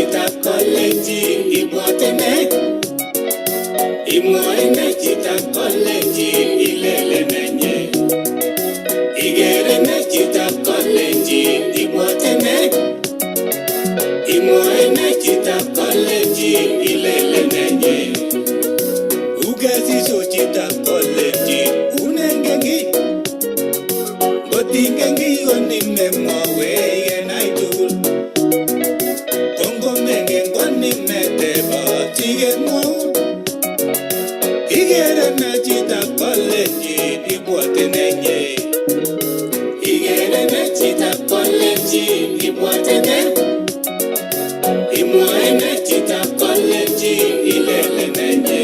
chitab kalenjin ibwote ne? Imwoe ne chitab kalenjin ilele nenye? Ikere ne chitab kalenjin ibwote ne? Imwoe ne chitab kalenjin ilele nenye? Ukesiso chitab kalenjin unengen kiy? Ngotingen kiy konimemwowech kenai tugul. Kongomengen konimetebot sikemwoun. Ikere ne chitab kalenjin ibwote nenye? Ikere ne chitab kalenjin ibwote ne? Imwoe ne chitab kalenjin ilele nenye?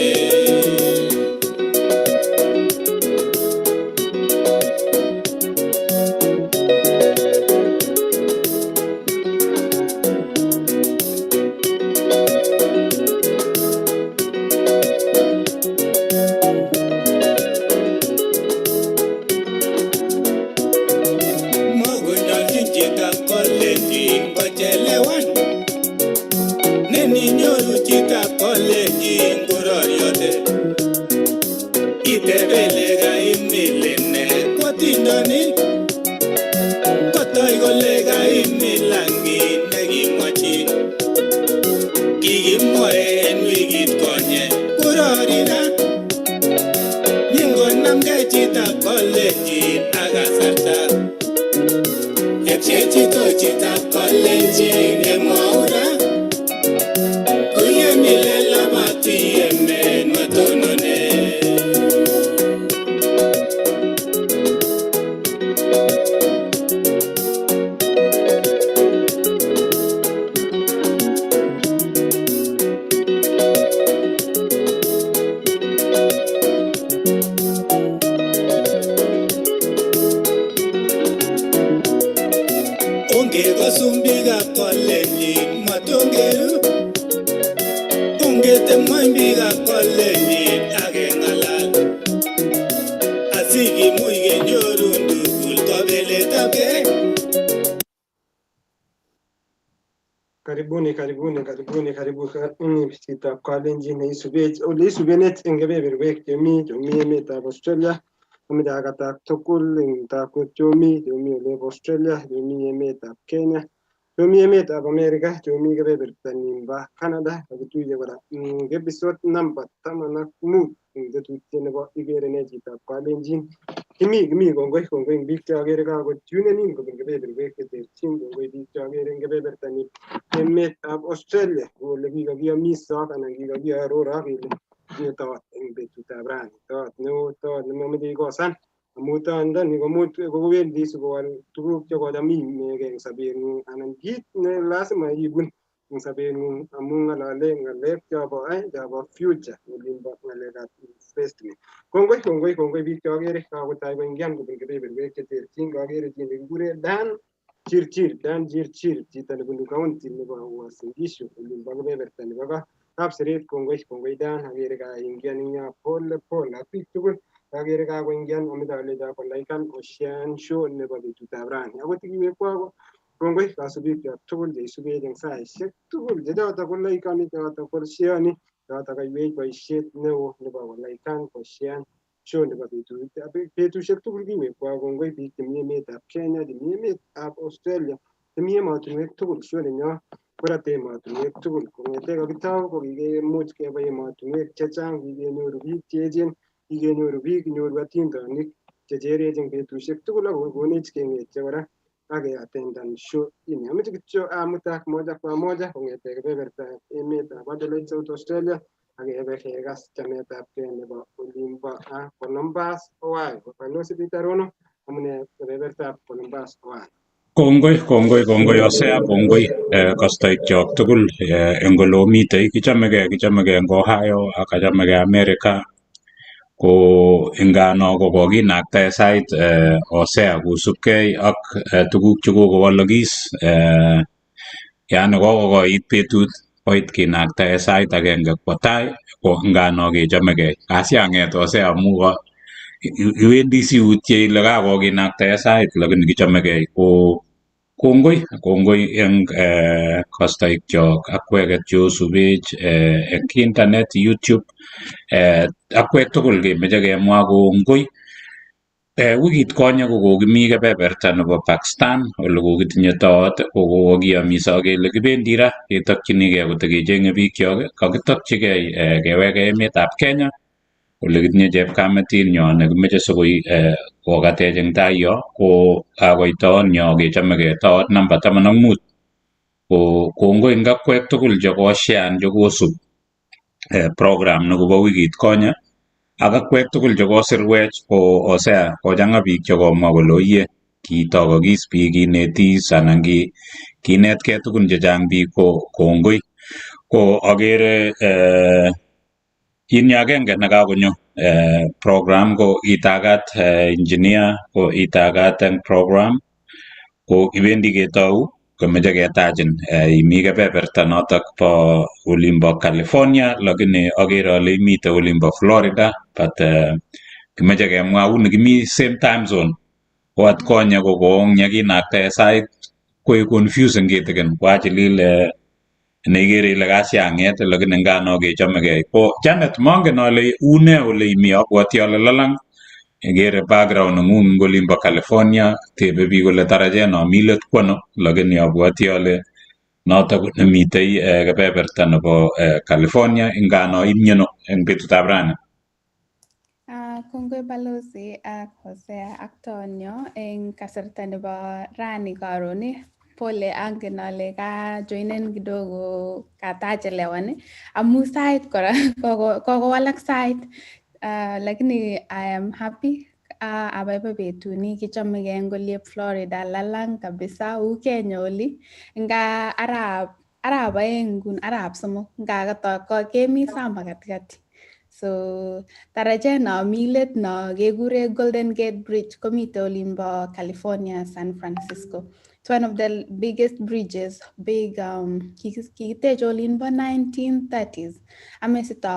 Mokonyolchin chitab kalenjin kochelewan. Neninyoru chitab kalenjin kororiote. Itebe ile kaimilin ne kotindoni. Kotoi kole kaimilan kit nekimwochin. Kikimwoe en wikit konye korori ra. Ningonamgei chitab kalenjin ak kasarta. Tepche chito chitab kalenjin yemwou ra. Kuyemile labati emet matonone. Ongekosun biikab kalenjin matongeru. Ongetemweny biikab kalenjin akeng'alal. Asikimuch kenyorun tugul kabeletabkei. Karibuni, karibuni, karibuni, karibuni chitab kalenjin neisubech oleisubenech eng kebeberwek chemi emetab Australia. Ameche akatak tugul eng takwek chomi olebo Australia, chomi emetab Kenya, chomi emetab America, chomi kebeberta nimbo Canada. Kakituiye kora eng episode number 15 eng tetutiet nebo ikere ne chitab kalenjin. Kimi kongoi kongoi eng biik cheakere kakotunen in kobun kebeberwek cheterchin. Kongoi biik cheakere eng kebeberta nib emetab Australia ole kikakiamisok anan kikakiarorok kele tinye toot eng betutab rani, toot neo, toot nemameche ikosan amu toondoni komuch kowendi sikowal tuguk chekocham iimegei eng sobeng'ung anan kit ne lazima ibun eng sobeng'ung amu ng'alale ng'alek chobo chobo future olimbo ng'alekab investment. Kongoi kongoi kongoi biik cheakere kakotai koingian kobun kebeberwek cheterchin. Kakere chi nekikure Dan Chirchir, Dan Chirchir, chito nebunu county nebo Uasin Gishu olimbo kebeberta nebo Kapseret. Kongoi kongoi Dan, akere kaingian eng yo pole pole ak biik tugul akere kakoingian. Ameche alecho kolaikan koshean show nebo betutab rani akot ikiwekwo. Kongoi kasubikyok tugul cheisubech eng saishek tugul, che choto kolaikani, choto kosheani, choto kaiwech boisiet neo nebo kolaikan koshean show nebo betusiek tugul kiwekwo. Kongoi biik chemi emetab Kenya, chemi emetab Australia, chemi emotinwek tugul. Show nenyo korote emotinwek tugul. Kong'ete kakitou ko kikemuch keba emotinwek chechang, kikenyoru biik cheechen, kikenyoru biik, kinyoru atindonik checherech eng betusiek tugul ak kokonech keng'etye kora ak keatendan show ini. Ameche kityo amutak moja kwa moja kong'ete kebebertab emetab Adelaide, South Australia ak kebe kekas chametabgei nebo olimbo Columbus, Ohio. Balozi Peter Rono, amune kebebertab Columbus, Ohio. Kongoi, kongoi, kongoi Hosea, kongoi kastoikyok tugul eng ole omitei. Kichamegei, kichamegei eng Ohio ak kachamegei America. Ko ingano ko kokinaktae sait Hosea kosubkei ak tuguk chekokowalakis, yani kokokoit betut koit kinaktae sait agenge kwo tai ko ngano kechamegei. Kasiang'et Hosea amu iwendi siutye ile kakokinaktae sait lakini kichamegei ko Kongoi, kongoi eng kastoikchok akweket cheosubech eng internet, YouTube, akwek tugul kemeche kemwa kongoi. Wikit konye ko kokimi kebeberta nebo Pakistan ole kokitinye toot, ko kokiyomise ak kele kibendi ra ketokchinigei kotekecheng'e biikchok, kakitokchigei keweke emetab Kenya ole kitinye chepkametinyo nekimeche sikoi kokatech eng tai yo, ko kakoit toon nyo kechomegei toot namba 15. Ko kongoi eng akwek tugul chekoshean chekosub program nekobo wikit konye ak akwek tugul chekosirwech ko Hosea kochang'a biik chekomwa kole oye kitokokis biik kinetis anan kinetkei tugun chechang biik ko kongoi. Ko akere inyo agenge nekakonyo program ko itagat engineer ko itagat eng program ko ibendi ketou komeche ketachin imi kebeberta notok bo olimbo California lakini akere ale imite olimbo Florida, but kimeche kemwa uni kimi same time zone, ko atkonye ko koong yekinaktae sait koek confusing kitikin koachilil neikere ile kasiang'et lakini ngano kechomegei. Ko Janet, mongen ale une ole imi, abwoti ale lalang, ikere background neng'ung eng olimbo California, tebe biik kole tarajet no mi let kwono, lakini abwoti ale notok nemitei kebeberta nebo California ingano imyeno eng betutab rani. Kongoi Balozi ak Hosea ak Tonyo eng kasarta nebo rani karon. Pole, angen ale kajoinen kidogo, katachelewan amu sait kora kokowalak sait, lakini I am happy, abaibai betuni kichomegei eng oliep Florida, lalang kabisa u Kenya oli nga arap 2 nguni, arap 3 nga kemi summer katikati. So tarajet no mi let no kekure Golden Gate Bridge, komite olimbo California, San Francisco. It's one of the biggest bridges, big, kikitech olimbo 1930s. Ame sito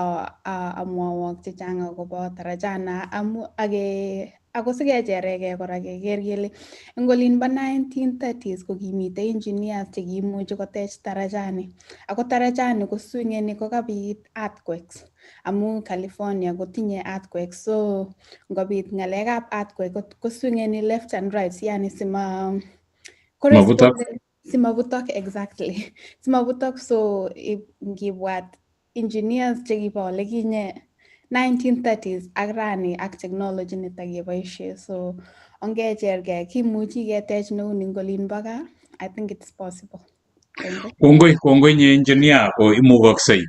amwowok chechang akobo tarajana amu ake ako sikecherekei kora keker kele eng olimbo 1930s ko kimitei engineers chekiimuchi kotech tarajani, ako tarajani koswingeni kokabit earthquakes amu California kotinye earthquakes, so ngobit ng'alekab earthquake koswingeni left and right, yani sima Mabutok. Simabutok, exactly, simabutok. So ngibwat engineers chekibo olekinye 1930s ak rani ak technology nitok keboishe, so ongechergei, kimuchi ketech neuni eng olin bo gaa. I think it's possible. Kongoi. Kongoi, kongoi nye engineer, ko imukoksei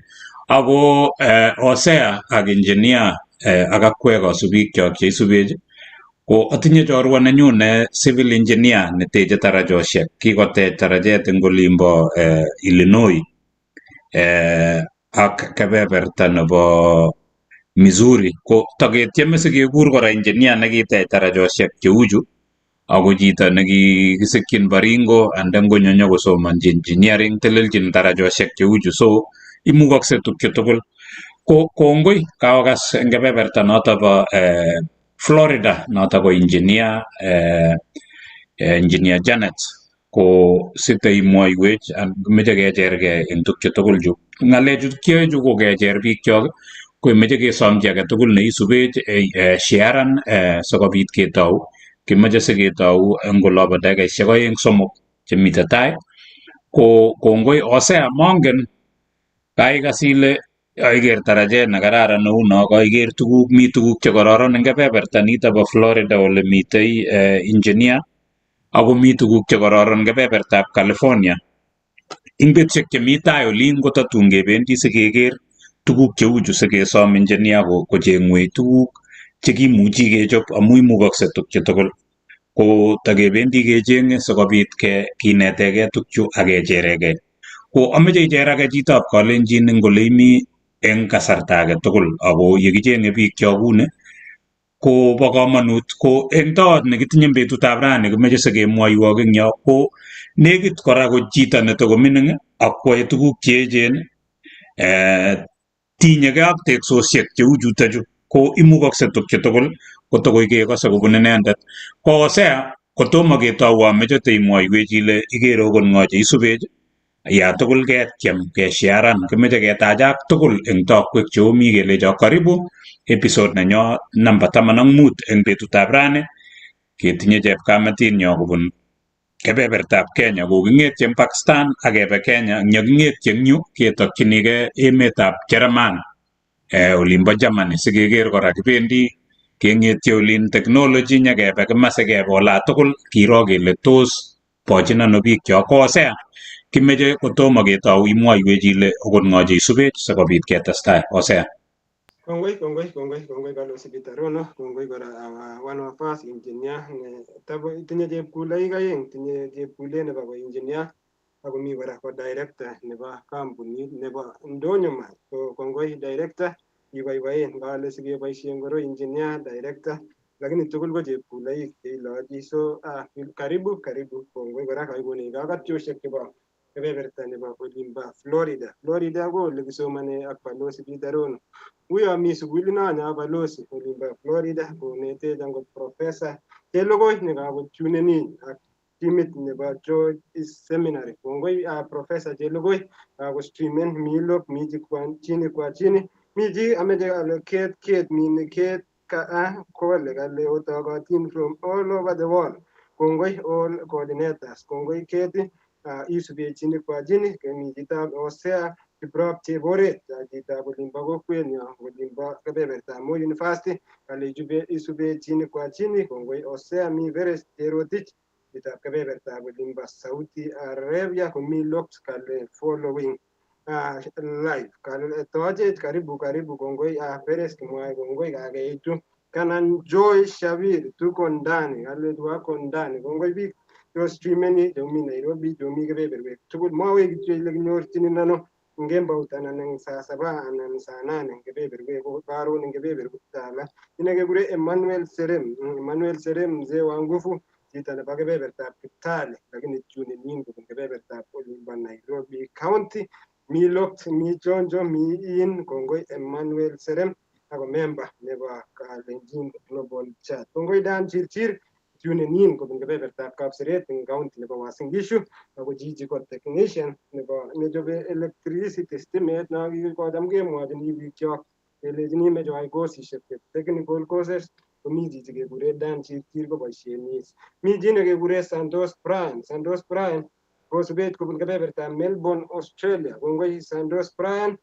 ako Hosea ak engineer ak akwek kosubikchok cheisubech, ko atinye chorwa nenyu ne civil engineer neteche tarajosiek, kikotech tarajet eng olimbo Illinois ak kebeberta nebo Missouri, ko taketieme sikekur kora engineer nekitech tarajosiek cheuchu ako chito nekikisikyin Baringo and then konyo nyokosomonchi engineering, telelchin tarajosiek cheuchu, so imukokse tukchu tugul. Ko kongoi kaokas eng kebeberta noto bo Florida, noto ko engineer, engineer Janet, ko siteimwoiwech kimeche kechergei eng tukchu tugul chu ng'alechu kiyoe chu ko kecher biikchok, ko imeche kesomchi age tugul neisubech sharan sikobit ketou, kimoche siketou eng olobo dakikaishek 2 3 chemite tai. Ko kongoi Hosea, mongen kaikas ile aiker tarajet nekararan neu no, kaiker tuguk, mi tuguk chekororon eng kebeberta nito bo Florida ole mitei engineer, ako mi tuguk chekororon kebebertab California ing betusiek chemi tai olin kotatun kebendi sikeker tuguk cheuchu sikesom engineer kocheng'wech tuguk chekimuchi kechop amu imukokse tukchu tugul, ko takebendi kecheng'e sikobit kinetegei tukchu ak kecheregei. Ko ameche icherage chitab kalenjin eng ole imi eng kasarta age tugul, ako yekicheng'e biikchok kuni ko bo komonut, ko eng toot nekitinye betutab rani kimeche sikemwoiwok eng yo, ko nekit kora ko chito netokomining ak kwoe tuguk cheechen tinyegei ak teksosiek cheu chutochu, ko imukokse tukchu tugul kotokoi kekose kobun inendet. Ko Hosea Kotomo ketou ameche teimwoiwech ile ikere okot ng'o cheisubech, ya tugul ketyem kesharan, kimeche ketachak tugul eng tokwek cheomi kelechok karibu episode nenyo namba 15 eng betutab rani ketinye chepkametinyo kobun kebebertab Kenya. Koking'etye eng Pakistan ak kebe Kenya, eng yeking'etye eng yu ketokchinigei emetab Jerumani, olimbo Germany, sikeker kora kibendi keng'etye olin technology nyekebe kimasi kebe ola tugul kiro kele tos bochin ano biikchok. Ko Hosea, kimeche kotomo ketou imwoiwech ile okot ng'o cheisubech sikobit ketestai. Hosea. Kongoi, kongoi, kongoi, kongoi Balozi Peter Rono, kongoi kora our one of us engineer ne tabo tinye chepkuloik aeng, tinye chepkulet nebo ko engineer ako mi kora ko director nebo kampunit nebo Ndonyo Mart. So kongoi director, kiboiboen ngale sikeboisien koroi engineer, director, lakini tugul ko chepkuloik cheilochi. So karibu, karibu, kongoi kora kaikonech kakatyoshek chebo kebeberta nebo olimbo Florida. Florida ko ole kisomane ak Balozi Peter Rono. Uyo mi sukulinono balozi olimbo Florida konetech angot Professor Chelogoi nekakotunenin ak timit nebo George Seminary. Kongoi Professor Chelogoi kakostreamen mi lok mi chini kwa chini mi chi ameche ale ket ket mini ket ka a kole kale otokotin from all over the world. Kongoi all coordinators. Kongoi keti isube chini kwa chini kemi chitab Hosea Kiprop Cheboret chitab olimbo kokwenyo olimbo kebebertab Moi University kale ichube isube chini kwa chini. Kongoi Hosea mi Veres Cherotich chitab kebebertab olimbo Saudi Arabia komi locked kale following live kale tochech karibu karibu. Kongoi Veres kimwae kongoi kakeitu Kanan Joy Shavir tuko ndani kale wako ndani. Kongoi biik cho streameni chomi Nairobi chomi kebeberwek tugul. Mwawech kityo ile kinyorchinin ano eng kembout anan eng saa saba anan saa nane eng kebeberwek karon eng kebeberwek tala. Ine kekure Emmanuel Serem. Emmanuel Serem mzee wa nguvu chito nebo kebebertab Kitale lakini tunenin kobun kebebertab olimbo Nairobi County. Mi locked, mi chonjo, mi in. Kongoi Emmanuel Serem ako member nebo Kalenjin Global Chat. Kongoi Dan Chirchir tunenin kobun kebebertab Kapseret eng county nebo Uasin Gishu ako chichi ko technician nebo nechobe electricity stimet no kikocham kemwochini biikchok kelechini meche koyai kosishek che technical courses komi chichi kekure Dan Chirchir ko boisienyin. Mi chi nekekure Santos Brian. Santos Brian kosubech kobun kebebertab Melbourne, Australia. Kongoi Santos Brian,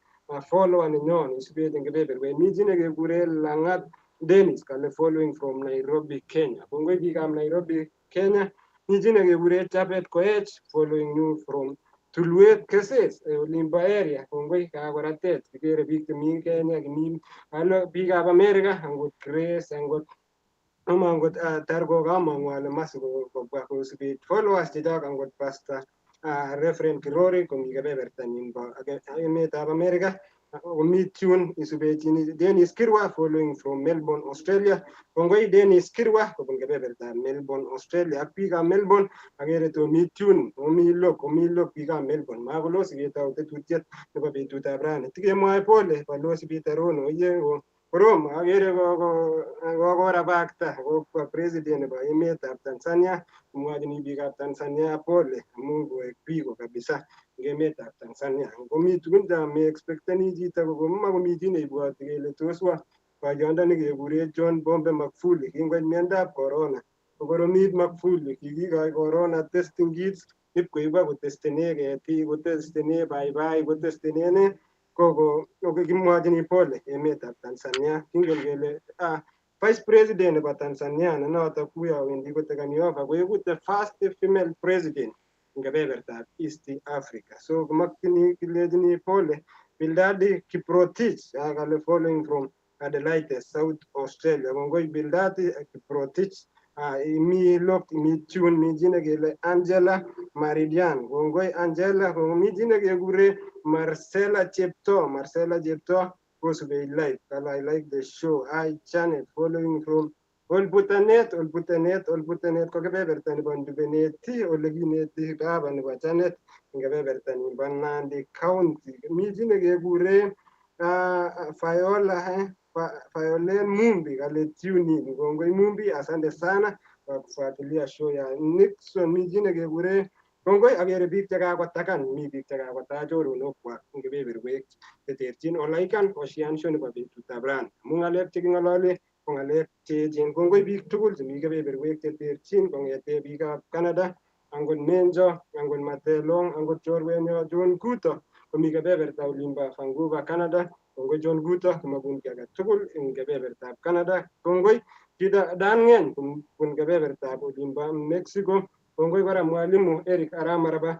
follower nenyon isubech eng kebeberwek. Mi chi nekekure Langat Dennis kale following from Nairobi, Kenya. Kongoi biikab Nairobi, Kenya. Mi chi nekekure Chapet Koech following you from Tulwet Keses olimbo area. Kongoi kakoratet kikere biik chemi Kenya kimi alo biikab America angot Grace angot ama angot Targo kamong'u ale masi kobwa kosubech followers chechok angot Pastor Reverend Kirori komi kebebertanyin bo emetab America. Komi tune isubechini Dennis Kirwa following from Melbourne, Australia. Kongoi Dennis Kirwa kobun kebebertab Melbourne, Australia. Ak biikab Melbourne akere tomi tune omi lok omi lok biikab Melbourne. Makolo siketou tetutiet nebo betutab rani. Tikemwoe pole Balozi Peter Rono oye ko korom akere kokorabakta kokwa president nebo emetab Tanzania komwochini biikab Tanzania pole amun koek biko kabisa eng emetab Tanzania. Komi tugun chame expecteni chito komakomi chi neibwoti kele tos wa boyondoni kekure John Pombe Magufuli kingoit miondab corona kokoromit Magufuli kikikoi corona testing kits ip koib kotestene ketik kotestene paipai kotestene ne koko kimwochini pole emetab Tanzania. Kingen kele vice president nebo Tanzania ne notok kuyo wendi kotekani over koeku the first female president eng kebebertab East Africa. So kimakchini kilechini pole Bildadi Kiprotich kale following from Adelaide, South Australia. Kongoi Bildadi Kiprotich mi lok mi tune mi chi nekele Angela Maridian. Kongoi Angela. Mi chi nekekure Marcela Chepto. Marcela Chepto kosubei live. Kale I like the show. I channel following from Olbutanet, Olbutanet, Olbutanet ko kebeberta nebo Ndubeneti ole kineti baba nebo Janet eng kebeberta nimbo Nandi County. Mi chi nekekure Fayola Fayolen Mumbi kale tune in. Kongoi Mumbi, asante sana. kwa kufuatilia show ya Nixon. Mi chi nekekure kongoi, akere biik chekakotakan, mi biik chekakotach choronokwak eng kebeberwek cheterchin olaikan koshean show nebo betutab rani amu ng'alek cheking'olole ko ng'alek cheechen. Kongoi biik tugul chemi kebeberwek cheterchin kong'ete biikab Canada, angot Menjo, angot Matelong, angot chorwenyo John Kuto komi kebeberta olimbo Vancouver, Canada. Kongoi John Kuto komabun kiy age tugul eng kebebertab Canada. Kongoi Peter Daniel kobun kebebertab olimbo Mexico. Kongoi kora mwalimu Eric Aramaraba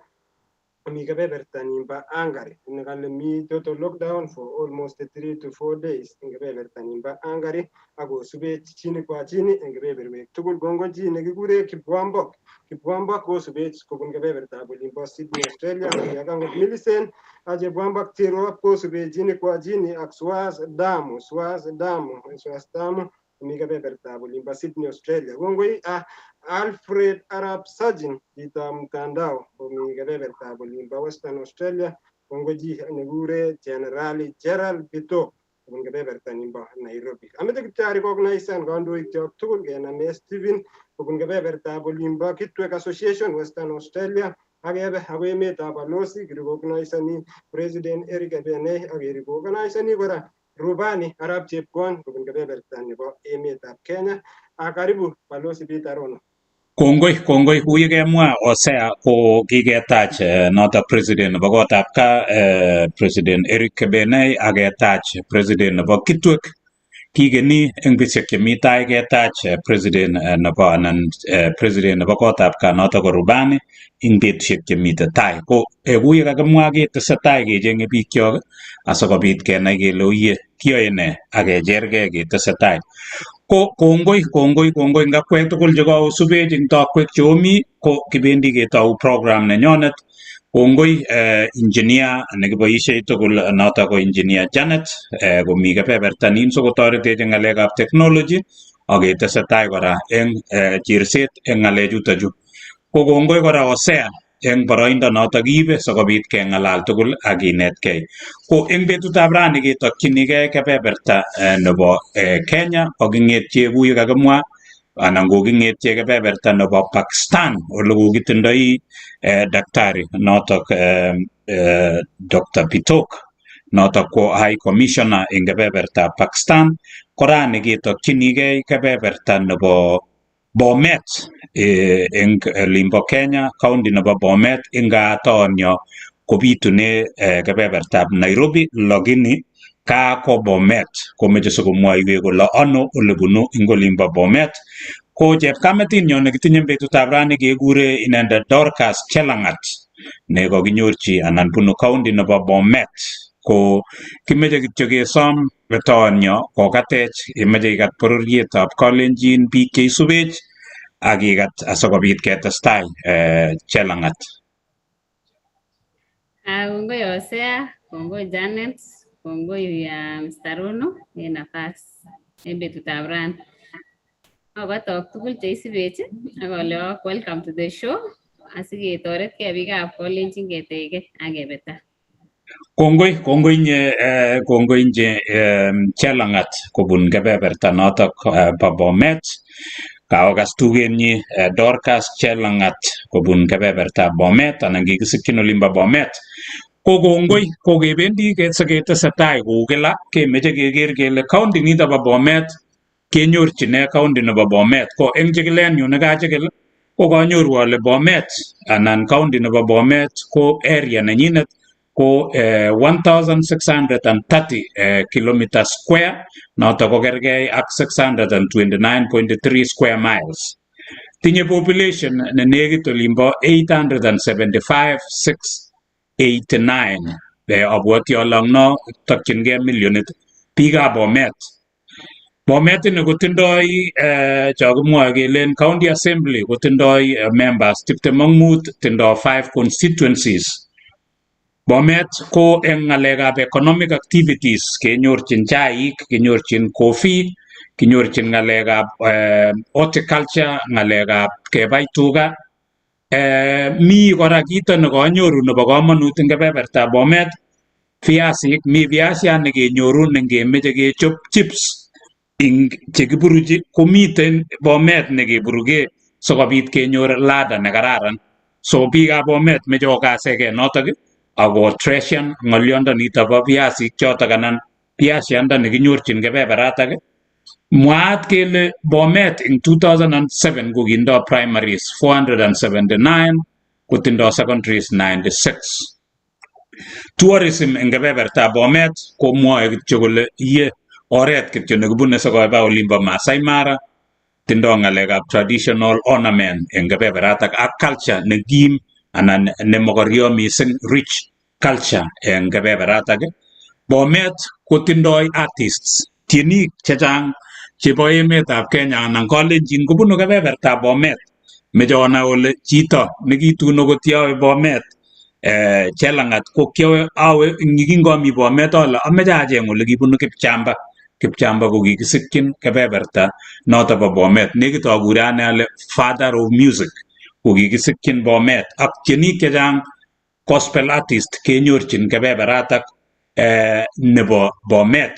komi kebeberta nimbo Hungary nekale mi total lockdown for almost 3 to 4 days eng kebeberta nimbo Hungary akosubech chini kwa chini eng kebeberwek tugul. Kongoi chi nekikure Kipwambok. Kipwambok kosubech kobun kebebertab olimbo Sydney, Australia. Ak angot Millicent Chepwambok Tirop kosubech chini kwa chini ak Swaz Damu, Swaz Damu, Swaz Damu komi kebebertab olimbo Sydney, Australia. Kongoi Alfred Arap Sajin, chito mtandao, komi kebebertab olimbo Western Australia. Kongoi chi nekikure Generali Gerald Bito kobun kebeberta nimbo Nairobi. Ameche kityo arecognisan kandoik chok tugul kename Stephen kobun kebebertab olimbo Kitwek Association, Western Australia, ak kebe akoi emetab Balosi kirecognisani President Eric Ebenei ak kerecognisani kora Rubani Arap Chepkwony kobun kebeberta nebo emetab Kenya. Ak karibu Balosi Peter Rono. Kongoi, kongoi. Kou yekemwa Hosea, ko kiketach notok president nebo kotab kaa, President Eric Kebenei, ak ketach president nebo Kitwek. Kikeni eng betusiek chemi tai ketach president nebo anan president nebo kotab kaa notok ko Rubani eng betusiek chemite tai. Ko kou yekakimwa ketesetai kechenge bikyok asikobit kenai kele oye kiyoe nee ak kechergei ketesetai. Ko kongoi, kongoi, kongoi eng akwek tugul chekosubech eng tokwek cheomi ko kibendi ketou program nenyonet. Kongoi engineer nekiboishei tugul notok ko Engineer Janet komi kebeberta nin sikotoretech eng ng'alekab technology ak ketesetai kora eng cherset eng ng'alechuto chu. Ko kongoi kora Hosea eng boroindo notok kiibe sikobit keng'alal tugul ak kinetkei. Ko eng betutab rani ketokchinigei kebeberta nebo Kenya, koking'etye kou yekakimwa anan koking'etye kebeberta nebo Pakistan ole kokitindoi daktari notok Dr. Bitok notok ko High Commissioner eng kebebertab Pakistan. Ko rani ketokchinigei kebeberta nebo Bomet eng olimbo Kenya, county nebo Bomet, ingatonyo kobitune kebebertab Nairobi, lakini kaa ko Bomet komeche sikomwoiwech kole ano olebunu eng olimbo Bomet. Ko chepkametinyo nekitinye betutab rani kekure inendet Dorcas Chelangat ne kakinyorchi anan bunu county nebo Bomet. Ko kimeche kityo kesom toonyo kokatech, imeche ikat bororietab Kalenjin biik cheisubech ak ikat asikobit ketestai, Chelangat. Kongoi Hosea, kongoi Janet, kongoi Mr. Rono en nafas en betutab rani. Akotok tugul cheisubech ak ale welcome to the show asiketoretkei biikab Kalenjin ketekei ak kebe tai. Kongoi, kongoi inye, kongoi inye Chelangat kobun kebeberta notok bo Bomet. Kaokas tugenyi Dorcas Chelangat kobun kebebertab Bomet anan kikisikyin olimbo Bomet. Ko kongoi, ko kebendi siketesetai kou kila kemeche keker kele county nito bo Bomet kenyorchine county nebo Bomet. Ko eng chikilenyu nekachikil ko kanyoru ale Bomet anan county nebo Bomet ko area nenyinet ko 1630 kilometer square, notok ko kergei ak 629.3 square miles. Tinye population ne nekit olimbo 875,689. Abwoti ale ang no tokyingei millionit biikab Bomet. Bomet ini kotindoi cho kimwoe kelen county assembly kotindoi members 25, tindoi 5 constituencies. Bomet ko eng ng'alekab economic activities kenyorchin chaik, kenyorchin coffee, kinyorchin ng'alekab horticulture, ng'alekab kebai tuga. Mi kora kito nekanyoru nebo komonut eng kebebertab Bomet, viasik, mi viasiat nekenyoru nengemeche kechop chips ing chekiburuchi komiten Bomet nekeburuke. Sikobit kenyor ladha nekararan. So biikab Bomet meche okasegei notok ako treasuren ng'olyondonito bo piasik chotok anan piasiandani kinyorchin kebeberatak. Mwaat kele Bomet eng 2007 kokindoi primaries 479 kotindoi secondaries 96. Tourism eng kebebertab Bomet komwoe kityo kole iye oret kityo nekibune sikoba olimbo Maasai Mara. Tindoi ng'alekab traditional ornament eng kebeberatak ak culture nekim anan nemokorio mising, rich culture eng kebeberatak. Bomet kotindoi artists, tienik chechang chebo emetab Kenya anan Kalenjin kobunu kebebertab Bomet. Meche onai ole chito nekitun okot yowe Bomet Chelang'at ko kiowe awe kingomi Bomet ole ameche acheng ole kibunu Kipchamba. Kipchamba ko kikisikyin kebeberta noto bo Bomet. Nekit akure ane ale father of music ko kikisikyin Bomet ak tienik chechang gospel artist kenyorchin kebeberatak nebo Bomet.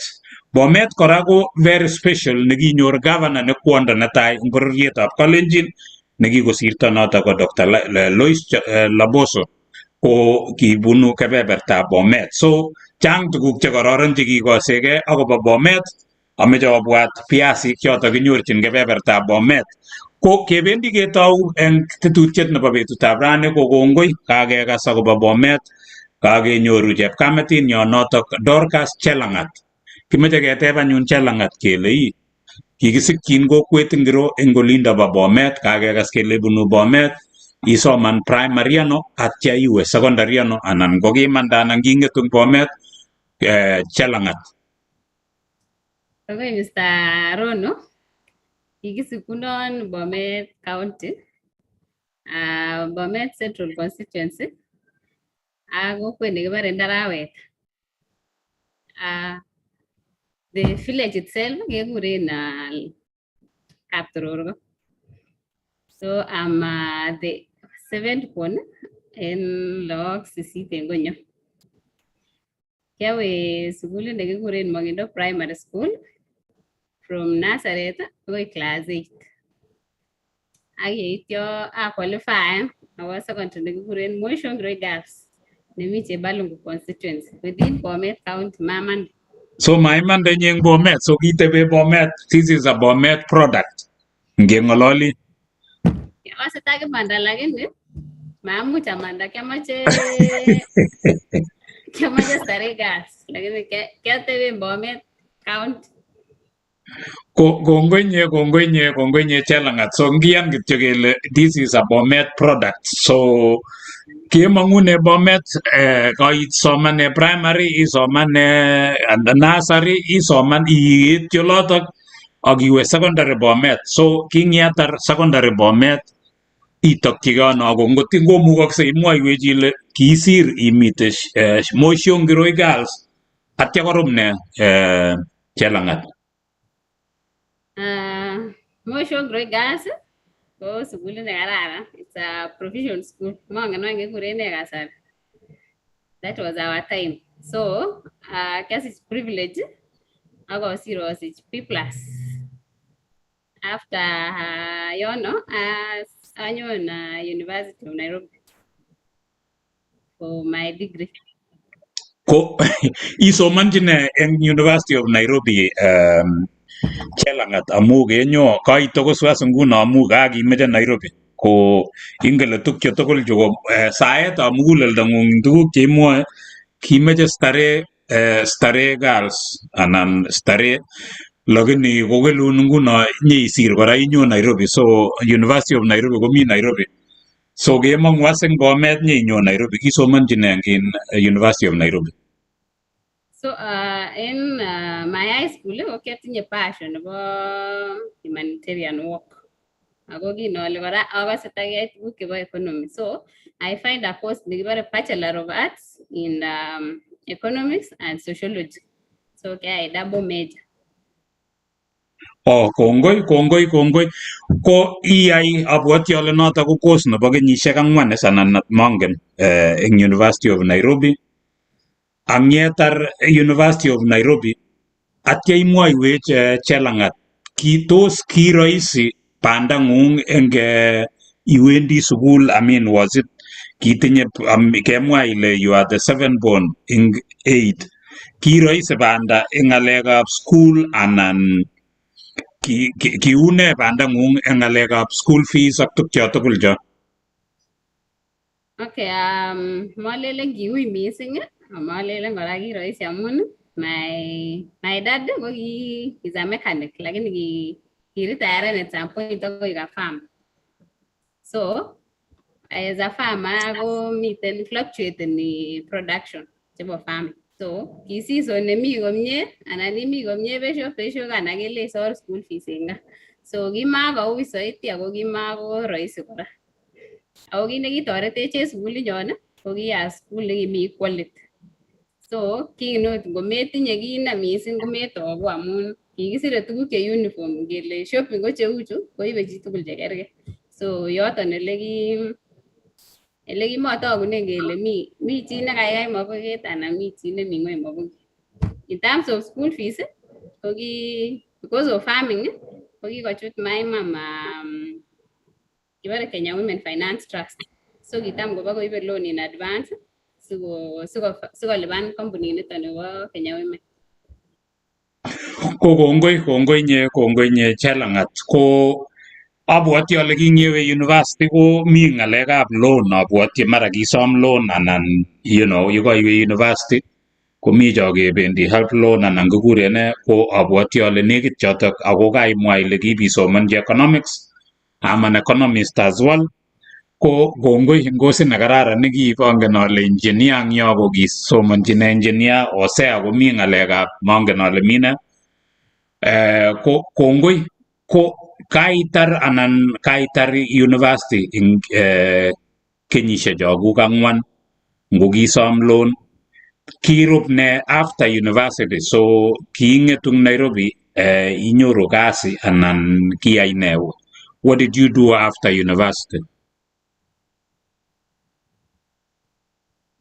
Bomet kora ko very special nekinyor governor ne kwondo netai eng bororietab Kalenjin nekikosirto noto ko Dr. Lois Laboso ko kibunu kebebertab Bomet. So chang tuguk chekororon chekikosegei akobo Bomet. Ameche obwat piasik chotok kinyorchin kebebertab Bomet. Ko kebendi ketou eng tetutiet nebo betutab rani ko kongoi kakekas akobo Bomet, kakenyoru chepkametinyo notok Dorcas Chelang'at. Kimeche keteb anyun Chelang'at kele ii kikisikyin kokwet ingiro eng olindo bo Bomet, kakekas kele bunu Bomet, isoman primary ano atya iwe secondary ano anan kokimanda anan king'etu eng Bomet Chelang'at. Kongoi Mr. Rono. Kikisikunon Bomet County, Bomet Central Constituency, ak kokwet nekibore Ndarawet. The village itself kekuren Kaptororgo. So I'm the seventh born en lagok sisit en konyo. Kiawe sukulit nekikuren Mogindo Primary School from nursery akoi class 8. Ak yeityo a qualify awo secondary nekikuren Moi Shongiroi Girls nemi Chepalungu constituency within Bomet County, mamande. So maimande inye eng Bomet, so kitebe Bomet, this is a Bomet product. Ngeng'ololi. Kiakose takimanda lakini maamuch amanda, kiamoche Starehe Girls lakini kiateben Bomet County. Kongoi nye, kongoi nye, kongoi nye Chelang'at. So ngiyan kityo kele this is a Bomet product. So kemong'une Bomet koisomane primary, isomane nursery, isoman iit yolotok ak iwe secondary Bomet. So kingiatar secondary Bomet itokchigei ano ako ngot ngomukokse imwoiwech ile kiisir imite Moi Shongiroi Girls atya korub ne Chelang'at? Moi Shongiroi Girls ko sukulit nekararan. It's a provision school. Mongen wany kikuren nee kasari. That was our time. So kiasich privilege ak asir asich B+. After yono anyon University of Nairobi for my degree. Ko isomonchi ne eng University of Nairobi Chelang'at amu kenyo kaitokoswas nguno amu kakimeche Nairobi ko ingele tukche tugul chu ko saetab muguleldong'ung eng tuguk cheimwoe kimeche Starehe Girls anan Starehe lakini kokelun nguno nyeisir kora inyo Nairobi, so University of Nairobi komi Nairobi, so kemong'u as eng Bomet nyeinyo Nairobi, kisomonchi ne eng University of Nairobi? So in my high school ko kiatinye passion nebo humanitarian work. Ako kin ole kora akose takiyai tuguk chebo economy. So I find a course nekibore Bachelor of Arts in Economics and Sociology. So kiayai double major. Oh, kongoi, kongoi, kongoi. Ko iyai abwoti ale noto ko course nebo kenyisiek ang'wan is anan mongen eng University of Nairobi. Ang yetar University of Nairobi, atya imwoiwech Chelang'at, ki tos ki rahisi Bandang'ung eng iwendi sukul, I mean, was it kitinye kemwa ile you are the seven born eng eight, kiroisi banda eng ng'alekab school anan kiune bandang'ung eng ng'alekab school fees ak tukcho tugul cho? Okay, malelen kiui mising, malelen kora kiroisi amun my dad ko ki is a mechanic, lakini ki retire at some point akoik a farm. So as a farmer ko miten fluctuate ni production chebo farming. So ki season nemi komie anan imi komie besho besho kana kele isor school fees en gaa. So kimakoui soiti ako kimako roisi kora. Ako kit nekitoretech en sukulinyon ko ki a school nekimi equality. So kingen ot ngometinye kiit ne mising kometoku amun kikisire tuguk che uniform, ngele shopping ko cheuchu koibe chitugul chekerkei. So yoton ele kimotogunen kele mi chi nekaikai mobuket anan mi chi nemi ng'weny mobuket. In terms of school fees, ko ki because of farming, ko kikochut my mama kibore Kenya Women Finance Trust. So kitam koba koibe loan in advance sikolipan kampunit niton nebo Kenya Women. Ko kongoi, kongoi nye, kongoi nye Chelangat. Ko abwati ale kingewe university ko mi ng'alekab loan, abwati mara kisom loan anan yekoiwe university komi cho kebendi help loan anan kikuren nee, ko abwati ale nekit chotok ako kaimwa ile kibisomonji economics. I'm an economist as well. Ko kongoi eng kosit nekararan nekiib, angen ale engineer eng yo ko kisomonjin engineer, Hosea komi ng'alekab mongen ale mi nee. Ko kongoi, ko kaitar anan kaitar university eng kenyisiek chokuk ang'wan ngokisom loan, kirub ne after university? So kiing'etu eng Nairobi, inyoru kasi anan kiyai ne? What did you do after university?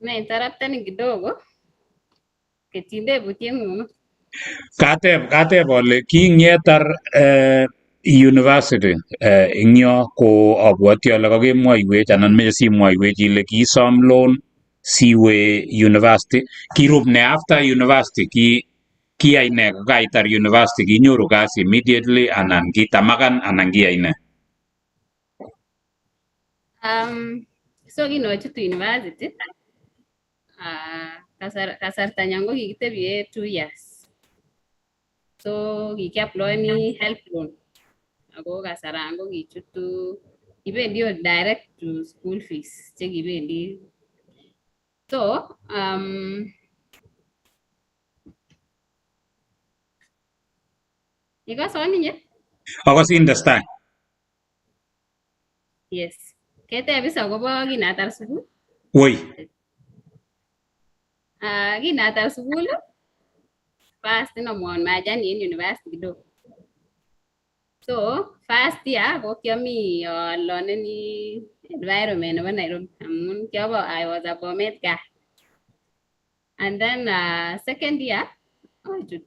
Me interruptenin kidogo. Ketyin tebutieng'ung. Kateb ale kingetar university eng yo ko abwati ale kakemwoiwech anan meche simwoiwech ile kisom loan siwe university, kirub ne after university? Ki kiyai ne kokaitar university? Kinyoru kasi immediately anan kitamakan anan kiyai ne? So kinochutu university, kasartanyon ko kikitebie 2 years. So kikiaploeni help loan. Ako kasaran ko kichutu kibendi ot direct to school fees chekibendi. So ikoson inye? Akosin, testai. Yes. Keteb is akobo kinatar sukul? Woi. Kinatar sukul, first inomwon my journey in university kidogo. So first year ko kiami aloneni environment nebo Nairobi amun kiabo I was a Bomet guy. And then second year achut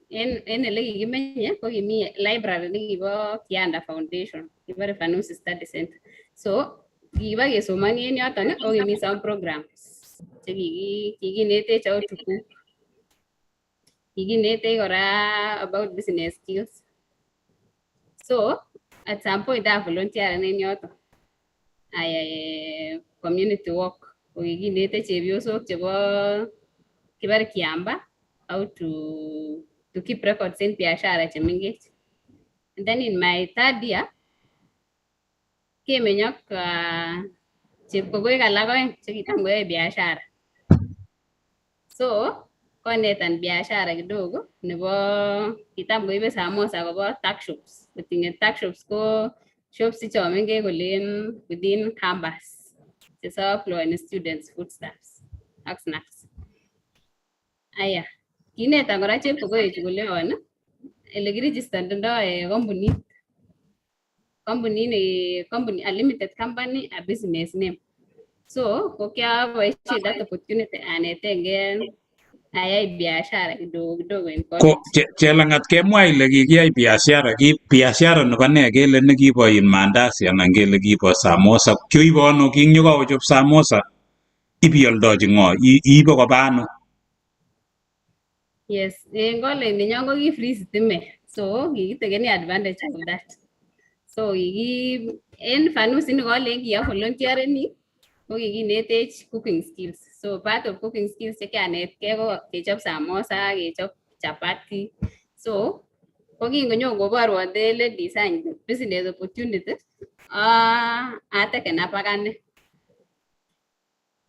en ele kikimenye ko kimi library nekibo Kianda Foundation, kibore Fanusi Study Center. So kikiba kesomoni en yoton ko kimi some programs che kikinetech how to cook. Kikinetech kora about business skills. So at some point I volunteer en yoton. Ayai community work. Ko kikinete chepyosok chebo kibore Kiamba how to keep records en biashara chemengech. And then in my third year, kemeny ak chepkokoik alak oeng chekitam koyoe biashara. So konetan biashara kidogo nebo kitam koibe samosa kobo tuck shops. Kotinye tuck shops ko shops ichon mengech kolen within campus che supplyeni students foodstuffs ak snacks. Aya, kinetan kora chepkokoichu koleon ele kiregistandindo kampunit. Kampunit ne company, a limited company, a business name. So ko kiaboisien that opportunity anetengee. Ayai biashara kidogo kidogo en Ko college. Chelangat kemwa ile kikiyai biashara, ki biashara nebo nee? Kele nekibo in mandasi anan kele kibo samosa? Kyoibe ano kinyokochob samosa ibioldochi ng'o? Iibe koba ano? Yes, en college nenyon ko ki free sitimet. So kikitekeni advantage of that. So kiki en fanusi ni kolen kia volunteereni ko kikinetech cooking skills. So part of cooking skills che kianetkei ko kechop samosa, kechop chapati. So ko kingonyo koborwon the ladies any business opportunity, ateken up akane.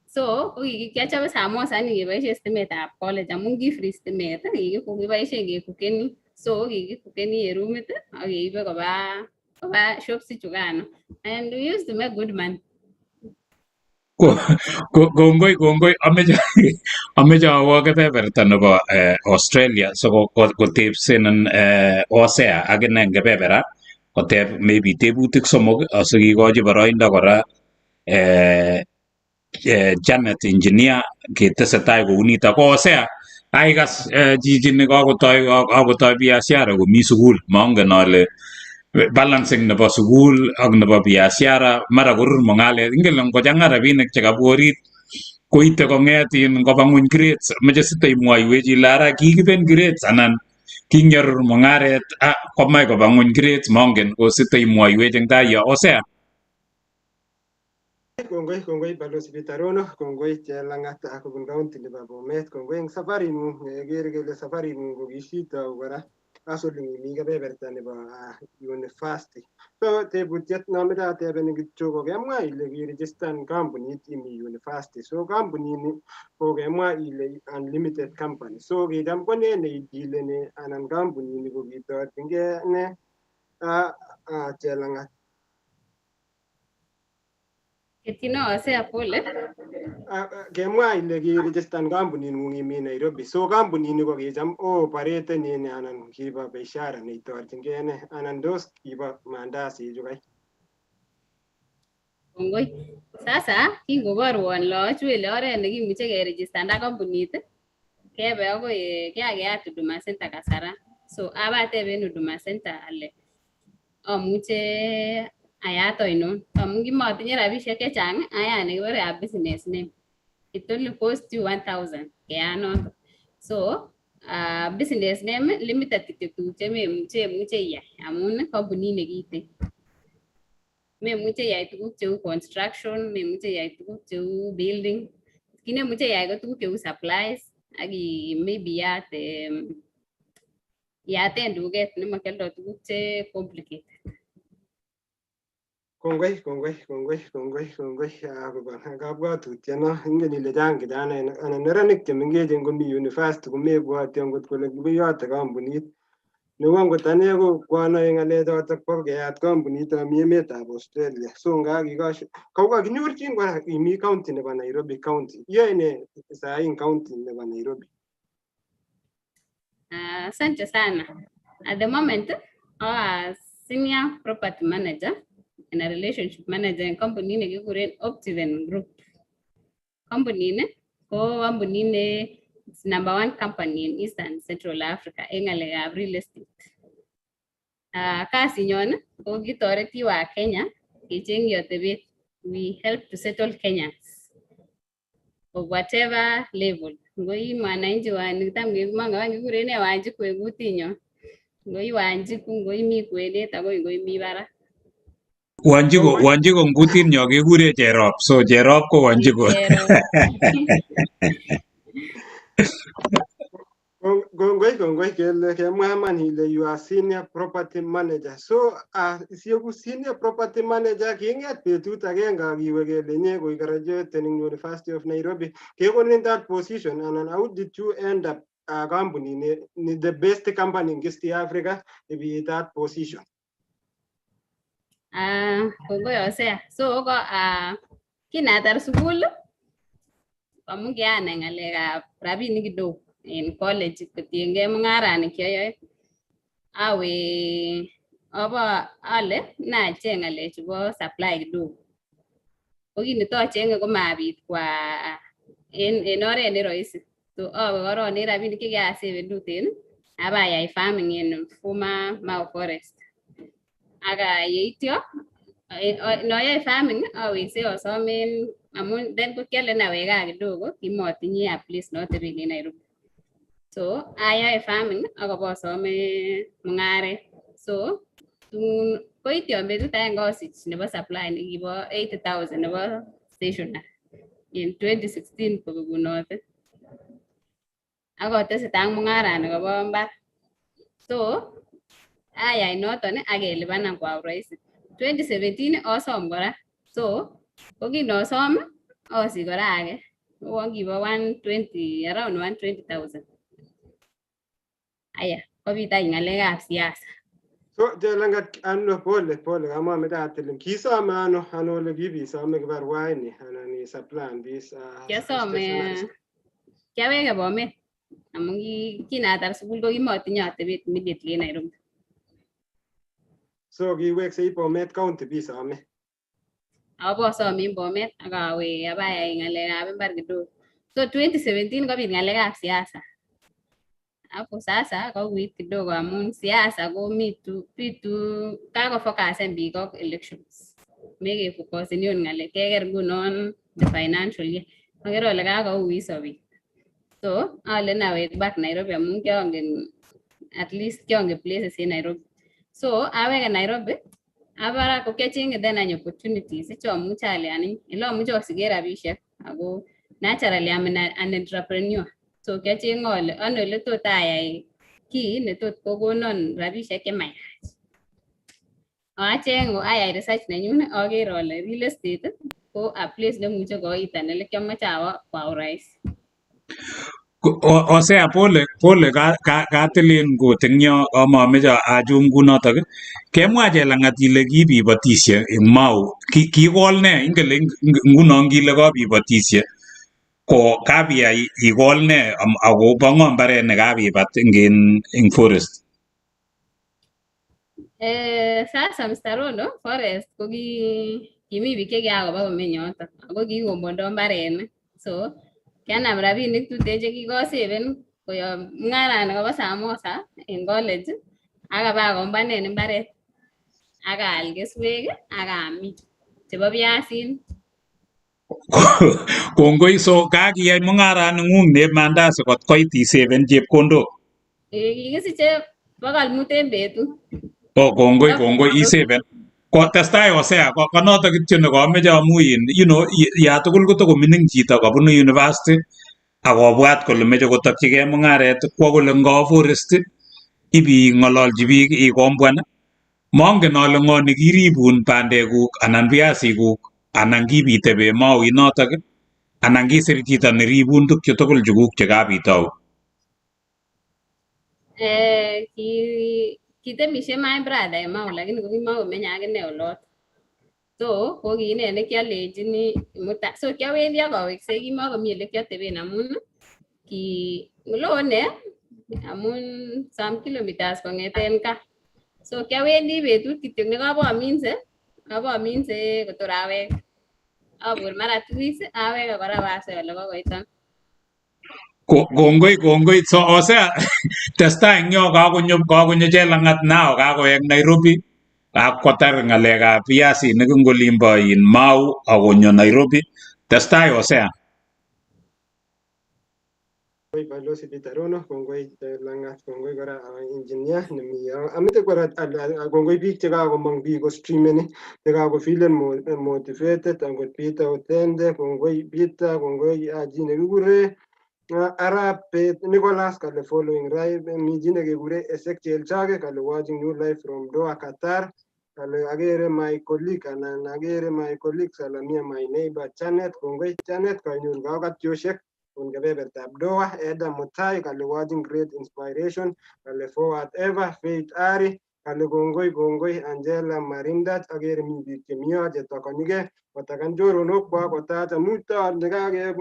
So ko kikichobe samosa ni keboisien sitimetab college amun ki free sitimet, kikiboisien kekukeni. So kikikukeni en rumit ak keibe koba shops ichukano. And we used to make good money. Kongoi, kongoi. Ameche awo kebeberta nebo Australia so kotepsenin Hosea akine en kebebera koteb maybe tebutik somok asikikochi boroindo kora Janet engineer ketesetai kounitok. Ko Hosea, aikas chichi ni kakotoi biashara komi sukul. Mongen ale balancing nebo sukul ak nebo biashara mara korur mung'aret. Ingele ngochang'a rabinik chekabwa orit koite kong'et in koba ng'weny grades. Moche sitaimwoiwech ile ara kikiben grades anan kinyorur mung'aret komach koba ng'weny grades. Mongen kositaimwoiwech eng tai yo. Hosea. Kongoi, kongoi Balozi Peter Rono, kongoi Chelangat kobun county nebo Bomet, kongoi eng safaring'ung. Kekere kele safaring'ung ko kisitou kora hustling imi kebeberta nebo university. So tebutiet nomeche atebenin kityo, ko kemwa ile kirijistan kampunit imi university. So kampunini ko kemwa ile unlimited company. So kicham ko ne neidileni anan kampunini ko kitoretingei ne, Chelangat? Ketino Hosea, pole. Kemwa ile kirijistan kampuning'ung imi Nairobi. So kampunini ko kicham ooperateni ne anan kibo biashara neitorchingei ne anan tos kibo mandasi chu kai? Kongoi. Sasa kingoborwon loochu ele oret nekimuche kerejistanda kampunit, kebe akoi kiakeyat Huduma Center Kasarani. So abateb en Huduma Center ale amuche ayat oinon amun kimotinye rabisiek chechang, ayat nekibore a business name. It only cost you 1000 keyat noton. So business name limited kityo tuguk chememuche iyai amun kampunit nekiten. Memuche iyai tuguk cheu construction, memuche iyai tuguk cheu building. Kit nemuche iyai ko tuguk cheu supplies ak maybe iyat iyaten duket nemokioldo tuguk che complicated. Kongoi, kongoi, kongoi, kongoi, kongoi akobo kabwatutyono. Ingen ile chang kijanaek anan neranik chemengechen komi university komebwoti angot kole kiyote kampunit. Neu angot ane ko kwanoe ng'alechotok bo keyat kampunit ami emetab Australia. So ngakikinyorchin kora imi county nebo Nairobi County. Iyoe ne sahi eng county nebo Nairobi? Asante sana. At the moment, I'm a senior property manager and a relationship manager in company nekikuren Optiven Group. Company ni ko kampunit ne it's number one company in East and Central Africa en ng'alekab real estate. Kasinyon ko kitoreti wa Kenya kecheng'yi atebet. We help to settle Kenyans of whatever level. Ngo ii mwananchi wa tam kikuren nee Wanjiku en kutinyon. Ngo ii Wanjiku, ngo imi kwenet akoi ngo imi barak. Wanjiku, Wanjiku eng kutinyo kekure Cherop. So Cherop ko Wanjiku. Cherop. Kongoi, kongoi. Kele kemwa iman ile you are senior property manager. So sieku senior property manager kinget betut agenge ak iwe kele inye koi graduate in University of Nairobi kekonin that position anan how did you end up company ni the best company in East Africa ibi that position? Kongoi Hosea. So ko kinatar sukul, amun kianai ng'alekab rabinik kidogo en college kotiengei mung'arani kiayoe. Awe aba ale nacheng ng'alechu bo supply kidogo. Ko kit netocheng'e komabit kwa en oret ne roisi. So awe korong en rabinik chekiaseven tuten abayai farming en former Mau Forest. Ak yeityo noyoe farming aweksei asom en amun then ko kialen awek gaa kidogo, kimotinye a place noteben en Nairobi. So ayoe farming ak obosome mung'aret. So tun koityon betut agenge osich nebo supply nekibo 80,000 nebo stationery in 2016 kobekunote. Ak otesetai ak mung'arani kobo mbar. So ayai noton ak kelipanan kwa urahisi. 2017 osom kora. So ko kin osom osich kora age. Uwon kibo 120, around 120,000. Aya, kobit any ng'alekab siasa. So Chelangat, ano, pole pole, kamameche atilin. Kisome ano ano ole kipisome kibarua ini anan isapplyan this Kiasome stationeries? Kiaweke Bomet amun kinatar sukul ko kimotinye atebet immediately en Nairobi. So kiweksei Bomet County pisome? Abosom en Bomet ak awe abayai ng'alekab mbar kidogo. So 2017 kobit ng'alekab siasa. Hapo sasa kouit kidogo amun siasa komitu bitu kakofokasen biik ak elections. Mekefokasen yon ng'alek keker ngunon the financial year. Okere ole kakouit sobet. So alen awek back Nairobi amun kiongen, at least kiongen places en Nairobi. So aweke Nairobi abara ko kiachenge then any opportunities chomuche alian ele amuche osiken rabisiek ako naturally I'm an entrepreneur. So kiachenge ole ano ele tot ayai kiy netot kokonon rabisiek chemayach. Acheng ayai research nenyun oker ole real estate ko a place nemuche koitan ele kiomoche awo kwa urahisi. Hosea, pole pole, katilin kuting yo, kamameche achum kunotok. Kemwa Chelangat ile kibibotishe eng Mau. Kikol ne? Ingele nguno ngile kobibotishe ko kabiyai ikol ne ako bo ng'o mbaret ne kabibat eng forest? Sasa Mr. Rono, forest ko kimi biik chekiakoba komeny yoton ako kikombwondo mbarenik. So kianam rabinik tuten chekikoseven koyob mung'arani kobo samosa en college ak abakombanen mbaret ak aal keswek ak amin chebo piasinik. Kongoi. So kakiyai mung'araning'ung nep mandasi kot koit iseven chepkondok? Kikisiche 500 en betut. Oh, kongoi, kongoi, iseven. Kotestai Hosea, ko notok kityo nekameche amu in ya tugul kotokomining chito kabunu university akobwat kole meche kotokchigei mung'aret, kwo kole ngawo forest ibing'ololchi biik ikombwan. Mongen ale ng'o nekiribun bandekuk anan piasikuk anan kibitebe Mau inotok anan kisir chito neribun tukchu tugul chukuk chekabitou. Kitemisie my brother en Mau lakini kokimakomenye akine olot. So ko ki ine nekiolenjini imuta. So kiowendi ak aweksei, kimokomi ele kioteben amun ki loo ine amun some kilometers kong'eten gaa. So kiowendi betut kityok nekobominse, abominse kotor awek. Abur mara 2 weeks aweke kora baswei ole kokoiton. Kongoi, kongoi. So Hosea, testai eng yo, kakonyo Chelangat now kakowek Nairobi, kakotar ng'alekab piasinik eng olimbo in Mau akonyo Nairobi. Testai, Hosea. Kongoi Balozi Peter Rono, kongoi Langat, kongoi kora engineer nemi yo. Amite kora kongoi biik chekakomong biik kostreameni, chekakofeelen motivated, angot Peter Otende, kongoi Peter, kongoi chi nekikure Arap Nicholas kale following live, mi chi nekekure Ezekiel Chage kale watching you live from Doha, Qatar, kale akere my colleague anan akere my colleague salamia my neighbor Janet, kongoi Janet, kanyoru kakatyoshek kun kebebertab Doha. Eda Mutai kale watching, great inspiration, kale forward ever. Faith Ari kale kongoi, kongoi. Angela Marindat, akere mi biik chemi yo chetokonike kotakan choronok kwak kotach amuto nekake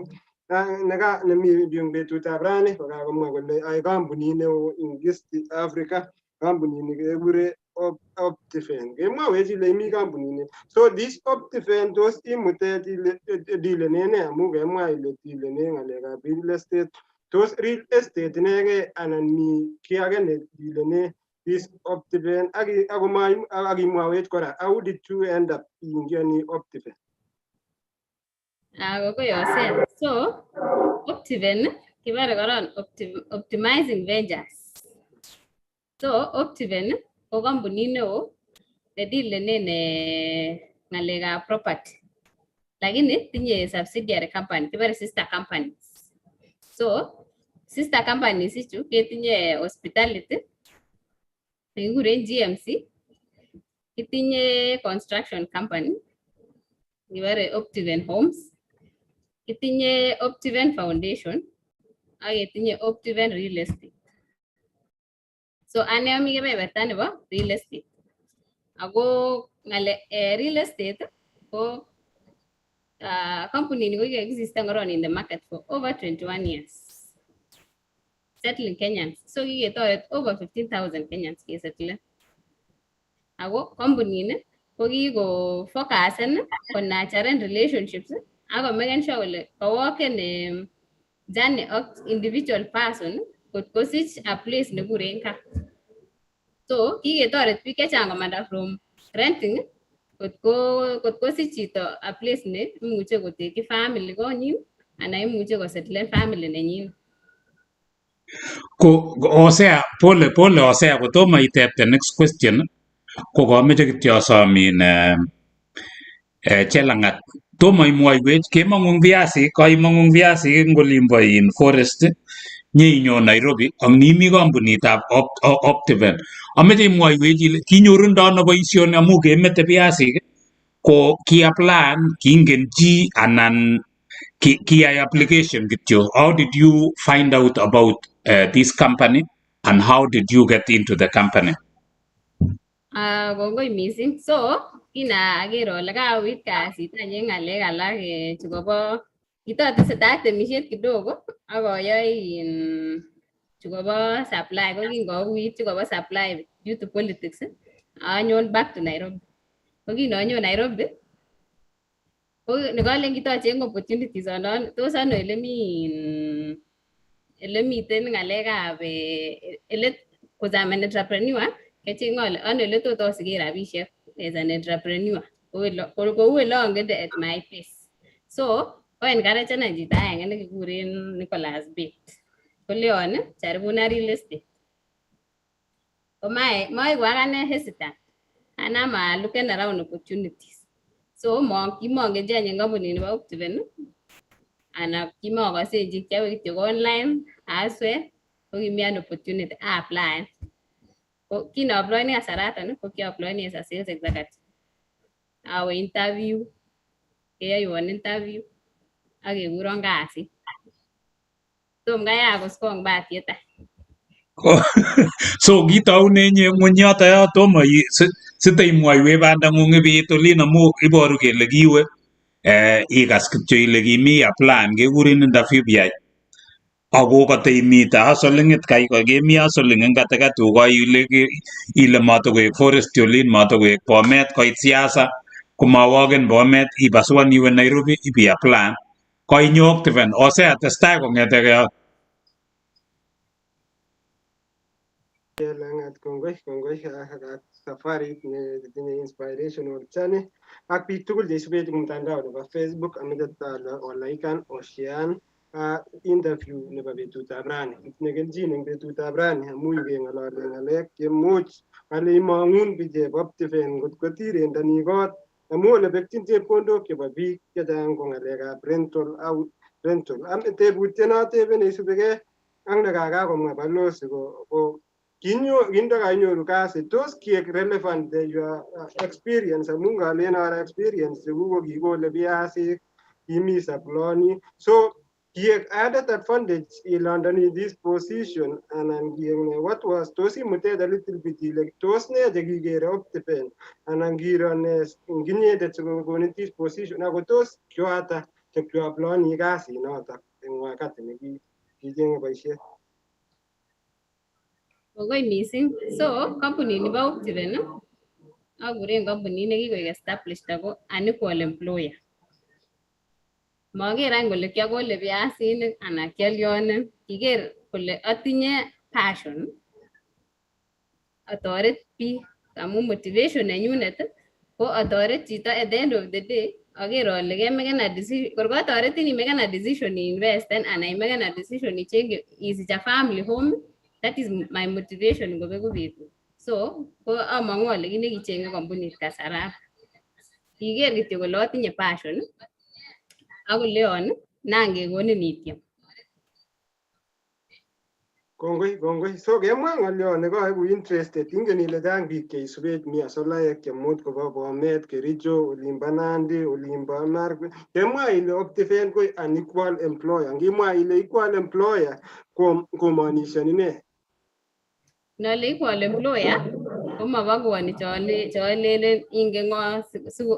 neka nemi eng betutab rani kokakomwa kole ai kampunit neo eng East Africa, kampunini kekure Optiven. Kemwowech ile imi kampunini. So this Optiven, tos imutech ile dealene ne? Amu kemwa ile dealene ng'alekab real estate. Tos real estate inegei anan mi kiy age ne dilene this Optiven ak akimwawech kora how did you end up iingioni Optiven? Ah, kongoi Hosea. So Optiven kibore koron Optimizing Ventures. So Optiven ko kampunit neo nedilenen ng'alekab property. Lakini tinye subsidiary company, kibore sister companies. So sister companies ichu ketinye hospitality nekikuren GMC, kitinye construction company kibore Optiven Homes, kitinye Optiven Foundation, ak ketinye Optiven Real Estate. So ane ami kebeberta nebo real estate. Ako ngale real estate ko company ni ko existen koron in the market for over 21 years. Settling Kenyans. So kiketoret over 15,000 Kenyans kesettlen. Ako company ni ko kiko focusen ko nurturen relationships ak komeken sure kole kawoken journey ak individual person kot kosich a place nekuren kaa. So kiketoret biik chechang komanda from renting kot kosich chito a place ne imuche kotekyi family konyin anan imuche kosettlen family nenyin. Ko Hosea, pole pole Hosea, kotomo iteb the next question ko kameche kityo asomin Chelangat tomo imwoiwech kemong'ung viasik kaimong'ung viasik eng olimbo in forest nyeinyo Nairobi ak nimi kampunitab Optiven. Ameche imwoiwech ile kinyorundo ano boisioni amu kemete viasik ko kiapply kingen chi anan kiyai application kityo. How did you find out about this company and how did you get into the company? Kongoi mising. So kinaker ale kauit kasit any en ng'alek alak chukobo kitotesetai ak temisiet kidogo ak ayoe in chukobo supply ko kingouit chukobo supply due to politics anyon back to Nairobi. Ko kinonyon Nairobi ko nekolen kitocheng opportunities anan tos ano elemi elemiten ng'alekab ele cause I'm an entrepreneur kechenge ale ano ele tot osiken rabisiek as an entrepreneur kou ele ongende at my pace. So koencouragenan chito agenge nekikuren Nicholas Bett. Koleon jaribuna real estate. Ko moiku akane hesitant. Anam a looking around opportunities. So kimongen chi any en kampunit nebo Optiven ana kimokosen chi kiawe kityok online aswe ko kimi an opportunity aapply. Ko kin applyeni kasaraton ko kiapplyeni as a sales executive. Awe interview, keyoiwon interview ak kekuron kasit. Tom kai akoskong batiet any. So kitoune inye ng'weny yoto yo tomo siteimwoiwech bandang'ung ibit olin amu iboru kele kiwe ikas kityo ile kimi applyan kekurin interview biyai ako koteimite hustling kai kemi hustling eng katikati ukoi ile ile matokoek forest olin matokoek Bomet koit siasa komawoken Bomet ipasuan iwe Nairobi ibi applyan koinyo Optiven. Hosea testai kong'etegei yo. Chelangat kongoi kongoi ak safarit netinye inspirational journey ak biik tugul cheisubech eng mtandao nebo Facebook ameche oliken oshean interview nebo betutab rani. Kitinye kelchin eng betutab rani amu yu keng'olole ng'alek chemuch ale imong'un bichep Optiven ngot ko tirendoni kot amu ole bekchin chepkondok chebo biik chechang ko ng'alekab rental au rental. Tebutiet notebe neisubigei ak nekakakomwa balozi ko kindo kainyoru kasi tos kiek relevant your experience amu ngalen aro experience chekuk ko kikole viasik kimi saploni so kiek added advantage ilandoni this position anan kiek ne what was tos imutet a little bit ile tos ne chekikere Optiven anan kiro ne nginyendet sikokonin this position ako tos kioata chekioaploni kasit notok eng wakati nekichenge boisiet. Kongoi mising. So kampunit nebo Optiven akuren kampunit nekikoik established ako an equal employer. Maker any kole kiakole piasinik anan kialyonen, kiker kole atinye passion atoret biik amun motivation nenyunet ko atoret chito. At the end of the day aker ale kemeken a decision, kor katoretin imeken a decision iinvesten anan imeken a decision icheng'yi isich a family home. That is my motivation ngobeku betut. So ko among'u ale kit nekicheng'e kampunit kasarap kiker kityo kole atinye passion ak koleon nangekonin ityem. Kongoi, kongoi. So kemwa ng'olyo nekoiku interested. Ingen ile chang biik cheisubech, mi asolaek chemuch kobo Bomet, Kericho, olimbo Nandi, olimbo Marakwet. Kemwa ile Optiven ko an equal employer. Ngimwa ile equal employer ko komonishoni ne? Nole equal employer komabaguani cholelen ingen ng'o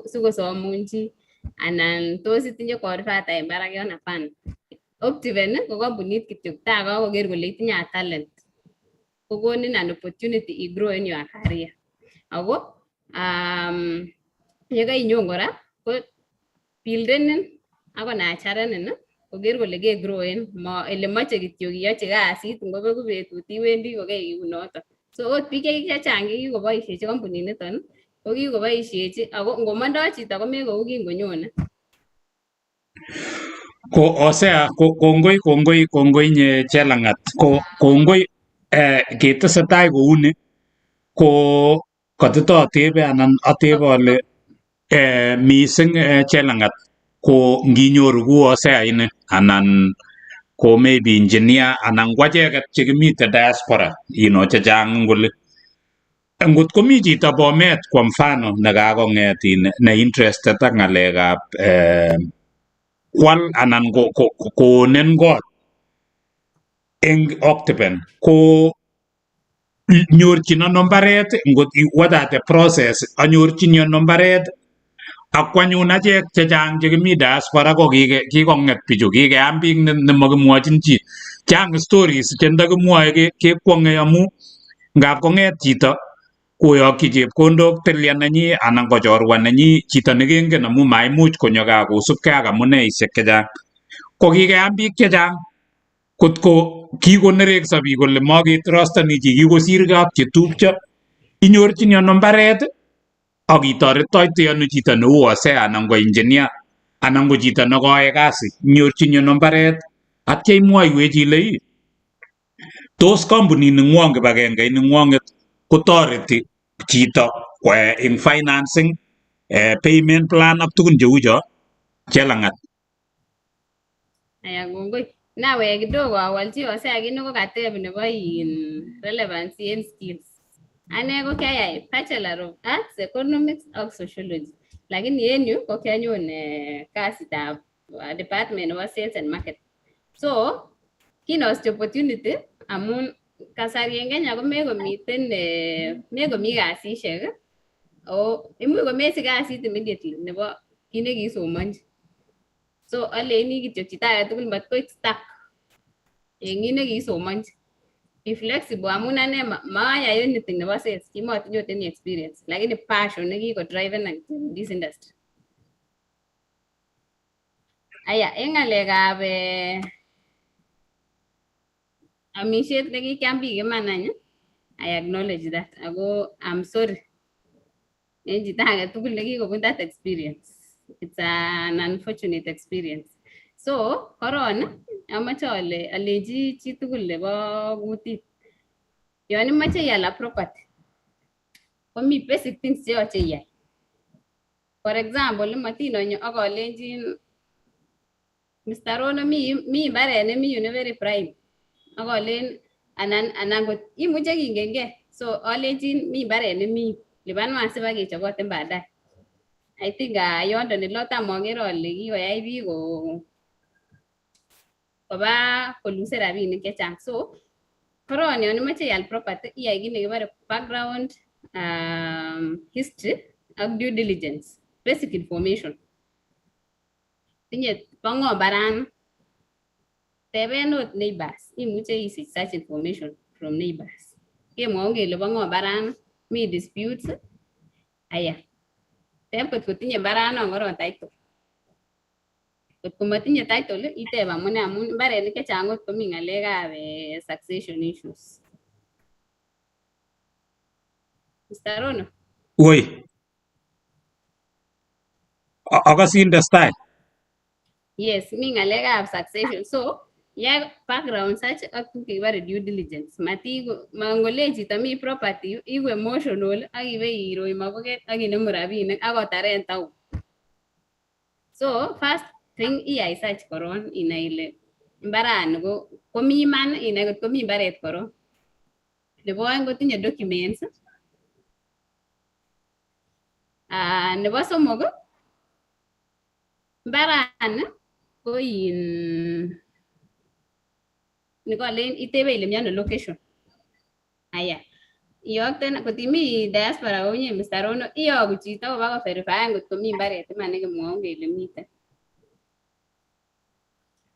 sikosomun chi anan tos itinye korfata en barak yon, hapana. Optiven ko kampunit kityo ta kakoker kole itinye a talent kokonin an opportunity i grow in your career. Ako yekainyon kora ko buildenin ako nacharenin koker kole kegrowen, ma ele moche kityo iyochi kasit ngobeku betut iwendi kokeiu noton. So ot biik chechang chekikoboishechi kampuniniton ko kikoboishechi ako ngomondo chito komekou kingonyone. Ko Hosea, ko kongoi, kongoi, kongoi nye Chelangat, ko kongoi. Ketesetai kouni ko katitotebe anan atebe ale mising Chelangat, ko nginyoru ku Hosea ini anan ko maybe engineer anan ko acheket chekimite diaspora chechang ngole, ngot komi chito Bomet kwa mfano nekakong'et in ne interested ak ng'alekab kwal anan koonen kot eng Optiven, ko nyorchin ano mbaret? Ngot what are the process anyorchini ano mbaret? Ak kwanyun achek chechang chekimi diaspora ko kikong'et bichu, kikeam biik nemakimwochin chi. Chang stories che ndakimwoe kekwong'e amu ngap kong'et chito koyokyi chepkondok tilya nenyi anan ko chorwa nenyi, chito nekengen, amu maimuch konyo gaa kosubkei ak amuneishek chechang, ko kikeam biik chechang kotko kikonerekso biik kole maketrustoni chi, kikosirgei ak chetupcho. Inyorchini ano mbaret ak itoretoite ano chito neu Hosea anan ko engineer anan ko chito nekoyoe kasi? Inyorchini ano mbaret? Atya imwoiwech ile ii tos kampunit ning'wong, kibagengeit ning'wong'et kotoreti chito eng financing, payment plan ak tugun cheu cho, Chelangat? Aya, kongoi. Nawek kidogo awolchi Hosea kit nekokateb nebo in relevancy en skills. Ane ko kiayai Bachelor of Arts, Economics ak Sociology. Lakini en yu ko kianyon kasitab department nebo sales and market. So kinosich opportunity amun kasari en Kenya komekomiten mekomi kasisiek o imuch komesich kasit immediately nebo kit nekiisomonchi. So aleini kityo chito agetugul matkoik stuck en kit nekiisomonchi. Be flexible amun ane mayai anything nebo sales, kimotinye ot any experience, lakini passion nekikodrivenan in this industry. Aya, en ng'alekab amishet nekikiam biik iman any, I acknowledge that ako I'm sorry en chito agetugul nekikobun that experience. It's an unfortunate experience. So koron amoche ale alenji chitugul nebo kutit, yon imoche ial a property komi basic things cheyoche iyai. For example, matin onyo ak alenjin Mr. Rono mi mbaret nemi yu ne very prime ak alen anan kot imuche kingenge, so alenjin mi mbaret nemi, lipanwan sibakechoboten baadaye. I think yondon eletam okere ole kikoyai biik ko koba koluse rabinik chechang. So koron yon imoche ial property iyai kit nekibore background history ak due diligence, basic information. Tinye bo ng'o mbarani? Teben ot neighbors, imuche isich such information from neighbors. Kemwoun kele bo ng'o mbarani, mi disputes. Aya, teb kot kotinye mbaranon koron title. Kot komatinye title iteb amune amun mbarenik chechang kot komi ng'alekab succession issues. Mr. Rono. Woi. Akasin testai. Yes, mi ng'alekab succession. So, ya background search ak tuguk chekibore due diligence. Mati mangolen chito mi property, iku emotional ak ibe iroi mabuket ak inemu rabinik ak kotaren town. So, first thing iyai search koron inai ile mbarani ko komi iman inai kot komi mbaret koron. Nebo oeng kotinye documents. Nebo somok mbarani ko in nikolen itebe ile miano location. Aya, iyokten kot imi diaspora kounye Mr. Rono iyoku chito koba koverifyen kot komi mbaret iman nekemwoun kele miten.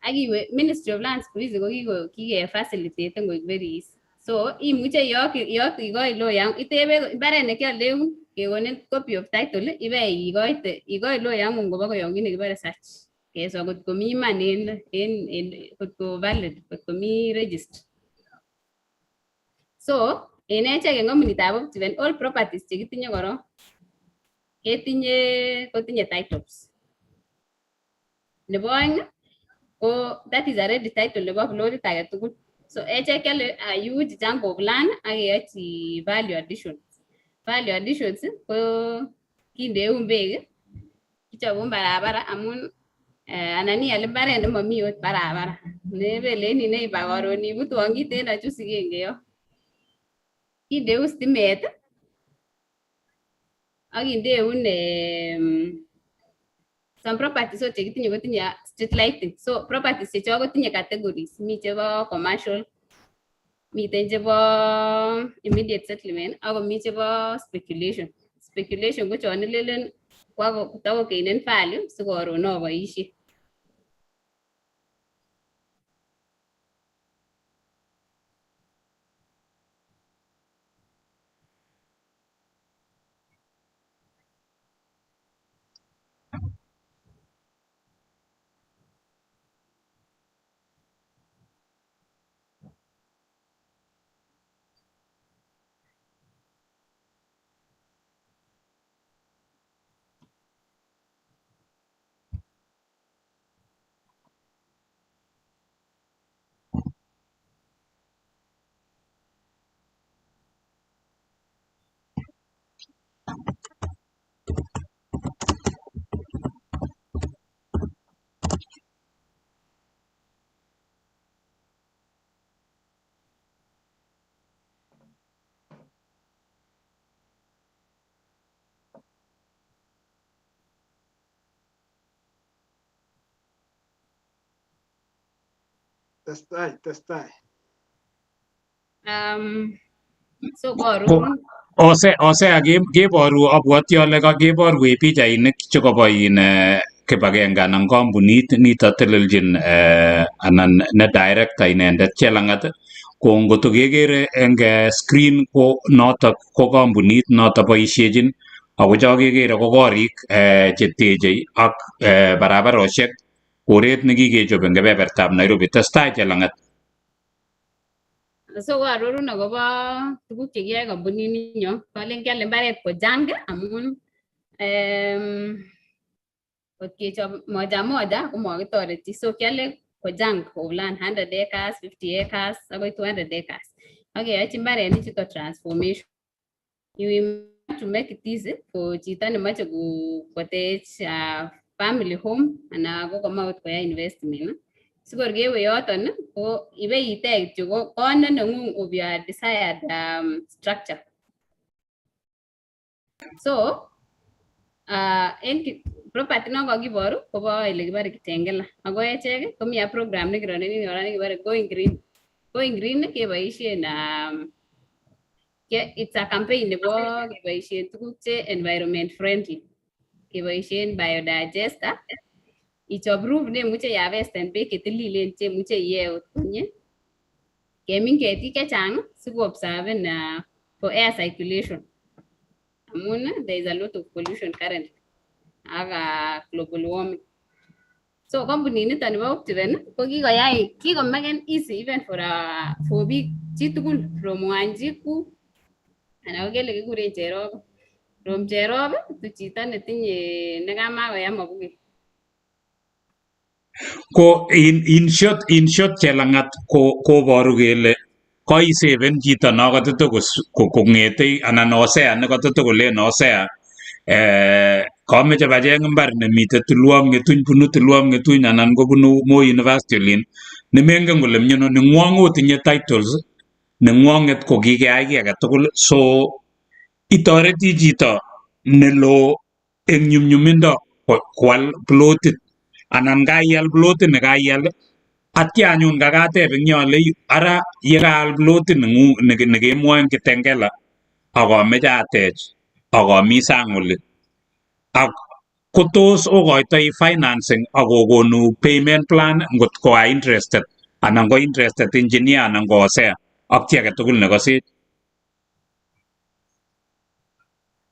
Ak iwe Ministry of Lands siku hizi ko kike facilitate koik very easy. So imuche iyokte ikoi lawyer itebe mbaret nekioldeun kekonin copy of title ibe ikoite ikoi lawyer ng'ung koba koyoun kit nekibore search. Keswa kot komi iman en kot ko valid kot komi register. So en echek en kampunitab Optiven all properties chekitinye korong ketinye kotinye titles. Nebo oeng ko that is a ready title nebo plotit agetugul. So echek kiole a huge chunk of land ak keyochi value additions. Value additions ko kindeun beek, kichobun barabara amun anan ial mbaret nemomi ot barabara nebelen neiba koron ibutwon kiten chu sikenge yo. Kindeun stimet ak kindeun some properties ot chekitinye kotinye street lighting. So properties chechok kotinye categories. Mi chebo commercial, miten chebo immediate settlement ak komi chebo speculation. Speculation ko chon ilelen takokeinen value sikoron oboishe. Testai, testai. So koarorun. Hosea keboru abwoti ale keborwech pichainik chekobo in kibagenge anan kampunit nito teleljin anan ne director inendet Chelangat ko ngotko kekere eng screen ko notok ko kampunit noto boisiechin ako cho kekere ko korik cheteche ak barabarosiek koret nekikechob eng kebebertab Nairobi. Testai Chelangat. So koarorun akobo tuguk chekiyoe kampuninyo. Kolen kiale mbaret ko junk amun kot kechob moja moja komakitoreti. So kiale ko junk of land 100 acres, 50 acres, akoi 200 acres. Ak keyochi mbarenik chuto transformation. You want to make it easy for chito nemoche kotech family home anan ko komoe ot koyai investment. Sikor kewe yoton ko ibe itech kityo kot ne nengung of your desired structure. So en property non kokiboru kobo ele kibore Kitengela. Ako echek komi a program nekironeni kora nekibore Going Green. Going Green keboisien it's a campaign nebo keboisien tuguk che environment friendly. Keboisien biodigester. Ichob roof nemuche iharvesten beek chetililen chemuche iyee ot komie. Kemin ketik chechang sikoobserven for air circulation. Amun there is a lot of pollution currently. Ak global warming. So kampunit niton nebo Optiven ko kikoyai kikomaken easy even for biik chitugul from Wanjiku anan ko kele kikuren Cherop. From Cherop to chito netinye nekamakoyam mabuket. Ko in short, Chelangat, ko koboru kele koiseven chito nokatete kong'ete anan Hosea nekatete kolen Hosea kameche bacheng mbar nemite tulwop Ng'etuny, bunu tulwop Ng'etuny anan kobunu Moi University olin nemengen kole miono ning'wong otinye titles neng'wong'et ko kikeyai kiy agetugul, so itoreti chito neloo eng nyumnyumindo koal plotit anan kaial plotit nekaial. Atya anyun kakateb eng yo ale ara yekaal plotit neng'ung nekemwoe eng Kitengela ak ameche atech ak ami sang oli ak kotos okoitoi financing ak kokonu payment plan ngot ko a interested anan ko interested engineer anan ko Hosea ak chi agetugul nekosech?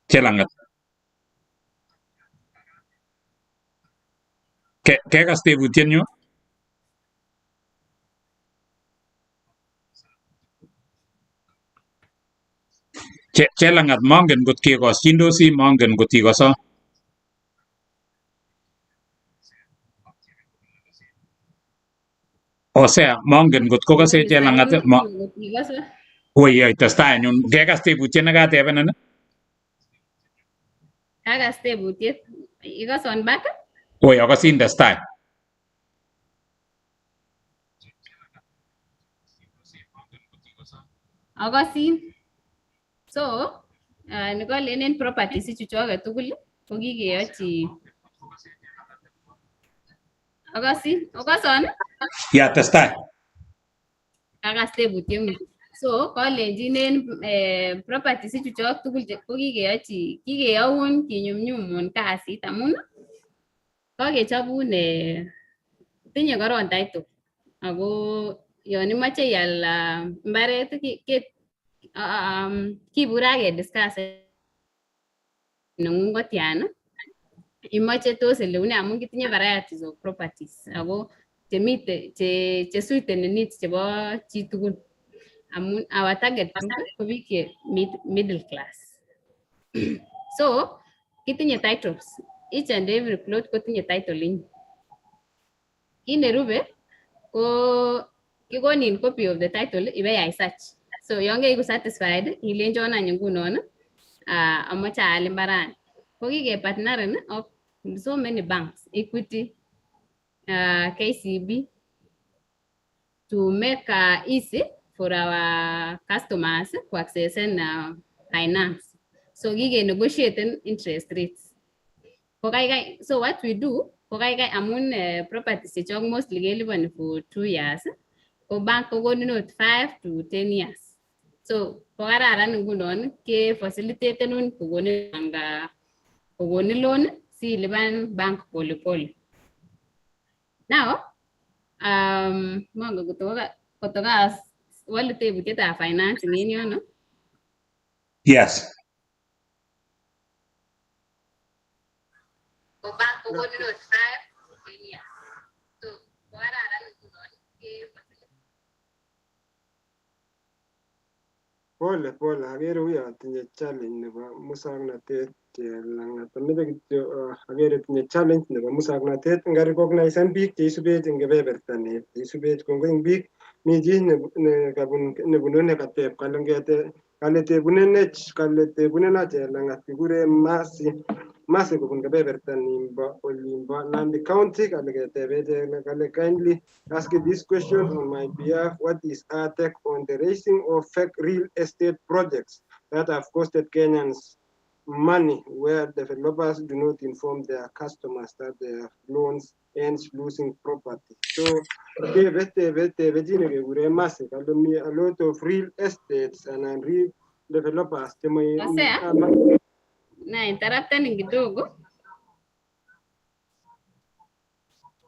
Chelangat, kekas tebutienyu? Chelangat, mongen ngot kekosyindosi, mongen ngot ikoso. Hosea, mongen ngot kokose Chelangat ma. Ikose. Woi, yoi, testai anyun, kekas tebutiet nekatebenin? Kakas tebutiet. Ikoson back? Woi, akosin, testai. Akosin. So, nikolenen properties ichuchoket tugul ko kikeyochi. Akosin, okoson? Ya, testai. Kakas tebutieng'ung. So, kalenjin en properties ichuchok tugul ko kikeyochi, kikeyoun kinyumnyumun kasit amun kakechobun tinye koron title ako yon imoche ial mbaret kibure ak kediscuss nengung kotian imoche tos eleune amun kitinye varieties of properties ako chemite che suiteni needs chebo chitugul amun our target group ko biik che middle class. So kitinye titles, each and every plot kotinye title inyin. Kit nerube ko kikonin copy of the title ibeyai search. So yon keiku satisfied ilenchon any ngunon amoche aal mbarani. Ko kikepartneren ak so many banks, Equity, KCB, to make easy for our customers to access finance. So kike-negotiaten interest rates. Ko kaikai, so what we do, ko kaikai amun properties chechok mostly keliponi for 2 years, ko bank kokonin ot 5 to 10 years. So ko kararan ngunon ke facilitatenun kokonin bank kokonin loan silipan bank pole pole. Now, mongen koto ka wolu tebutietab financing en yono. Yes. Ko bank kokonin ot 5 to 10 years. So ko kararan ngunon ke Pole pole, akere uyo tinye challenge nebo muswoknotet Chelangat. Ameche kityo akere tinye challenge nebo muswoknotet nga recognizen biik cheisubech eng kebeberta ni cheisubech. Kongoi eng biik. Mi chi ne kabun nebunu nekateb kale ngete kale tebunenech kale tebuneno Chelangat. Kikure Masi, Masi kobun kebeberta nimbo olimbo Nandi County. Kale ketebe kale, "Kindly ask this question on my behalf. What is our take on the raising of fake real estate projects that have costed Kenyans money, where developers do not inform their customers that their loans ends losing property?" So tebe chi nekekure Masi kale mi a lot of real estates anan real developers chemoi Hosea? Na interruptenin kidogo.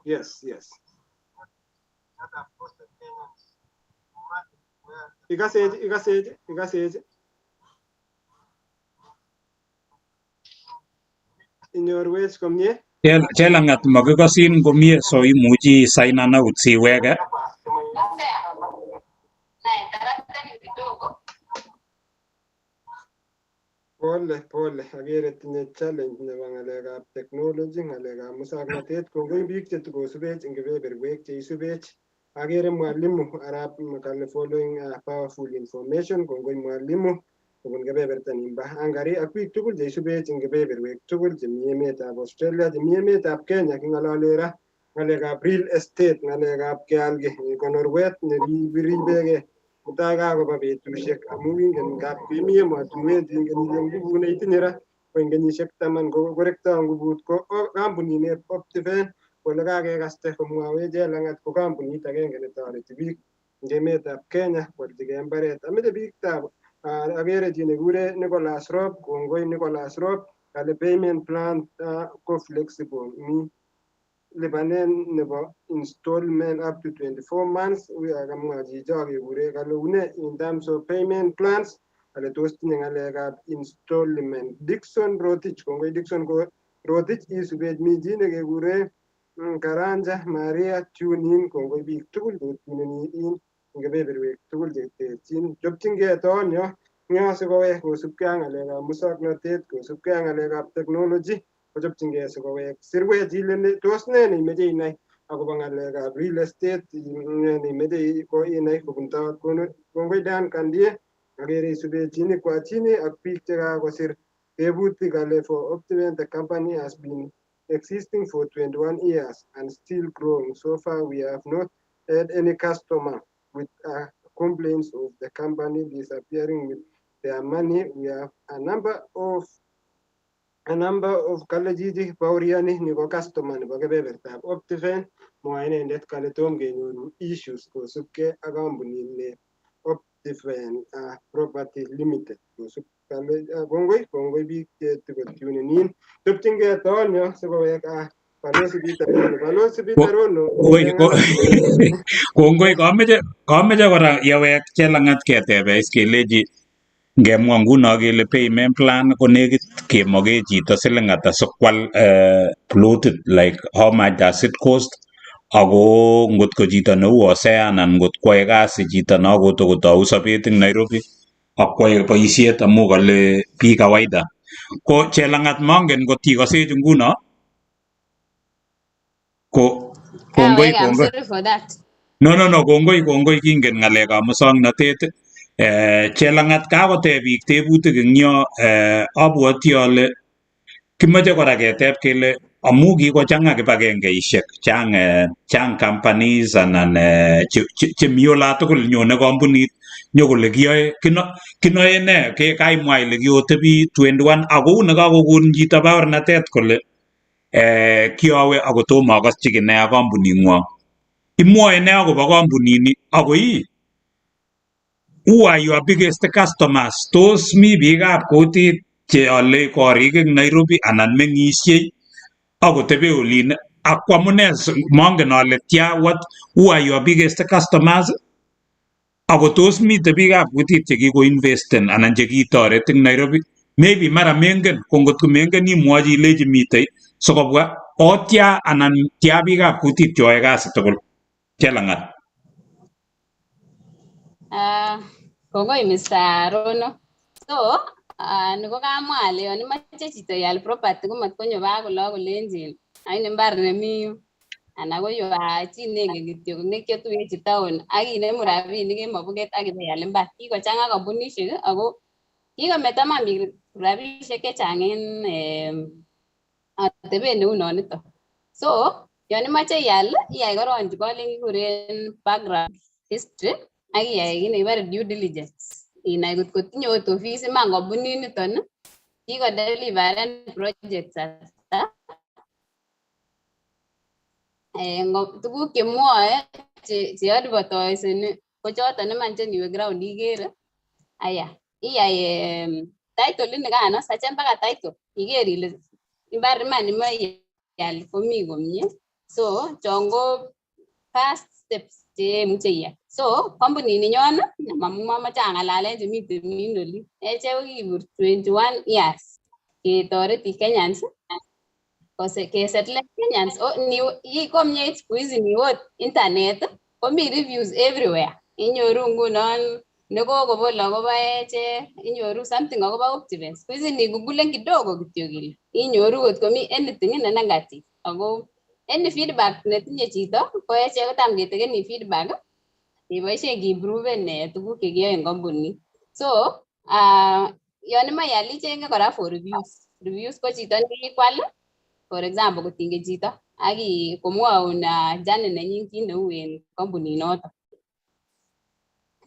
Yes. Ikasech, ikasech, ikasech. Inyorwech komie? Chelang'at, makikosin komie, so imuchi isainan out siweke. Pole pole, akere tinye challenge nebo ng'alekab technology, ng'alekab muswoknotet. Kongoi biik chetukosubech eng kebeberwek cheisubech. Akere mwalimu arap kale following powerful information. Kongoi mwalimu kobun kebeberta nimbo Hungary ak biik tugul cheisubech eng kebeberwek tugul chemi emetab Australia, chemi emetab Kenya. King'olole ra ng'alekab real estate, ng'alekab keal kiy, konorwet neribegei mutai kakoba betusiek, amu ingen ngap imi emotinwek ingen ile ngubut neitinye ra ko eng kenyisiek 10 ko korektoi ngubut. Ko kampunit ne Optiven kole kakekaste komwawech Chelang'at ko kampunit agenge netoreti biik eng emetab Kenya kwalchigei mbaret. Ameche biikab, akere chi nekikure Nicholas Rop. Kongoi Nicholas Rop. Kale payment plan ko flexible, mi lipanet nebo installment up to 24 months. Uya kamwa chicho kekure kale une in terms of payment plans, kale tos tinye ng'alekab installment. Dixon Rotich, kongoi Dixon ko Rotich isubech. Mi chi nekekure Karanja Maria tune in. Kongoi biik tugul chetuneni in eng kebeberwek tugul cheterchin. Chopchingei tonyo ng'yo sikowek kosubkei ak ng'alekab muswoknotet, kosubkei ak ng'alekab technology, kochopchingei sikowek. Sirwech ile tos nee neimeche inai akobo ng'alekab real estate, ne neimeche ko inai kobun taot. Kongoi Dan Kandie, akere isubechini kwachini ak biik chekakosir tebutik. Kale for Optiven, the company has been existing for 21 years and still growing. So far we have not had any customer with complaints of the company disappearing with their money. We have a number of kale chichi baoriani ni ko customer nebo kebebertab Optiven. Mwae inendet kale tom kenyoru issues kosubkei ak kampunit ne Optiven Property Limited. Kosub kale kongoi, kongoi biik che tikotunenin. Chopchingei tonyo sikowek Balozi Peter Rono. Balozi Peter Rono. Kongoi. Kameche kora yewek Chelang'at ketebe is kelechi ngemwa nguno kele payment plan ko nekit kemoke chito siling ata sikwal plotit, like how much does it cost? Ako ngot ko chito neu Hosea anan ngot kwoe kasi chito nokotokotou sobet eng Nairobi ak kwoe boisiet amu kale biik kawaida ko Chelang'at, mongen ngot ikosech nguno ko kongoi. Kawek, I'm Kongoi. sorry for that. No, kongoi, kongoi. Kingen ng'alekab muswoknotet. Chelang'at, kakoteb biik tebutik eng yo. Abwoti ale kimoche kora keteb kele amu kikochang'a kibagengeishek, chang chang companies anan chemi olatugul, nyone kampunit nyokole kiyoe kinoe ne ke kaimwa ile kiotebi 21 ako uu nekakokon chito baornatet kole kiowe ako tomo akoschi kiy neya kampuning'wong. Imwoe ne akobo kampunini? Ako ii, who are your biggest customers? Tos mi biikab kutit cheole korik eng Nairobi anan meng'isiei akotebe olin? Ak amune mongen ale tia what, who are your biggest customers? Ako tos mite biikab kutit chekikoinvesten anan chekitoret eng Nairobi? Maybe mara mengen, ko ngot ko mengen imwochi ilechi mitei sikobwa otya anan tia biikab kutit cheyoe kasi tugul. Chelang'at. Kongoi Mr. Rono. So, ni ko kamwa ale yon imoche chito ial property ko matkonyo baak olo kolenjin ain mbar nemi yu anan ko yu chi nengen kityo nekiotuyechi town ak inemu rabinik en mobuket ak ibeial mbar. Kikochang'a kampunishek ako kikometo iman biik rabishek chechang en atebet neu nonito. So, yon imoche ial, iyai korong chebo kikuren background history ak iyai kit nekibore due diligence. Inai kot kotinye ot office iman kampunit niton, kikodeliveren projects ata, tuguk chemwoe che advertiseni ko choton iman cheniwe ground ikere. Aya, iyai title inikano, sachen mpaka title iker ile imbar iman imoe ial komi komie. So chon ko first steps chemuche iyai. So kampunit ninyon, mamoche ang'alalen chemiten min oli, echek ko kikibur 21 years ketoreti Kenyans. Kesettlen Kenyans ni hii komyeit siku hizi ni ot internet komi reviews everywhere. Inyoru ngunon nekokobol akobo echek, inyoru something akobo Optiven. Siku hizi ni googlen kidogo kityo kile inyoru kot komi anything ne negative. Ako any feedback netinye chito ko echek kotam ketekeni feedback keboisien kiimproven tuguk chekiyoe en kampunit. So yon imoe ial ichenge kora for reviews. Reviews ko chito nekikwal, for example kotinge chito ak komwoun journey nenyin kit neu en kampunit noton.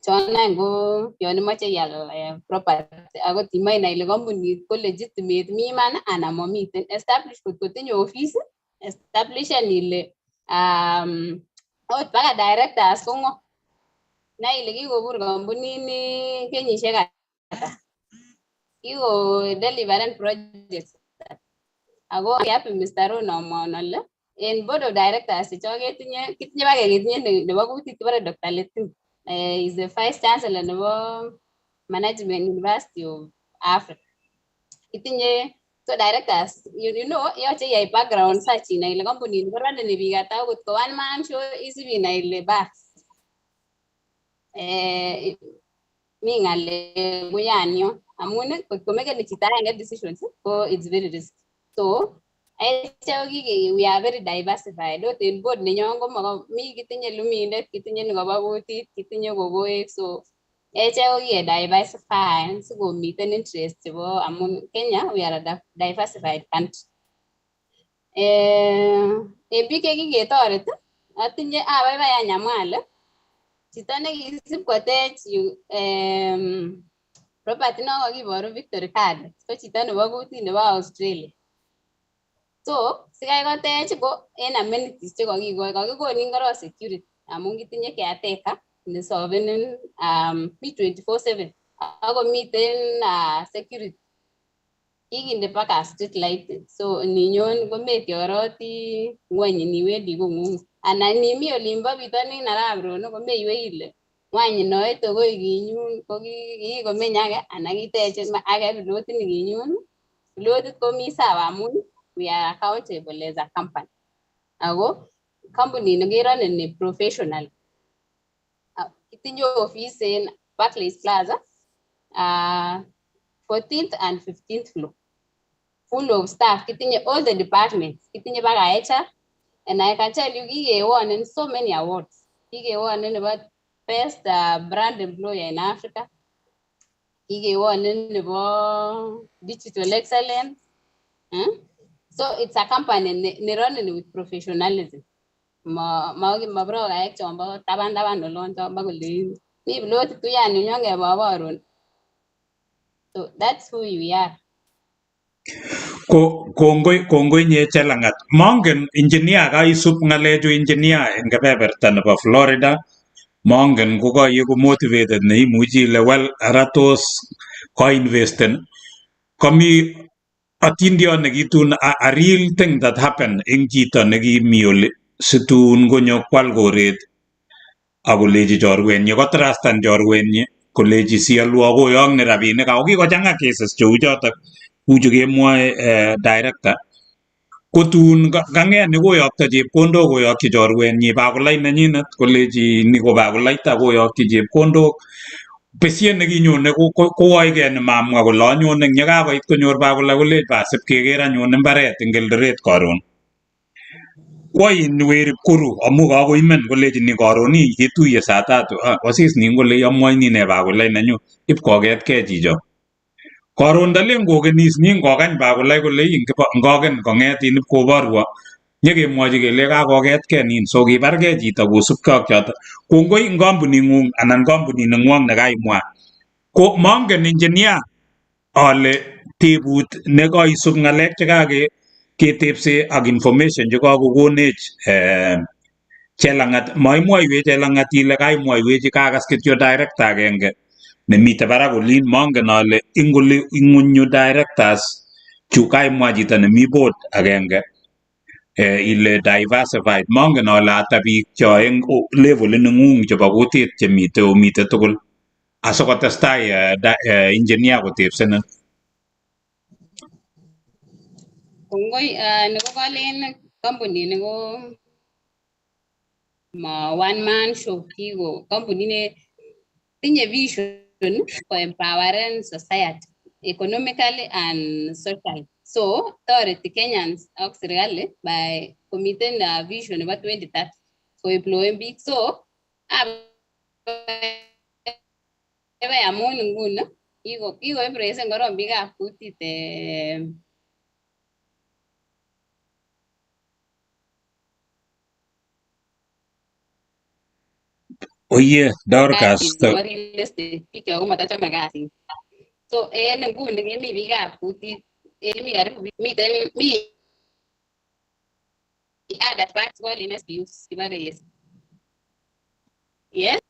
Chon any ko yon imoche ial property akot imoe inai ile kampunit ko legitimate mi iman anan momiten. Establish kot kotinye office, establishen ile ot baka directors ko ng'o. Nai ile kikobur kampunini kenyisiek ata. Kiko deliveren projects. Ako happy Mr. Rono amwaun ale en board of directors chechok ketinye kitinye baka ketinye nebo kutit kibore Dr. Letin. Is the vice chancellor nebo Management University of Africa. Kitinye so directors yoche iyai background search inai ile kampunini koroneni biik ata akot ko one man show isip inai ile bas. Mi ng'alek uyan yon amun kot komekeni chito agenge decisions ko it's very risky. So echek we are very diversified. Ot en board nenyon ko mi kitinye lumindet, kitinye nekobo kutit, kitinye kokoek, so echek ko kike diversify sikomiten interest chebo amun Kenya we are a diversified country. En biik chekiketoret atinye abaibai any amwa ale chito nekisip kotech property non kokiboru Victory Gardens ko chito nebo kutit nebo Australia. So sikai kotech ko en amenities chekokikoi kokikonin korong security amun kitinye caretaker nesovenin mi 24/7 akomiten security. Kikinde baka street lighting so ninyon kometioroti ngweny iniwendi kong'ung anan nimi olimbo bitonin arap Rono komeiwei ile ngwany noite koi kinyun ko kikomeny age anan kitech age plotit nikinyun. Plotit komi sawa amun we are accountable as a company. Ako kampunini keroneni professional. Kitinye office en Barclays Plaza, 14th and 15th floor. Full of staff. Kitinye all the departments. Kitinye baka HR. And I can tell you kikewon so many awards. Kikewon nebo best brand employer in Africa. Kikewon nebo digital excellence. So it's a company ne running with professionalism. Ma ma ma brokaek chombo taban taban olon chombo kole mi plotit uyan nyon keboborun. So that's who we are. Ko kongoi kongoi nye Chelangat. Mongen engineer kaisub ng'alechu engineer en kebeberta nebo Florida. Mongen ko koiku motivated neimuchi ile well ara tos koinvesten. Komi atindiot nekitun a real thing that happened eng chito nekimi oli situn konyo kwal koret akolechi chorwenyi kotrustan chorwenyi kolechi sialwo koyok ni rabinik ako kikochang'a cases cheu chotok uchu kemwoe director kotun kang'et ni koyokto chepkondok koyokyi chorwenyi bakulait nenyinet kolechi ni ko bakulaita koyokyi chepkondok Besiet nekinyone kowoeke nemamwa kole anyone eng yekakoit konyor bakula kolech bas ipkeker anyun imbaret eng Eldoret karon. Kwo in weri koru amu kakoimen kolechi ni karon ii ketuiye saa tatu wasis nin kole amwoini nee bakulai nenyu ip koketkei chicho. Karon ndalen kokenis nin kokany bakulai kole ii ngoken kong'et in ipkoborwo nyekemwochi kele kakoketkei nin so kibarkei chito kosubkei ak choto. Kongoi eng kampuning'ung anan kampunit neng'wong nekaimwa. Ko mongen engineer ale tebut nekoisub ng'alek chekake ketepse ak information chekakokonech Chelangat maimwoiwech Chelangat ile kaimwoiwech kakas kityo director agenge nemite barak olin mongen ale ing oli ing'unyu directors chu kaimwa chito nemi board agenge ile diversified mongen ale ata biik cho eng levelit neng'ung chebo kutit chemite omite tugul asikotestai engineer kotepsenin. Kongoi nebo kolen kampunini ko ma one man show, kiko kampunit ne tinye vision ko empoweren society economically and socially. So toreti Kenyans ak serikali by komiten vision nebo 2030 koemployen biik. So abai amun nguni kiko embracen korong biikab kutit Oye Dorcas kasit nebo real estate, biik chok komotochome kasit. So en nguni kemi biikab kutit, mi karibu miten mi other parts called in SBUs kibore yes. Yes.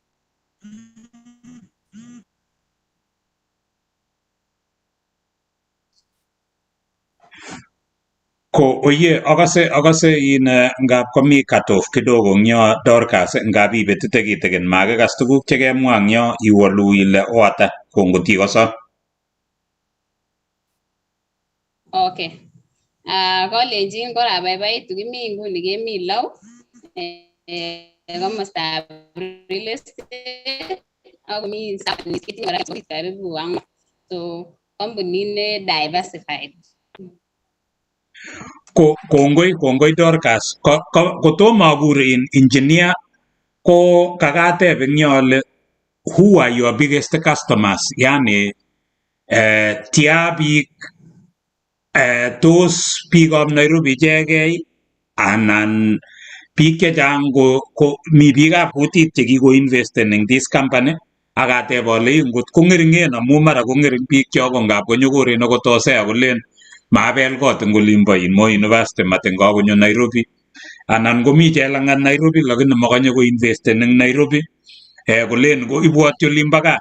Ko oye akose in ngap komi cut off kidogo eng yo Dorcas, ngap ibetite kitikin makikas tuguk chekemwa eng yo iwolu ile oata kongotikoso. Okay. Kolenjin korabaibaitu kimi nguni kemi Lau komostab real estate ak komi ketinye kora karibu ang'wan. So kampunit ne diversified. Ko kongoi Dorcas. Kotomo akur in engineer ko kakateb eng yo ale who are your biggest customers, yani tia biik tos biikab Nairobi ichegei anan biik chechang ko mi biikab kutit chekikoinvesten eng this company ak ateb ale ngot ko ng'ering'en amu mara ko ng'ering biik cho ko ngap konyokoren akot Hosea kolen mabel kot eng olimbo in Moi University matin kakonyo Nairobi anan komi chelang'at Nairobi lakini makonye koinvesten eng Nairobi kolen ko ibwotyi olimbo gaa.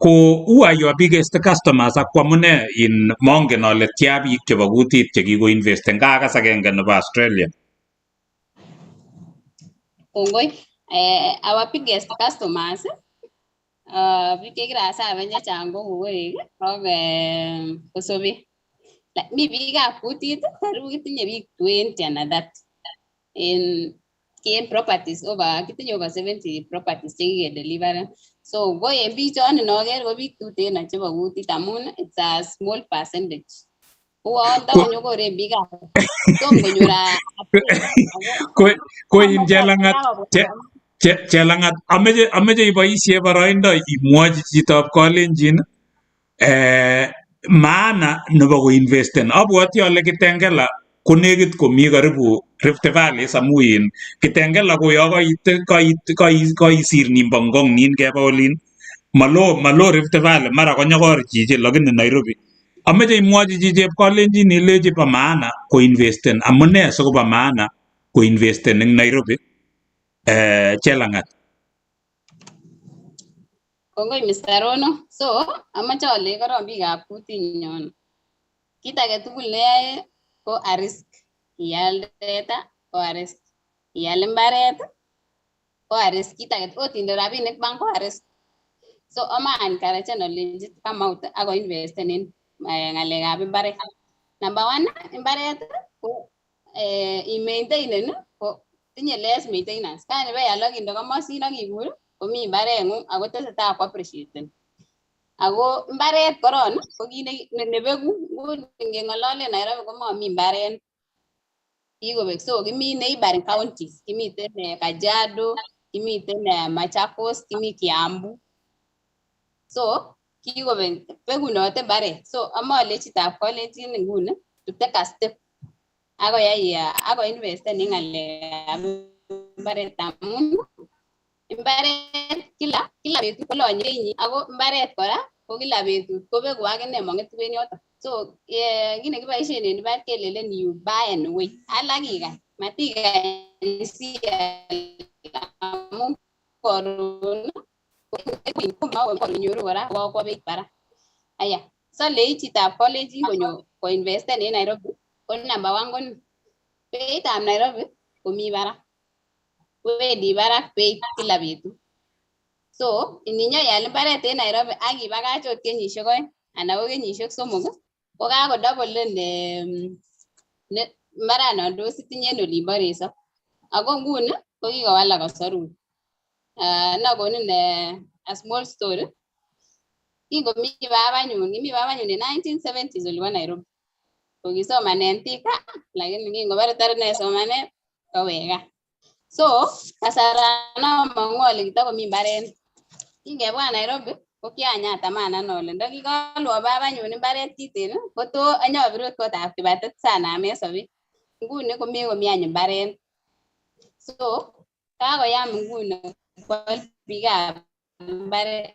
Ko who are your biggest customers ak kwamune in mongen ale tia biik chebo kutit chekikoinvesten kakas agenge nebo Australia. Kongoi. Our biggest customers biik chekirasaben chechang ko kokoek ak kosobet. Mi biikab kutit karibu kitinye biik 20 anan 30 en properties over kitinye over 70 properties chekikedeliveren. So ko en biichon inoker ko biik tuten chebo kutit amun it's a small percentage. Uon takonyokoren biikab tom konyor Ko in Chelangat Chelangat ameche iboisie boroindo imwochi chitab kalenjin maana nebo koinvesten. Abwoti ale Kitengela konekit komi karibu Rift Valley amu in Kitengela ko yo koisir nimbo Ngong nin keba olin malo Rift Valley mara konyokor chichi lakini Nairobi. Ameche imwochi chichep kalenjin ilechi bo maana koinvesten. Amune sikobo maana koinvesten eng Nairobi Chelangat. Kongoi Mr. Rono. So amache ale korong biikab kutinyon. Kit agetugul neyoe ko a risk. Ial teta ko a risk. Ial mbaret ko a risk. Kit age ot inde rabinik bank ko a risk. So ama encouragen alenji come out ak koinvesten en ng'alekab mbaret. Number one, mbaret ko i-maintainen ko tinye less maintenance. Kan ibeal ak inde komosin ak ibur komi mbareng'ung ako tesetai ko appreciaten. Ako mbaret koron ko kit nebeku. Nguni ngeng'ololen Nairobi komomi mbaret kikobek. So kimi neighboring counties, kimiten Kajiado, kimiten Machakos, kimi Kiambu. So kikobek bekunote mbaret. So amole chitab kalenjin nguni to take a step akoyai akoinvesten en ng'alekab mbaret amun mbaret kila betut kolonye beinyin ako mbaret kora ko kila betut kobeku akine mong'etu en yoton. So kit nekiboisien en mbar kelelen you buy and wait. Alak ikany, matikany sial amun koron inyoru kora kokwo beit barak. Aya, solei chitab kalenjin konyo koinvesten en Nairobi ko number one ko ni beitab Nairobi komi barak. Wendi barak beit kila betut. So ininyo ial mbaret en Nairobi ak ibakach ot kenyisiek 2 anan ko kenyisiek 3 ko kakodobolen Ne mbaranon tos itinye en olimbo resop. Ako nguni ko kikowalak kasarwek. Nokonin a small story. Kingomi babanyun, kimi babanyun en 1970s olibo Nairobi. Kokisomanen Thika, lakini kingobore tore ine somanet kowek gaa. So kasarano among'u ale kitakomi mbarenik. Kingebwa Nairobi ko kianyatamanan ole ndakikolwon babanyun mbaret kiten ko to anyobir ot kotab kibatit sanamen sobet. Nguni komekomi any mbarenik. So kakoyam nguni kwal biikab mbaret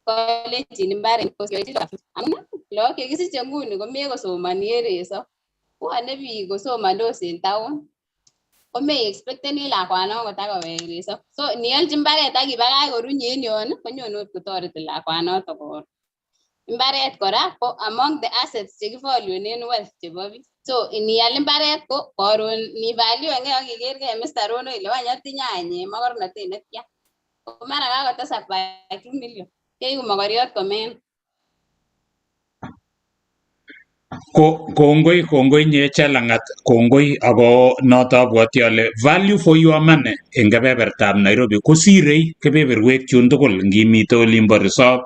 kolechin mbaret amun lagok chekisiche nguni komekosomoni en resop. Bwone biik kosomondos en town kome expecteni lakwanon kotakowek resop. So niolchi mbaret ak ibakach korunyi en yon konyone ot kotoreti lakwanoton koron. Mbaret kora ko among the assets chekivaluenen wealth chebo biik. So inial mbaret ko koron nivaluenge ak ikerkei Mr. Rono ile wany atinye any mokornotet netya. Ko mara kakotesak by 2 million keiku mokoriot komen. Ko kongoi, kongoi inye Chelangat, kongoi. Ako noto abwoti ale value for your money eng kebebertab Nairobi kosirei kebeberwek chun tugul. Ngimite olimbo resop,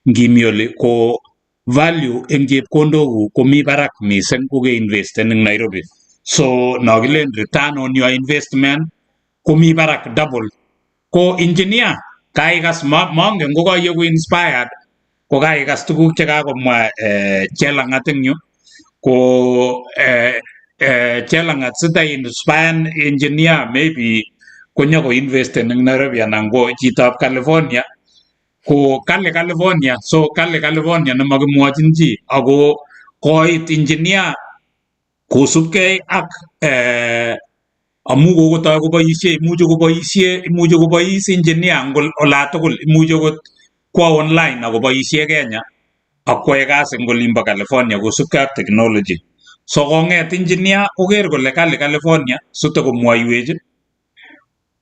ngimi oli, ko value eng chepkondokuk komi barak mising kokeinvesten eng Nairobi. So nokilen return on your investment komi barak double. Ko engineer, kaikas, mongen ngokayeku inspired ko kaikas tuguk chekakomwa Chelangat eng yu. Ko Chelangat sita inspire engineer maybe konyo koinvesten eng Nairobi, anan ko chitab California ko kali California. So kali California nemakimwochin chi, ako koit engineer kosubkei ak amu kokotoi koboisie, imuchi kobois engineer eng olatugul. Imuchi okot kwo online akoboisie Kenya ak kwae kasi eng olimbo California kosubkei ak technology. So kong'et engineer koker kole kali California, sitokomwoiwech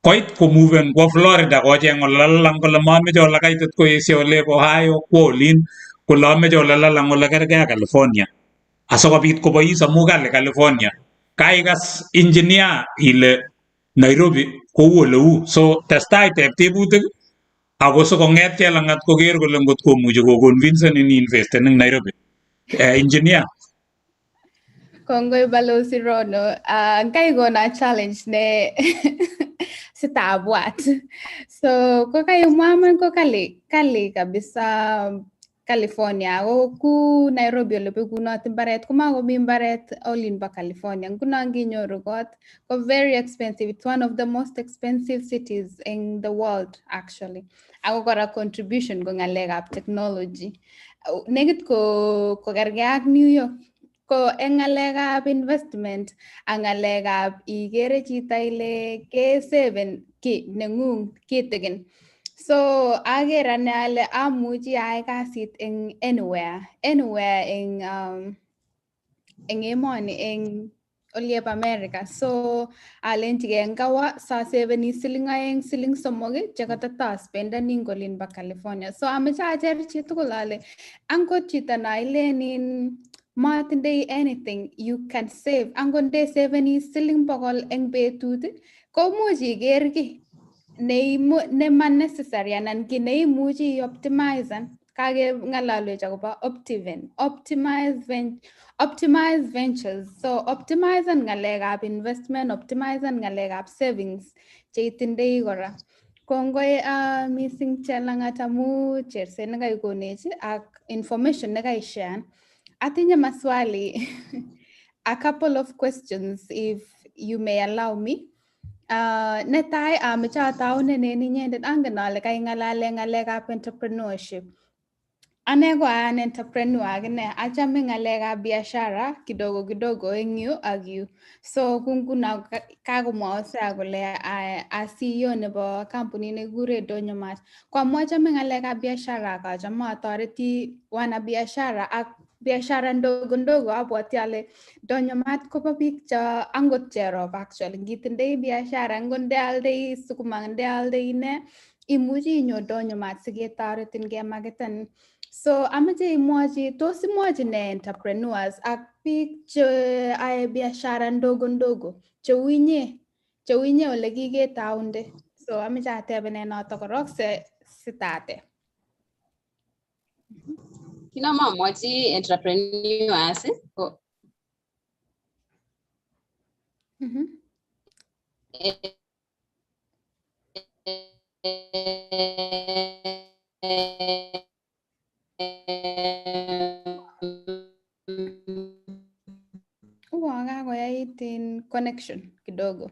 koit komoven kwo Florida kocheng ole lalang, kole mameche ole kaitit, koesio olep Ohio, kwo olin kole ameche ole lalang, ole kerkei ak California, asikobit kobois amu kali California. Kaikas engineer ile Nairobi kou oleu. So testai teb tebutik ako sikong'et Chelangat koker kole ngot komuchi koconvincenin iinvesten eng Nairobi. Engineer. Kongoi, Balozi Rono. Kaikona challenge ne sitabwat. So ko kaimwa man ko kali, kali kabisa California. Ako ku Nairobi ole bekunot mbaret, komakomi mbaret olin bo California. Nguno nginyoru kot ko very expensive. It's one of the most expensive cities in the world, actually. Ako kora contribution ko ng'alekab technology. Nekit ko kokergei ak New York ko eng ng'alekab investment ak ng'alekab ikere chito ile keseven ki neng'ung kitikin. So aker ane ale amuchi ayai kasit eng anywhere, anywhere eng emoni, eng oliep America. So alenchigei ngawa saseveni siling 2, siling 3 chekatataspendeni eng olin bo California. So ameche acher chitugul ale angot chito no ilen in matindoi anything, you can save. Angot ndeseveni siling 100 eng betut komuch iker ki nema necessary anan ki neimuchi ioptimizan. Kakeng'alalwech akobo optiven, optimize ventures. So optimizan ng'alekab investment, optimizan ng'alekab savings cheitindoi kora. Kongoi mising Chelangat amu cherset nekaikonech ak information nekaisharean. Atinye maswali, a couple of questions, if you may allow me. Netai ameche ataunen en inyendet, angen ale kaing'alale ng'alekab entrepreneurship. Ane ko an entrepreneur akine, achame ng'alekab biashara kidogo kidogo eng yu ak yu. So ku nguno kakomwa Hosea kole a CEO nebo kampunit nekikure Donyomat. Ko amu achame ng'alekab biashara ak achame atoreti wanabiashara ak biashara ndogo ndogo, abwati ale Donyomat kobo biik cho angot Cherop. Actually ngitindoi biashara, ngot ndealdoi sukuma, ndealdoi ne, imuchi inyo Donyomat siketoretin kemarketen. So amache imwochi, tos imwochi ne entrepreneurs ak biik che ae biashara ndogo ndogo cheu inye ole kiketaunde? So amache atebenen noto korok sitate. Kit nomomwochi entrepreneurs ko Uon kakoyait in connection kidogo.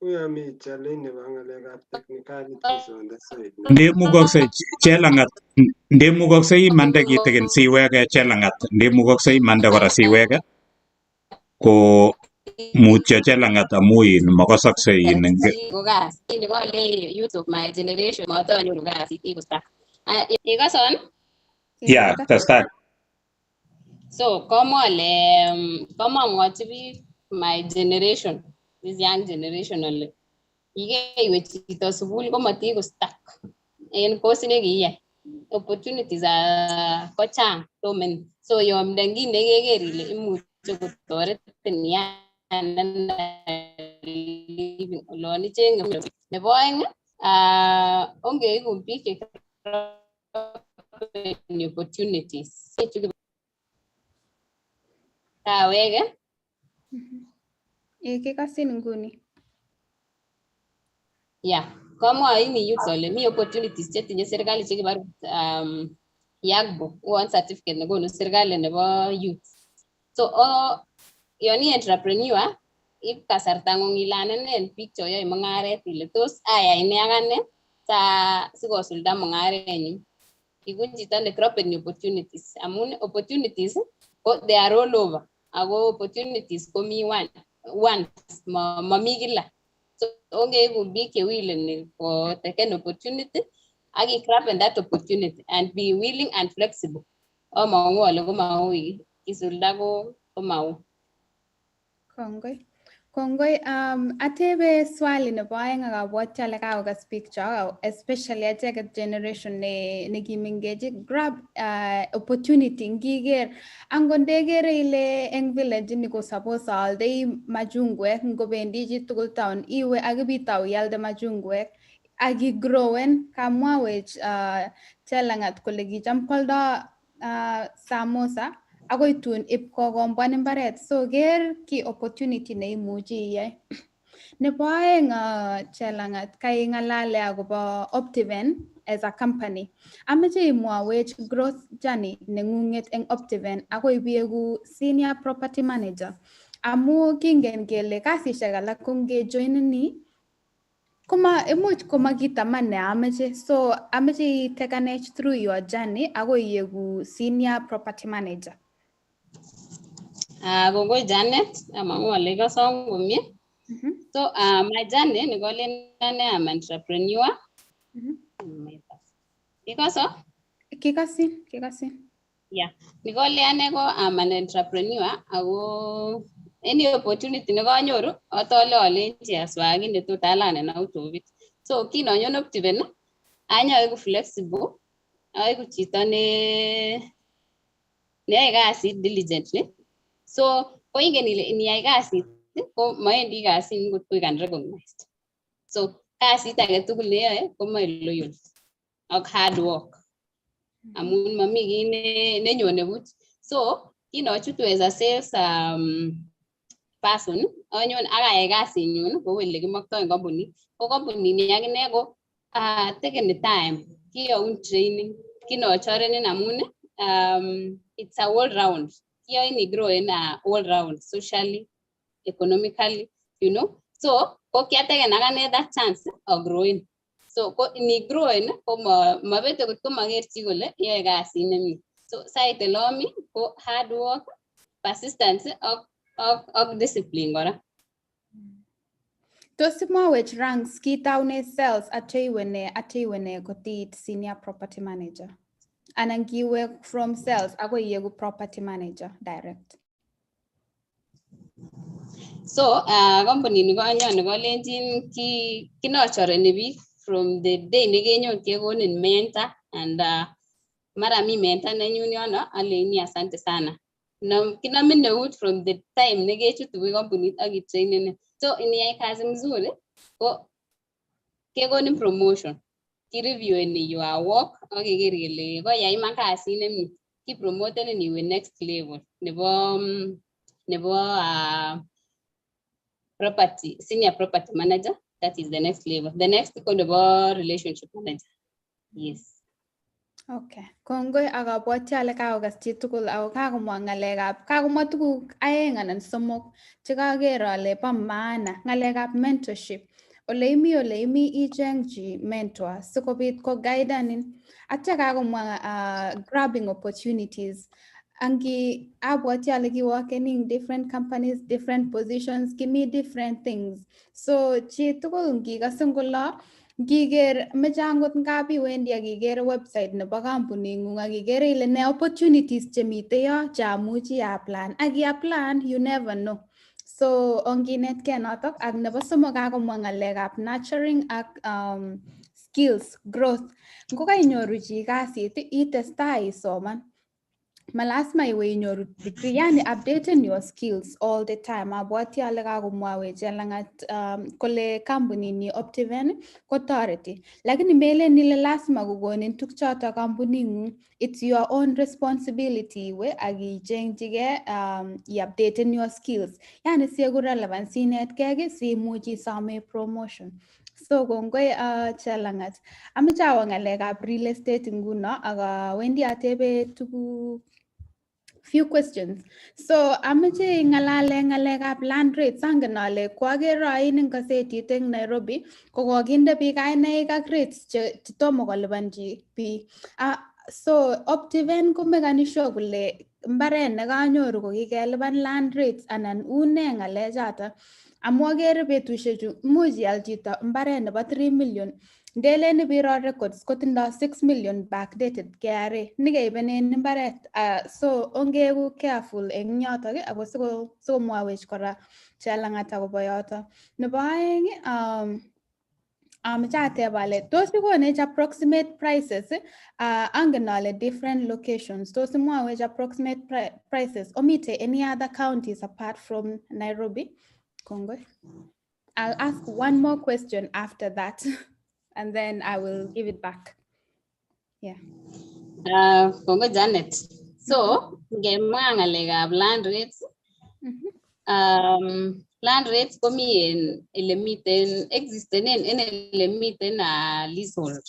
Uyo mi challenge nebo ng'alekab technicalities on the side. Ndemukokse, Chelangat, ndemukokse imande kitikin siweke. Chelangat, ndemukokse imande kora siweke. Ko mutyo, Chelangat, amu in makosokse in ko kasit nebo ale youth of my generation motonyoru kasit ikusta ikoson. Ya, testai. So komwa ale komomwochi biik my generation, this young generation, ale kikeiwe chito sukul komatiku stuck en course nekiiyai. Opportunities are kochang, so many. So yomden kit nekeker ile imuche kotoretin living olon ichenge. Nebo oeng, ongeiku biik che opportunities kaweke. Eh, kikasin nguni. Yeah, komwoini youth ale mi opportunities chetinye serikali chekibare YAGBO, uon certificate nekonu serikali nebo youth. So yon i entrepreneur, ib kasartangung ilanenen biik choyoe mung'aret ile tos ayai ne ak ane sa sikosulda mung'arenyun. Ikun chito ne grab opportunities, amun opportunities ko they are all over, ako opportunities komi one once, mami kila. So ongeiku biik che willing ko take an opportunity ak i-grab that opportunity and be willing and flexible. Among'u ale komaui kisulda ko komau. Kongoi. Kongoi. Atebe swali nebo aeng ak abwati ale kakokas biik chok, especially acheket generation ne nekimengech. Grab opportunity ngiker angot ndekere ile eng village ni ko suppose aaldei machungwek, ngobendi chitugul town, iwe akibitau ialde machungwek ak igrowen. Kamwawech Chelangat kole kicham kwoldo samosa akoi tun ipkokomboan imbaret. So ker ki opportunity neimuchi iyai. Nebo aeng, Chelangat, kaing'alale akobo Optiven as a company. Amache imwowech growth journey neng'ung'et eng Optiven akoi bieku senior property manager, amu kingen kele kasisiek alak ko ngejoineni koma imuch koma kitaman ne ameche. So ameche itekanech through your journey akoi ieku senior property manager. Kongoi, Janet, amang'u ale ikoson komie. So my journey nikolen ane am entrepreneur. Ikoso? Kikasin, kikasin. Yeah. Nikole ane ko am an entrepreneur, ako any opportunity nekanyoru atole alenchi aswa kit netot alanen out of it. So kinonyon Optiven anyoiku flexible, aiku chito ne neyoe kasit diligently. So ko ingen ile iniyai kasit ko maendi kasit ngot koik unrecognized. So kasit age tugul neyoe komoe loyalty ak hard work, amun mami kiy nenyone buch. So kinochutu as a sales person, anyon ak ayai kasinyun kou ele kimoktoi en kampunit. Ko kampunini akine ko taken the time, kiyoun training, kinochorenin amun it's a all round. Kiyoin igrow in a all round, socially, economically. So ko kiateken akane that chance of growing. So ko ni growing ko mabete kot ko maker chi kole iyoe kasit nemie. So sait ele omi ko hard work, persistence ak discipline kora. Tos imwowech ranks kitaune sales atyo iwe ne kotiit senior property manager, anan kiwe from sales akoi ieku property manager direct? So kampunini konyon kolenjin kinochoreni biik from the day nekenyon kekonin mentor and Mara mi mentor nenyun yono aleini asante sana. Kinomin eut from the time nekechut ui kampunit ak kitrainenin. So iniyai kazi mzuri ko kekonin promotion. Kirevieweni your work ak keker kele koyai iman kasit nemie. Kipromotenin iwe next level nebo property senior property manager. That is the next level. The next ko nebo relationship manager. Yes. Okay, kongoi ak abwoti ale kakokas chitugul ako kakomwa ng'alekab, kakomwa tuguk aeng anan somok chekaker ale bo maana, ng'alekab mentorship. Ole imi icheng chi mentor sikobit koguidanin. Atya kakomwa grabbing opportunities. Angi abwati ale kiworken in different companies, different positions, kimi different things. So chitugul ngikas ngolo, ngiker meche angot ngap iwendi ak iker website nebo kampuning'ung ak ikere ile ne opportunities chemite yo cheamuchi iapply ak iapply, you never know. So onginetkei notok. Ak nebo somok kakomwa ng'alekab nurturing ak skills growth. Ngokainyoru chi kasit, itestai isoman, malasima iwe inyoru degree, yani updating your skills all the time. Abwati ale kakomwawech Chelang'at kole kampunini Optiven kotoreti, lakini melen ile lazima kokonin tukchoto kampuning'ung. It's your own responsibility iwe ak ichengchigei, i-updaten your skills, yani sieku relevant, sinetkei ki simuch isome promotion. So kongoi, Chelang'at. Ameche awo ng'alekab real estate nguno ak awendi atebe tuguk few questions. So ameche ng'alale ng'alekab land rates. Angen ale kwaker ain eng kasetit eng Nairobi ko kokinde biik kainaik ak rates che tomo kolipanchi biik. So Optiven komekani sure kole mbaret nekanyoru ko kikelipan land rates anan une ng'alechoto? Amu akere betushechu imuch ial chito mbaret nebo 3 million, ndelen ibiro records kotindo 6 million backdated KRA nikeibenen mbaret. So ongeku careful eng yotok ako sikomwawech kora Chelang'at akobo yoto. Nebo aeng, ameche ateb ale tos ikonech approximate prices? Angen ale different locations, tos imwawech approximate prices? Omite any other counties apart from Nairobi? Kongoi. I'll ask one more question after that and then I will give it back. Yeah. Kongoi, Janet. So ngemwa ng'alekab land rates, land rates komi en elemiten existenen en elemiten leasehold.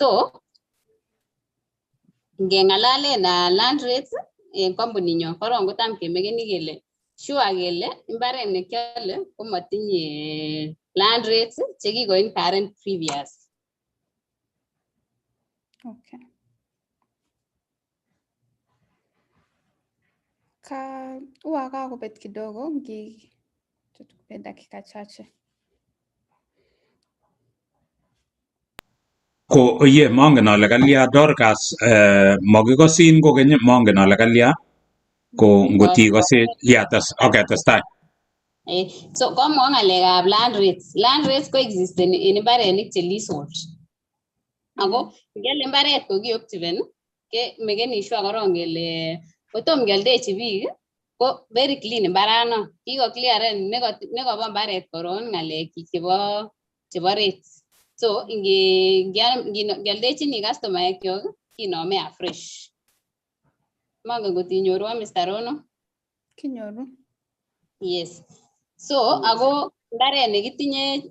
So ngengalalen land rates en kampuninyon korong kotam kemekeni kele sure kele mbaret nekiole komotinye land rates chekikoin current previous. Okay. Ka huwa kakobet kidogo, ngi tutupe dakika chache. Ko ye mongen ale kalya, Dorcas, mokikosin kokeny, mongen ale kalya ko ngot ikose ya tes, okay, testai. So komwa ng'alekab land rates. Land rates ko existen en mbarenik che leasehold. Ako ngial mbaret ko ki Optiven ke mekeni sure korong kele kotom kioldechi biik ko very clean mbaranon. Kiko clearen nekobo mbaret koron ng'alekchik chebo rates. So ngialdechini customaek kyok kinome afresh. Mongen ngot inyorwon, Mr. Rono. Kinyoru. Yes. So ako mbaret nekitinye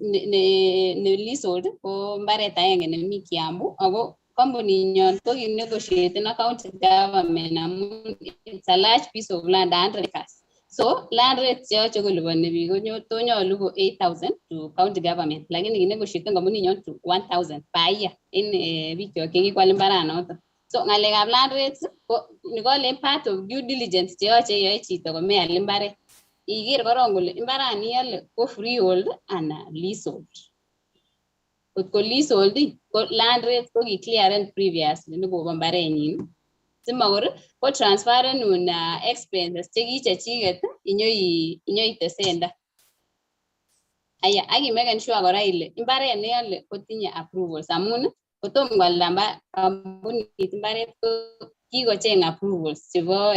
ne leasehold ko mbaret agenge nemi Kiambu, ako kampuninyon ko kinegotiaten ak county government amun it's a large piece of land, 100 acres. So land rate cheyoche koliponi biik tonyolu ko 8000 to county government, lakini kinegotiaten kampuninyon to 1000 per year en biik kyok chekikwal mbaranoton. So ng'alekab land rates ko nikolen part of due diligence cheyoche iyoe chito komeal mbaret. Iker korong kole mbarani iole ko freehold ana leasehold. Kotko leasehold ko land rates ko kiclearen previously nekobo mbarenyin. Simakor ko transferenun expenses chekichechiket inyoitesenda. Aya, ak imeken sure kora ile mbaret neole kotinye approvals amun Kotom koalda kampunit mbaret ko kikocheng approvals chebo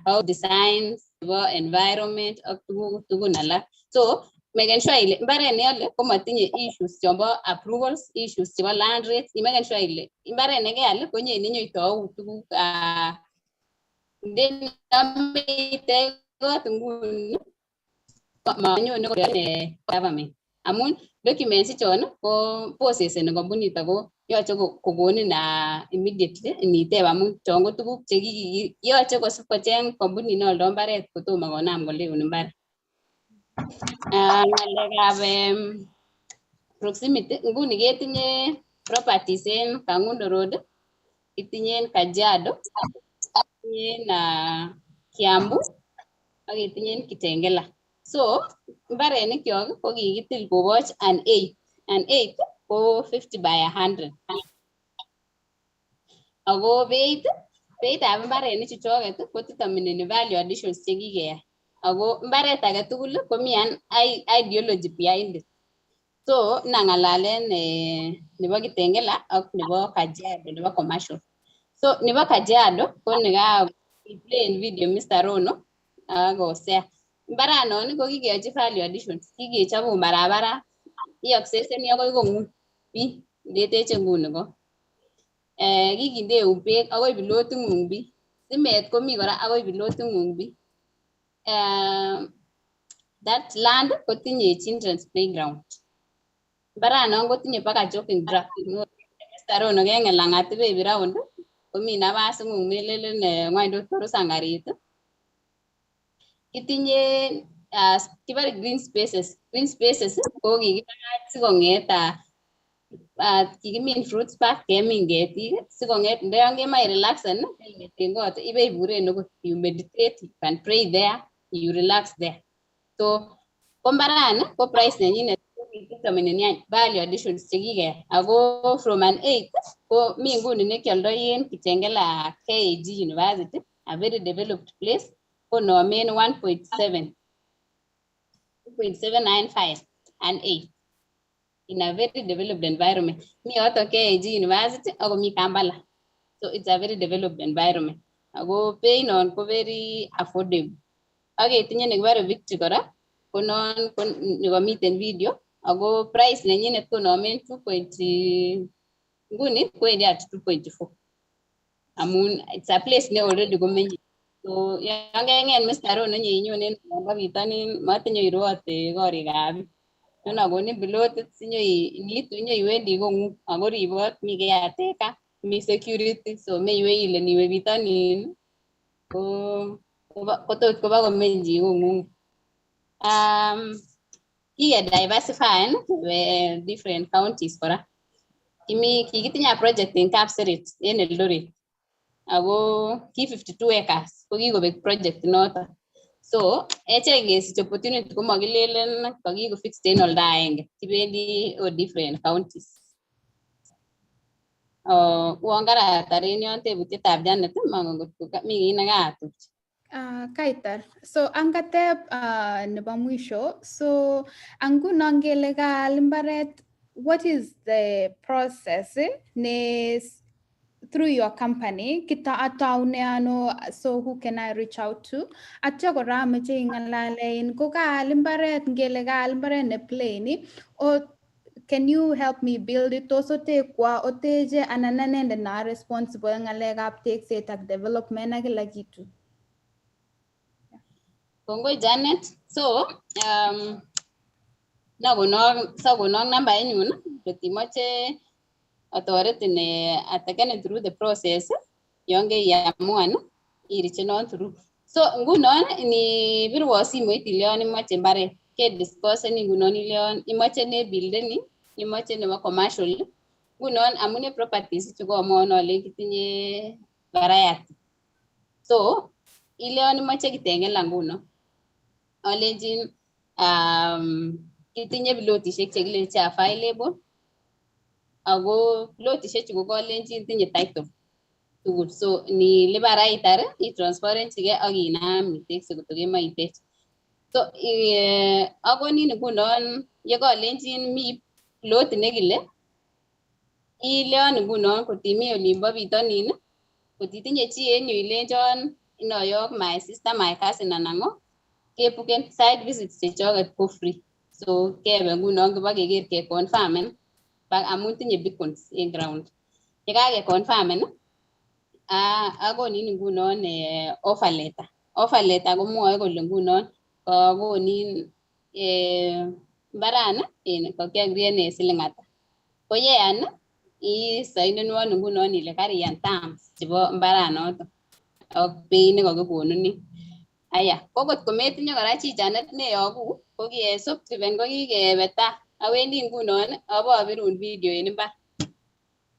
house designs, chebo environment ak tuguk tugun alak. So maken sure ile mbaret neole komatinye issues chombo approvals, issues chebo land rates. Imeken sure ile mbaret nekeal konye nenyoitou tuguk ndenamite kot nguni manyone government amun documents ichon ko processeni kampunit ako yoche kokonin immediately initeb amun chon ko tuguk che yoche kosib kocheng kampunit neoldo mbaret kotomo konam koleun mbaret. Ng'alekab proximity, nguni ketinye properties en Kangundo Road, itinye en Kajiado, itinye en Kiambu ak ketinye en Kitengela. So mbarenikyok ko kikitil koboch an eighth. An eighth ko 50 by 100. Ako beitab mbarenik chuchoket ko determineni value additions chekikeyai. Ako mbaret age tugul komi an ideology behind it. So nangalalen nebo Kitengela ak nebo Kajiado nebo commercial. So nebo Kajiado ko neka play in video Mr. Rono ak Hosea. Mbaranon ko kikeyochi value additions, kikechobun barabara, iaccesseni akoi kong'ung bii ndeteche nguni ko. Kikindeun beek akoi piloting'ung bii. Stimet komi kora akoi piloting'ung bii. That land kotinye children's playground. Mbaranon kotinye mpaka jogging track. Mr. Rono keng'et lang'at ibeibir round komi nabas ing'ung melelen ng'wany tot korusan karit. Kitinye kibore green spaces. Green spaces ko kikibakach sikong'et kikimin fruits park, kemin ketik sikong'et ndo yon kemoche relaxen ing'et en kot ibeiburen okot, you meditate, you can pray there, you relax there. So ko mbarani ko price nenyinet determineni value additions chekikeyai ako from an eighth ko mi nguni nekialdoi en Kitengela KAG University, a very developed place, konomen 1.7 2.795 and 8 in a very developed environment. Mi yoto KAG University ako mi Kampala. So it's a very developed environment. Ako bei non ko very affordable. Ak ketinye nekibore Victory kora ko non ko nekomiten video ako price nenyinet konomen 2. Nguni kowendi at 2.4 amun it's a place ne already komenye. So yon keng'et Mr. Rono nyenyone en olombo bitonin motinye iruote korikab biik. Yon akonin pilotit sinyo niitu inyoiwendi kong'ung ako ribot mi caretaker, mi security, so meiwei ile niwe bitonin ko kotot kobakomeny chi kong'ung. Kike diversify different counties kora. Kimi kikitinye project en Kapseret en Eldoret ako ki 52 acres ko kikobek project noton. So echek kesich opportunity komokilelen kakiku fixed en oldo aenge, kibendi o different counties. Uon karatar en yon tebutietab Janet, mongen ngot ko mi kiy nekatubch. Kaitar. So angateb nebo mwisho. So anguno ngele kaal mbaret, what is the process ne through your company kita ataune ano, so who can I reach out to? Atya kora amoche ing'alale in ko kaal mbaret, ngele kaal mbaret ne plain o can you help me build it? Tos otekwa oteche anan anendet na responsible en ng'alekab tekset ak development ak kila kitu? Kongoi, Janet. So nakonok sakonok nambainyun ngot imoche atoretin atakenin through the process yon keiamuan irichenon through. So ngunon inibirwon simoit ileon imoche mbaret kediscusseni ngunon ileon imoche nebuildeni, imoche nebo commercial. Ngunon amune properties ichu komwoun ale kitinye variety. So ileon imoche Kitengela nguno. Alenjin kitinye pilotishek chekile che available ako pilotishek chu ko kalenjin tinye title tugul, so nilipan ra itar itransferenchige ak inam itekse kotko kemoe itech. So akonin ngunon yekalenjin mi plot nekile Ileon ngunon kotimi olimbo bitonin, kotitinye chi en yu ilenchon inoyok my sister, my cousin anan ngo, kebuken site visits chechoket ko free. So kebe ngunon kibokeker keconfirmen amun tinye beacons en ground. Yekakeconfirmen akonin ngunon offer letter. Offer letter komwoe kole ngunon kakonin mbarani en kakiagrien en siling ata. Ko yean isainenwon ngunon ile kariyan terms chebo mbaranoton ak beit nekokikonunin. Aya, ko kot kometinye kora chi Janet neyoku, ko Optiven ko kikebe taa. Awendi ngunon abobirun video en imbar.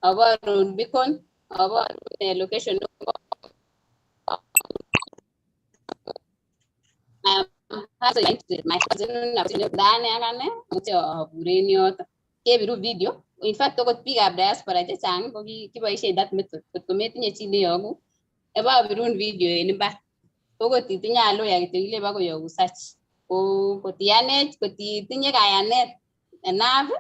Aborun beacon, aborun location. Ane ak ane aburen yoton. Kebiru video. In fact, okot biikab diaspora chechang ko kiboisien that method. Kot kometinye chi neyoku, ebobirun video en imbar. Ko kot itinye aloya kityo ile bakoyoku search. Ko kotiyanech, kotitinye kayanet enough,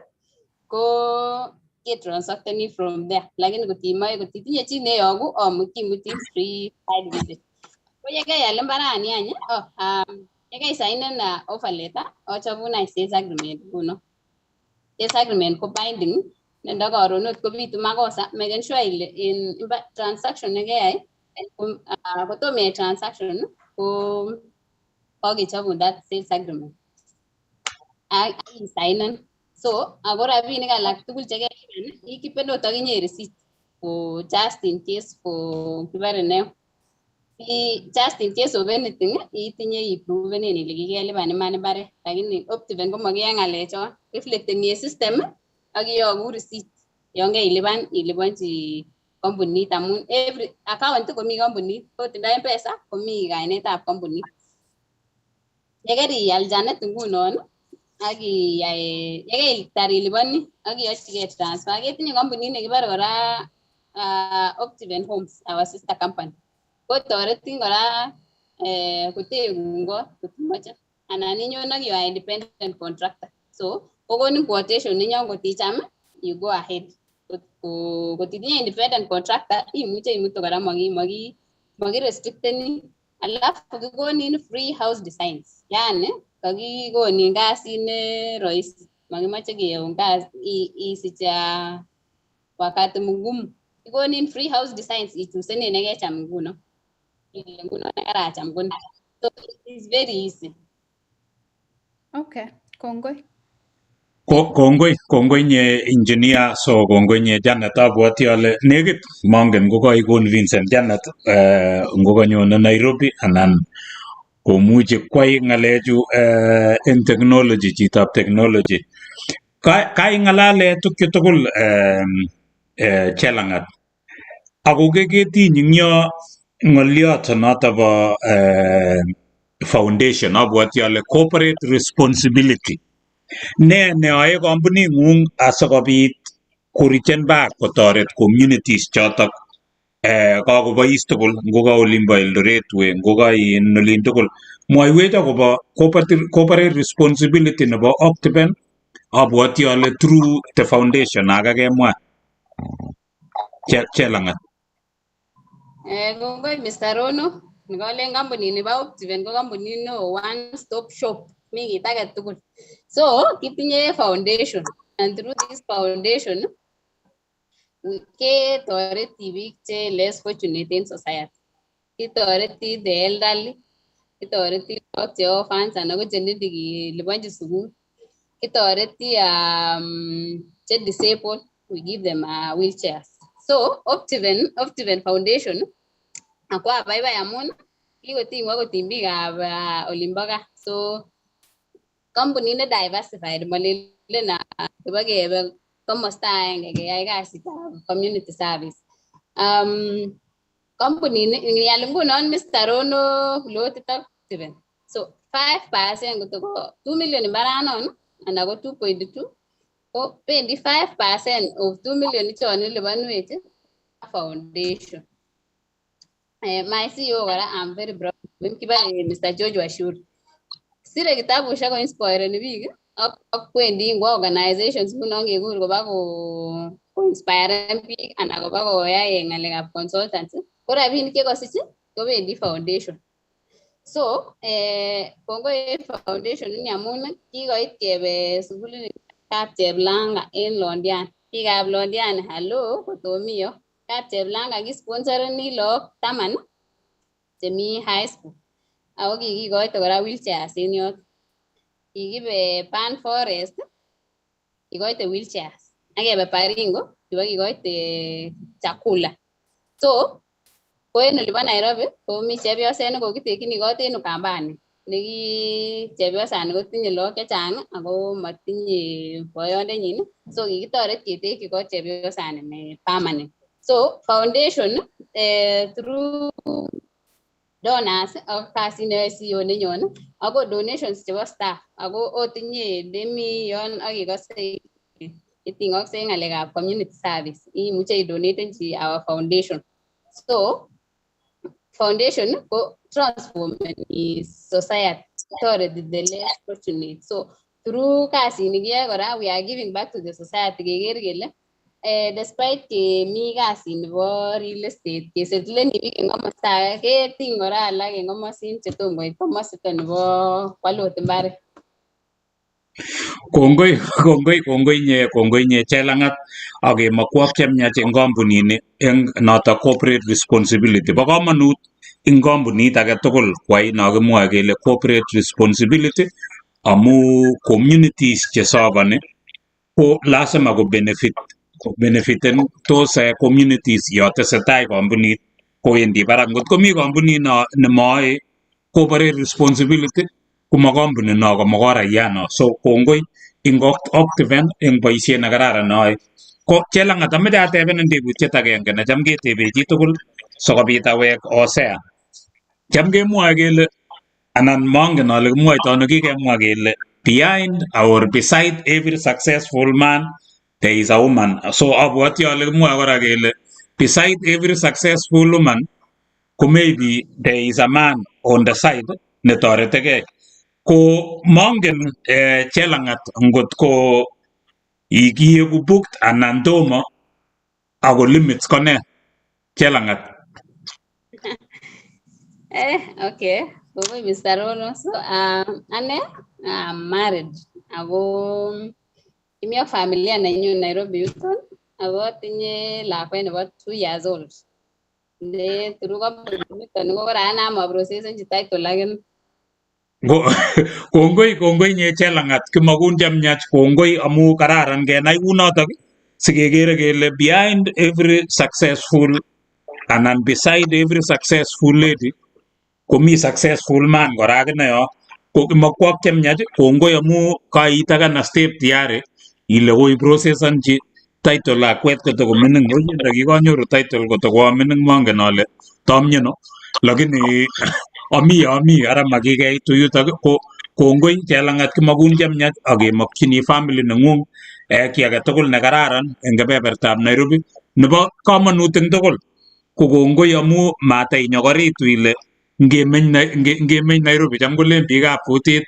ko ketransacteni from there. Lakini kotimoe kotitinye chi neyoku, kimuti free site visit. Ko yekeial imbarani any, yekeisainen offer letter, achobun any sales agreement nguno. Sales agreement ko binding, nendo koron ot kobitu makosa, maken sure ile en transaction nekeyai, kotom iyai transaction, ko kokechobun that sales agreement. Ak isainen. So, ako rabinik alak tugul chekelipan, ikipen ot akinye receipt for just in case for kibore ne just in case of anything, itinye ipruvenen ile kikelipan iman imbaret. Lakini Optiven komakiyoe ng'alechon, reflecteni en system ak iyoku receipt yon keilipan iliponchi kampunit amun every account komi kampunit, ot ndo M-Pesa komi kainetab kampunit. Yekerial Janet ngunon ak iyai yekeitar iliponi ak iyochigei transfer, ketinye kampunit nekibore kora Optiven Homes, our sister company. Kotoretin kora kotekun kot kotimoche anan inyon ak you are independent contractor. So kokonin quotation nenyon koticham you go ahead. Kotitinye independent contractor imuche imutu kora maki restricteni. Alafu kikonin free house designs. Yani kakikonin kasit ne roisi. Makimoche keyoun kasi isich wakati mgumu. Kikonin free house designs ichusenen nekecham nguno. Ile nguno nekaracham koni. So it's very easy. Okay, kongoi. Kongoi, kongoi nye engineer, so kongoi nye Janet. Abwati ale nekit mongen ngo kaikonvincen Janet ngokanyone Nairobi anan komuchi kwai ng'alechu en technology, chitab technology. Kaing'alale tukchu tugul Chelang'at. Ako keketiny eng yo ng'oliot noto bo foundation, abwati ale corporate responsibility. Ne neyoe kampuning'ung asikobit koreachen back kotoret communities chotok kakobois tugul ngo ka olimbo Eldoret we ngo ka in olin tugul. Mwaiwech akobo corporate responsibility nebo Optiven, abwati ale through the foundation ake kemwa. Chelang'at. Kongoi Mr. Rono, nikolen kampunit nebo Optiven ko kampunit neo one stop shop, mi kit age tugul. So kitinye foundation and through this foundation ketoreti biik che less fortunate in society. Kitoreti the elderly, kitoreti lagok che orphans anan ko che needy keliponchi sukul. Kitoreti che disabled, we give them wheelchairs. So Optiven Foundation ako abaibai amun kikotingwa kotiny biikab olimbo gaa. So kampunit ne diversified, molelen kibakebe komosta agenge keyai kasitab community service. Kampunit nial ngunon Mr. Rono plotit ak Optiven. So 5% kotoko 2 million imbaranon anan ko 2.2 ko bendi 5% of 2 million ichon iliponwech foundation. My CEO kora, I'm very proud of him. Kibore Mr. George Washuri. Sire kitabushek ko inspireni biik. Ak wendi ngwo organizations ngunon kekur koba ko koinspiren biik anan koba koyai ng'alekab consultants, ko rabinik chekosich kobendi foundation. So kongoi en foundation ini amun kikoit kebe sukulit kap Cheplanga en Londiani. Biikab Londiani, hello, kotomi yo. Kap Cheplanga kisponsoreni lagok 10 chemi high school. Ako kikikoite kora wheelchairs en yoton. Kikibe Pan Forest ikoite wheelchairs ak kebe Baringo kikoite chakula. So ko en olibo Nairobi komi chepyoset nekokitekyin kot en Ukambani neki chepyosani kotinye lagok chechang ako motinye boyondenyin, so kikitoret ketekyi kot chepyosani ne permanent. So foundation through donors ak kasit neyoe CEO nenyon ako donations chebo staff ako otinye demi yon ak ikose iting'oksei ng'alekab community service, imuche idonatenchi our foundation. So foundation ko transformeni society, toreti the less fortunate. So through kasini kiyoe kora, we are giving back to the society, keker kele despite kemi kasit nebo real estate kesettleni biik en komosta age, ketiny kora alak en komosin chetom koit komosito nebo kwal ot mbaret. Kongoi, kongoi, kongoi inye, kongoi inye Chelang'at ak kemokwok chemiach eng kampunini eng notok corporate responsibility. Bo komonut eng kampunit age tugul kwai no kimwoe kele corporate responsibility amu communities chesofoni ko lazima ko benefit ko benefiten tos communities yo tesetai kampunit kowendi barak. Ngot komi kampunit no nemoe corporate responsibility komo kampunit no komokorayano. So kongoi eng Optiven eng boisiet nekararan neoe. Ko Chelang'at, ameche atebenin tebutiet agenge necham ketebe chitugul sikobit awek Hosea. Cham kemwoe kele anan mongen ale kimwoito ano, kikemwa kele behind or beside every successful man there is a woman. So abwoti ale kimwoe kora kele beside every successful woman ko maybe there is a man on the side netoretigei. Ko mongen Chelang'at ngot ko kiyeku booked anan tomo ako limits ko nee, Chelang'at? Okay. Kongoi, Mr. Rono. So, ane, I'm married. Ako kimi ak familia nenyun Nairobi yuton. Ako atinye lakwet nebo 2 years old. Ne through kampunit niton ko koranam aprocesenchi title akine. Kongoi, kongoi inye Chelang'at, kimokun chemiach, kongoi amu kararan kenai kunotok sikekere kele behind every successful anan beside every successful lady komi successful man kora akine yo. Ko kimokwok chemiach, kongoi amu kaitakan a step tayari ile koiprocesanchi title lakwet kotokomining. Oye ndakikanyoru title kotokoamining mongen ale tomieno lakini ami ami ara makikeitu yutok. Ko kongoi Chelang'at, kimokun chemiach ak kemokchini family neng'ung kiy age tugul nekararan eng kebebertab Nairobi. Nebo komonut eng tugul ko kongoi amu matai nyokoritu ile ngemeny Nairobi cham kolen biikab kutit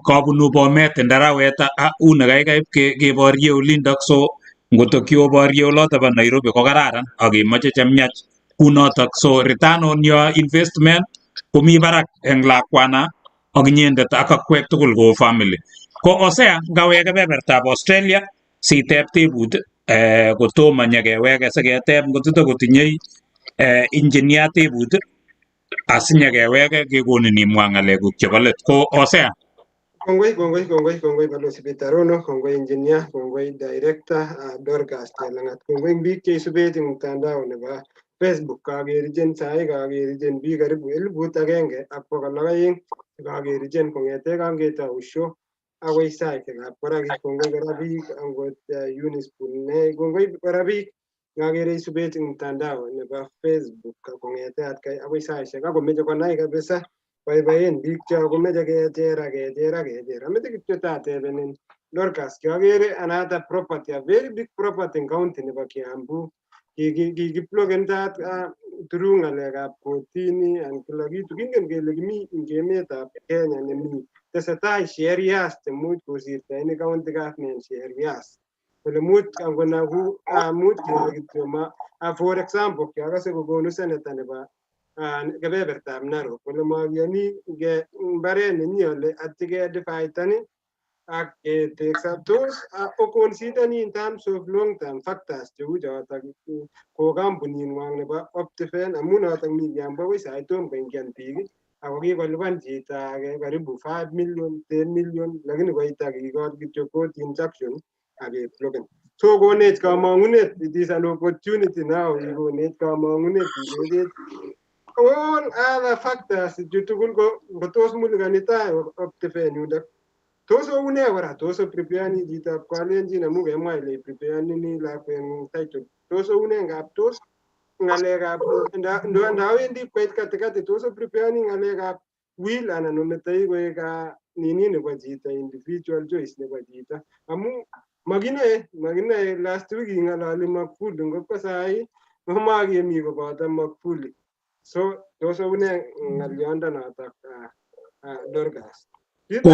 kabunu Bomet ndarawet uni kaikai keborye olindok. So ngoto kioborye oloto bo Nairobi ko kararan ak kemoche chemiach kunotok. So return on your investment komi barak eng lakwana ak inyendet ak akwek tugul ko family. Ko Hosea, ngawek kebebertab Australia siteb tebut kotomo nyekeweke siketeb ngotito kotinyei engineer tebut asinyekeweke kekonin imwa ng'alekuk chebo let. Ko Hosea. Kongoi, kongoi, kongoi, kongoi Balozi Peter Rono, kongoi engineer, kongoi director Dorcas Chelangat, kongoi biik cheisubech eng mtandao nebo Facebook. Kakerichen sai, kakerichen biik karibu 1200 kakerichen kong'ete kangetou show akoi saishekab koraki. Kongoi kora biik angot Eunice Punei, kongoi kora biik ngakere isubech eng mtandao nebo Facebook kong'ete atkai akoi saishek akomeche konai kabisa boiboen biik cho komeche kechera kechera kechera. Ameche kityo tatebenin Dorcas, kiakere another property, a very big property in county nebo Kiambu kikiploken through ng'alekab kotini and kila kitu. Kingen kele kimi eng emetab Kenya nemi Tesetai sherias chemuch kosirto en county government sherias kole much angonaku much kele kityo ma for example kiakase kokonu senator nebo kebebertab Narok kole makiyoni mbaret nenyi ole atya kedivideni ak keteksa. Tos oconsideni in terms of long term factors cheu chotok ko kampuningwong nebo Optiven, amu notok mi Kiambu akoi sai tom koingian biik ako kikolipan chito age karibu 5 million, 10 million, lakini koita kikot kityo court injunction ak kebloken. So konech kamang'unet, it is an opportunity now, ikonech kamang'unet ilechech all other factors chu tugul ko kotos mulikani tai Optiven yundok. Tos oune kora, tos oprepareni chitab Kalenjin amu kemwa ile ipreparenini lakweng'ung title. Tos oune ngap tos ng'alekab ndawendi koit katikati, tos oprepareni ng'alekab will anan ometoi koek nini nebo chito, individual choice nebo chito, amu makinoe last week ing'ololi Magufuli, ngotko sai komakemi koboto Magufuli. So tos oune ng'oliondonotok, Dorcas? Ko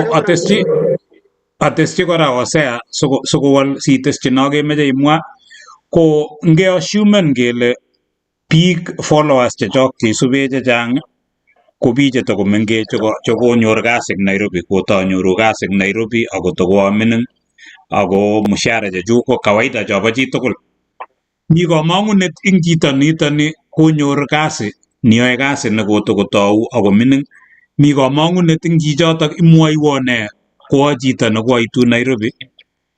ateschi kora Hosea sikowol siteschi no kemeche imwa ko ngeassumen kele biik followers chechok cheisubech chechang ko biik chetokomengech chekonyor kasi eng Nairobi, kotonyoru kasi eng Nairobi ako tokoamining ako mshahara chechuk ko kawaida chobo chitugul. Mi komong'unet ing chito nitoni konyor kasi neyoe kasi nekotokotou akomining. Mi komong'unet ing chichotok imwoiwo ne ko a chito nekoaitu Nairobi,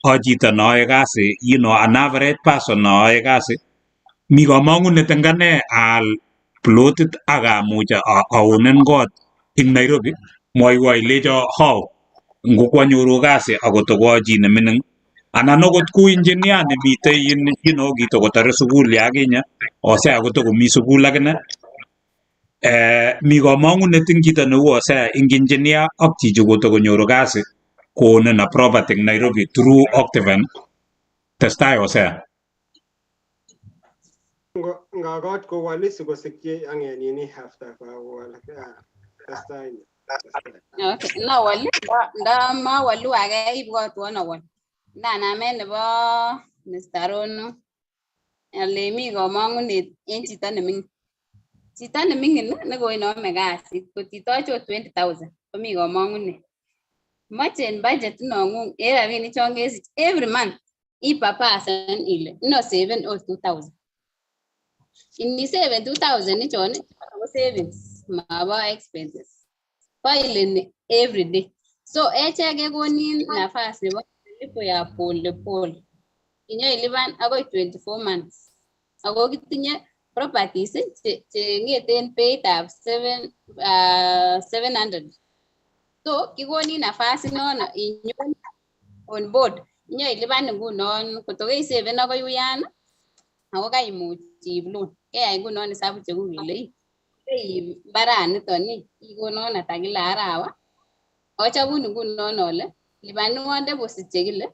a chito neoe kasi, an average person neoe kasi. Mi komong'unet eng ane aal plotit ak amuch aonen kot ing Nairobi. Mwoiwo ilecho how ngokwanyoru kasi ako chi nemining anan okot ku engineer nemitei in kitokotore sukul yakinye Hosea kotokomi sukul akine. Mi komong'unet ing chito neu Hosea ing engineer ak chichi kotokonyoru kasi koonen a property ing Nairobi through Optiven. Testai, Hosea. Ngakot kowal sikosikyi ang'et nini after kawal testai. Okay, nawal nda mawalu age ibwotwon awal. Ndanamen nebo Mr. Rono. Ale mi komong'unet en chito neming'in. Chito neming'in nekoinome kasit kot itoche ot 20,000 komi komong'unet. Moche en budget inong'ung en rabinik chon kesich every month ipapasen ile inoseven ot 2000. Iniseven 2000 ichon ko savings mabo expenses. Koile every day. So echek kekonin nafas nebo malipo ya pole pole. Inyo ilipan akoi 24 months. Ako kitinye properties che ng'eten beitab 700. So kikonin nafas inono inyon on board. Inyo ilipan ngunon koto keiseven akoi uyan ako kaimuch iib loan. Keyai ngunon hesabu chekuk ile keib mbaraniton ni ikonon ata kila arawa. Achobun ngunon ole lipanuon deposit chekile.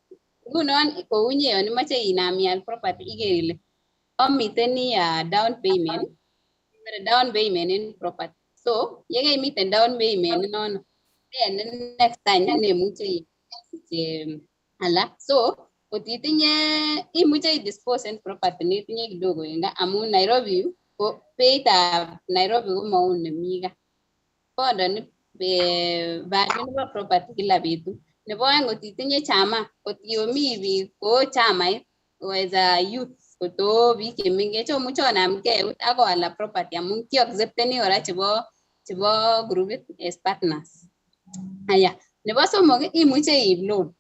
Ngunon kou inye yon imoche inam ial property iker ile omiten down payment, down payment en property. So yekeimiten down payment inono then next time nemuche isich alak. So kot itinye imuche idispose en property netinye kidogo en gaa amun Nairobi yu ko beitab Nairobi komou nemi gaa. Pondoni value nebo property kila betut. Nebo oeng kot itinye chama, kot omi biik ko chamait as a youth kot o biik chemengech omuche onamgei eut ak oala property amun kiaccepteni kora chebo grupit as partners. Aya, nebo somok imuche iib loan.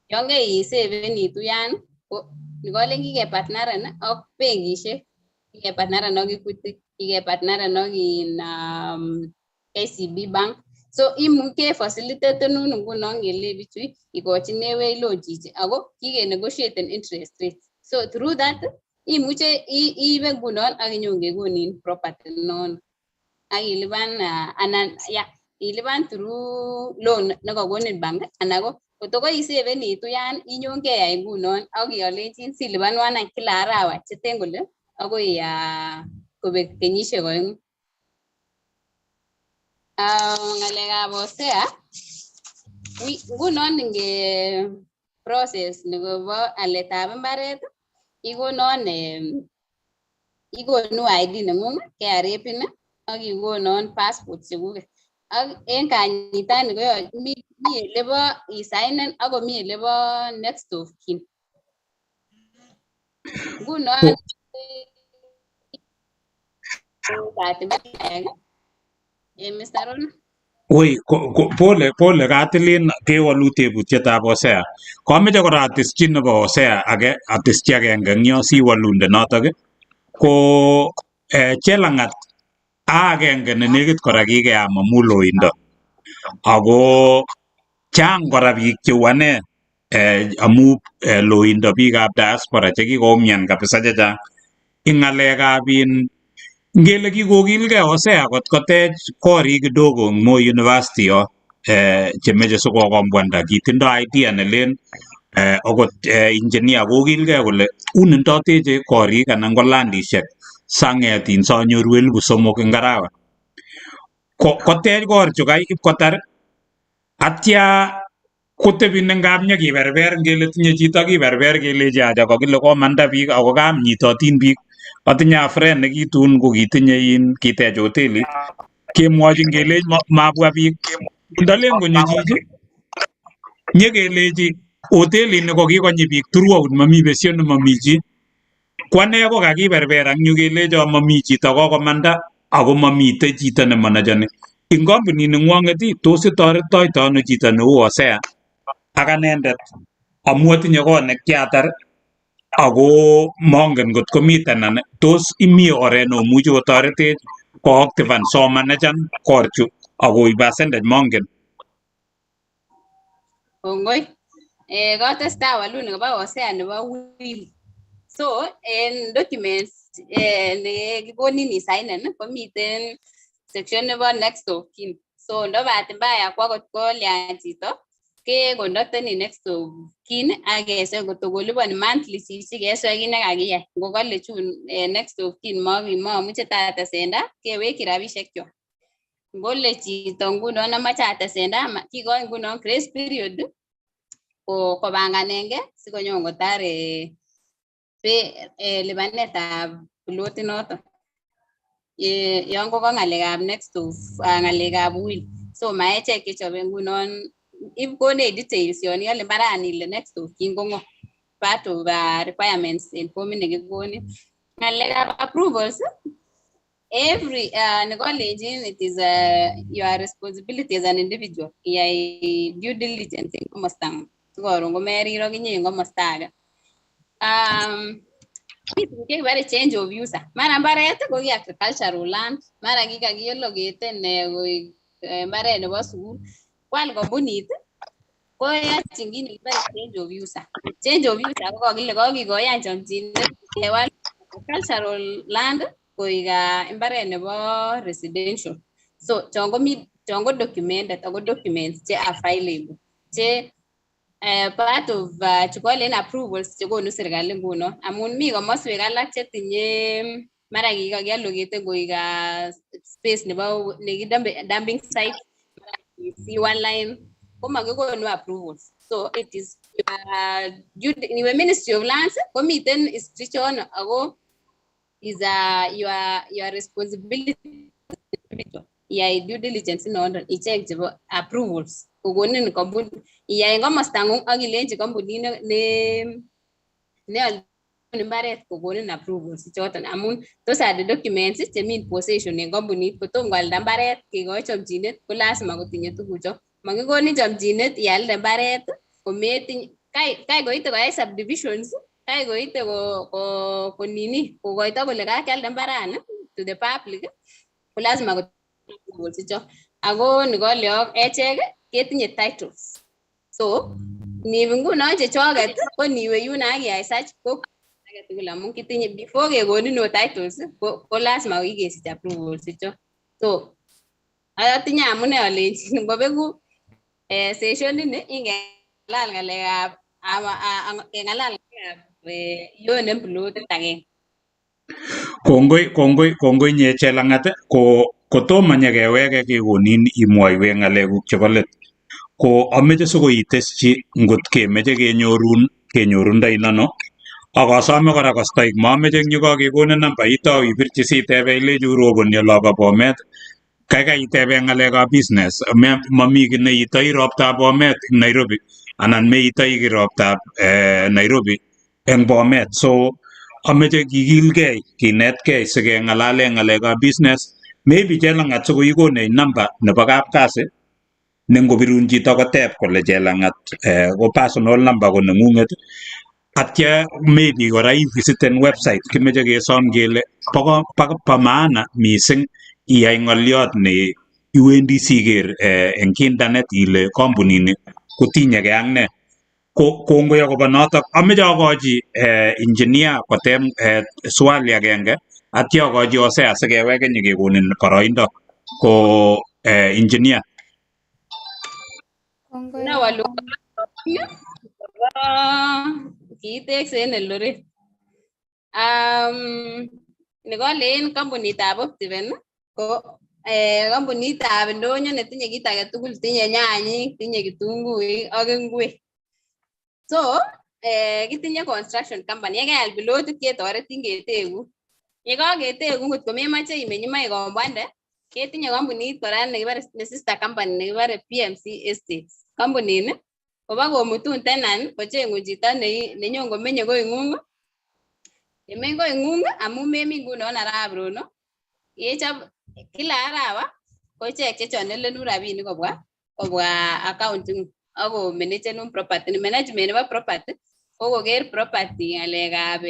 Yon keiseven ituyan ko nikolen kikepartneren ak benkishek, kikepartneren ak Equity, kikepartneren ak KCB Bank. So imuche kefacilitatenun ngunon kele bichu ikochinewech loan chichi ako kikenegotiaten interest rate. So through that imuche iibe ngunon ak inyon kekonin property nono ak ilipan anan ya ilipan through loan nekokonin bank anan ko koto koiseven ituyan inyon keyai ngunon ak iolechin silipanwan any kila arawa cheten kole akoi kobek kenyisiek 2. Ng'alekab Hosea Ngunon nge process nebo aletab mbaret ikonon ikonu ID nengung, KRA PIN ak ikonon passport chekuket. Ak en kanyitani ko mi elebo isainen ak komi elebo next of kin. Ngunon Mr. Rono. Woi, pole pole katilin kewolu tebutietab Hosea. Kameche kora atesyi nebo Hosea age atesyi agenge eng yo siwolunde notok ko Chelang'at a agenge ne nekit kora kikeam amu loindo. Ako chang kora biik cheu ane amu loindo biikab diaspora chekikoumian kabisa chechang. Ing ng'alekab in ngele kikokilgei Hosea kot kotech korik kidogo eng Moi University yo chemeche sikokombwanda kitindoi idea nelen okot engineer kokilgei kole uni ndoteche korik anan ko landishek sang'et in sanyoru 3,000 eng arawa. Kotech kor chukai ipkotar atya kotebi nengap nyekiberber ngele tinye chito kiberber kelechi acha kakile komanda biik ako kamnyitotin biik. Atinye a friend nekitun kokitinye in kitech hotelit kemwochin kelech mabwa biik ndalen konyo chichi nyekelechi hotelini ko kikonyi biik throughout mami besio nemomi chi. Ko ane ko kakiberber ang yu kelecho mami chito kokomanda ako mamitei chito nemanachoni. Ing kampunit neng'wong'et ii, tos itoretitoito ano chito neu Hosea ak anendet amu atinye kot nekiatar ako mongen ngot komi tenant tos imi oret neomuchi otoretech koactivan somanechan korchu akoib percentage mongen. Kongoi. Kotestai walun nebo Hosea nebo will. So en documents nekikonin isainen komiten section nebo next of kin. So ndo bahati mbaya kwa kot kolyan chito keconducteni next of kin ak keswe kotko koliponi monthly chichi keswe kit nekakiyai. Ngokole chun next of kin momuche tatesenda kewekyi rabishek kyok. Ngole chito ngunon amoche atesenda kikoin ngunon grace period ko kobanganenge sikonyon kotar lipanetab plotit noton. Yon koko ng'alekab next of ng'alekab will. So maechek chechobe ngunon ib konech details yon iole mbarani ile next of kin ko ng'o. Part of requirements en formit nekikonin. Ng'alekab approvals every nikolenjin it is your responsibility as an individual iyai due diligence en komostang'ung sikoron komerir okinye en komosta age. Mi tuguk chekibore change of user. Mara mbaret ko ki agricultural land, mara kikakiallocate koik mbaret nebo sukul. Kwal kampunit koyochin kit nekibore change of user. Change of user ko kokile kokikoyan chomchinet kewal agricultural land koik mbaret nebo residential. So chon komi chon ko documented ako documents che available che part of chukolen approvals chekonu serikali nguno amun mi komoswek alak chetinye mara kikakiallocate koik space nebo neki dumping site, sewer line komakikonu approvals. So it is niwe Ministry of Lands komiten instruction ako is your responsibility iyai due diligence inondon icheng chebo approvals kokonin kampuni iyai en komostang'ung ak ilenchi kampunit ne aldoun mbaret kokonin approvals ichoton amun those are the documents chemi in possession en kampunit kotom koalda mbaret kikoi chomchinet ko lazima kotinye tugucho. Makikonin chomchinet ialde mbaret kometinye kai koite koyai subdivisions kai koite ko konini kokoito kole kakialda mbarani to the public ko lazima approvals icho. Ako nikoleok echek ketinye titles. So niip ngunon chechoket ko niwe yun ak iyai search ko agetugul amun kitinye before kekonin o titles ko lazima kokikesich approvals icho. So atinye amune alenjin ngobeku session ini ingengalal ng'alekab kengalal ng'alekab ione plotit agenge. Kongoi kongoi kongoi nye Chelang'at ko kotomo nyekeweke kekonin imwoiwek ng'alekuk chebo let. Ko ameche sikoiteschi ngot kemeche kenyorun kenyorundoi ano. Ak asome kora kastoik mameche eng yu kakekonin nambait au ibirchi sitebe ilechi uroboni olobo Bomet. Kaikai itebe ng'alekab business. Mami kiy neitoi roptab Bomet eng Nairobi anan meitoi kiy roptab Nairobi eng Bomet. So ameche kikilgei kinetkei sikeng'alale ng'alekab business. Maybe Chelang'at sikoikonech namba nebo kapkasi ne ngobirun chito koteb kole Chelang'at ko personal number ko neng'ung'et. Atya maybe kora ivisiten website kimeche kesom kele bo maana mising iyai ng'oliot ne iwendi siker eng internet ile kampunini kotinyegei ak ne. Ko kongoi akobo notok. Ameche akochi engineer koteb swali agenge atya akochi Hosea sikeweke nyikekonin boroindo ko engineer. Kongoi. Nawalu kiitekse en Eldoret. Nekolen kampunitab Optiven ko kampunitab ndonyo netinye kit age tugul, tinye nyanyik, tinye kitunguik ak ingwek. So kitinye construction company, yekeal pilotit ketoretin ketekun. Yekaketekun ngot komemoche imeny imoe ikomboande, ketinye kampunit kora nekibore ne sister company nekibore PMC Estates. Kampunini koba komutun tenant kocheng'un chito nenyon komenye koing'ung. Yemeny koing'ung amun memi ngunon Arap Rono, yechop kila arawa ko ichek che chanelenun rabinik kobwa account ing'ung ak komanachenun property. Management nebo property ko koker property ng'alekab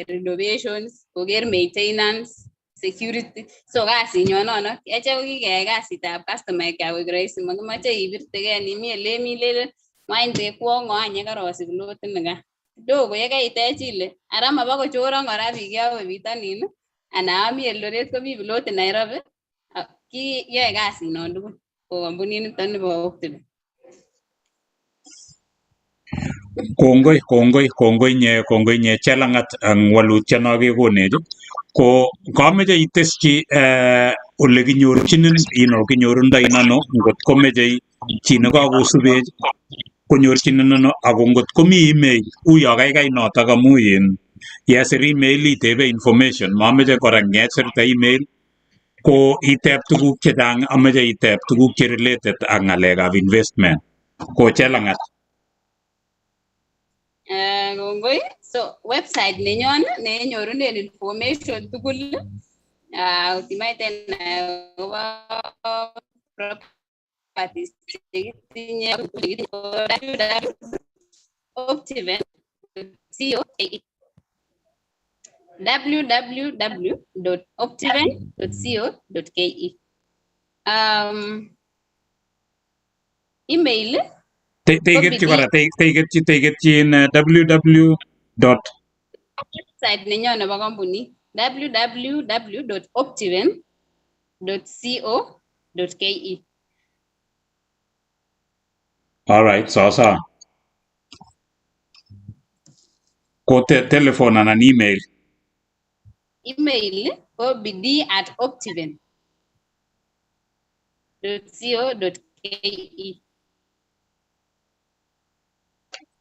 renovations, koker maintenance, security. So kasinyon nono. Echek ko kikeyai kasitab customer care koik rahisi. Mokimoche ibirtege nimi elemi ilelen wany tekwon ng'o any yekorosich pilotit nikan. Kidogo yekeitech ile ara mabokochoron kora biik yowe bitonin anan ami Eldoret komi pilotit Nairobi. Kiyoe kasinon tugul ko kampunit niton nebo Optiven. Kongoi kongoi kongoi nye kongoi nye Chelang'at eng walutiet no kekonech. Ko kameche iteschi ole kinyorchinin kinyorundoi ano ngot komeche chi nekakosubech konyorchinin ano ako ngot komi email uyo kaikai notok amu in yesir email itebe information mameche kora ngesirte email ko iteb tuguk chechang ameche iteb tuguk che related ak ng'alekab investment ko Chelang'at. Kongoi. So website nenyon nenyorunen information tugul kotimoche inai akobo properties chekitinye www.optiven.co.ke, www.optiven.co.ke. Email Teiketyi kora teiketyi in www dot website nenyon nebo kampunit www.optiven.co.ke. All right, sawa sawa. Ko telephone anan email? Email ko bidii@optiven.co.ke,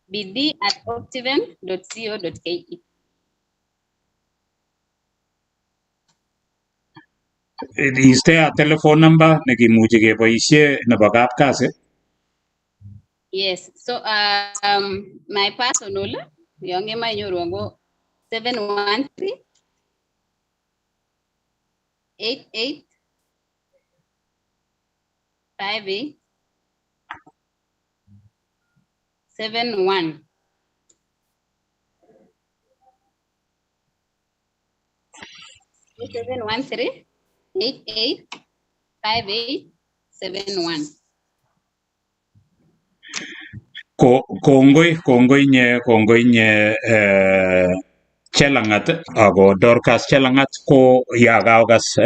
bidii@optiven.co.ke. Is there a telephone number nekimuchi keboisie nebo kapkasi? Yes, so my personal yon kemoche inyorwon ko 713 88 58 71. 713 88 58 71. Ko kongoi kongoi nye kongoi nye Chelang'at ako Dorcas Chelang'at ko ya kaokas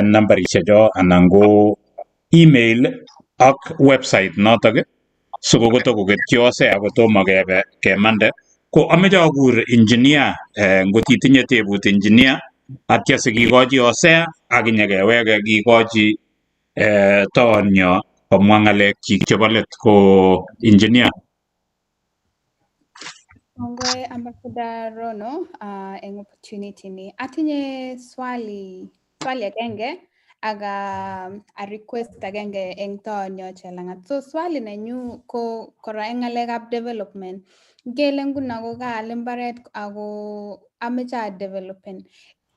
nambarishek cho anan ko email ak website notok sikokotokoketyi Hosea kotomo kebe kemande ko ameche akur engineer ngot itinye tebut engineer atya sikikochi Hosea ak inyekeweke kikochi toonyo. Komwa ng'alekchik chebo let ko engineer. Kongoi, Ambassador Rono, eng opportunity ni. Atinye swali agenge ak a request agenge eng Tonyo Chelangat. So swali nenyu ko kora eng ng'alekab development. Ngele nguno ko kaal imbaret ako ameche adevelopen.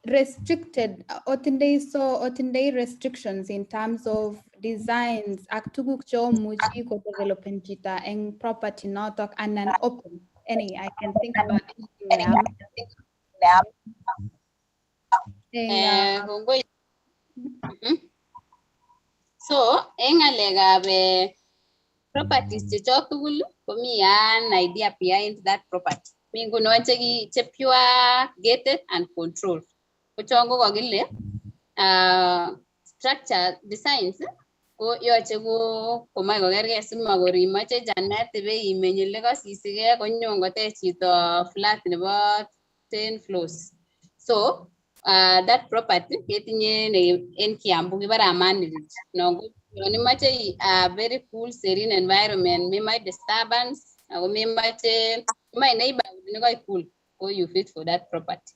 Restricted, otindoi, so otindoi restrictions in terms of designs ak tuguk cheomuchi kodevelopen chito eng property notok, anan open any, I can think about anything now. Eng, Kongoi. So, eng ng'alekab properties chechok tugul komi an idea behind that property. Mi ngunon che pure gated and controlled. Ko chon ko kokile structure designs ko yoche ko komoe kokerkei simakor imoche Janet ibe imeny ole kosisigee konyon kotech chito flat nebo 10 floors. So that property ketinye en Kiambu, kibore Amani Ridge. Non ko yon imoche a very cool, serene environment, memoche disturbance ako memoche, imoche neighborhood nekoik cool, ko you fit for that property.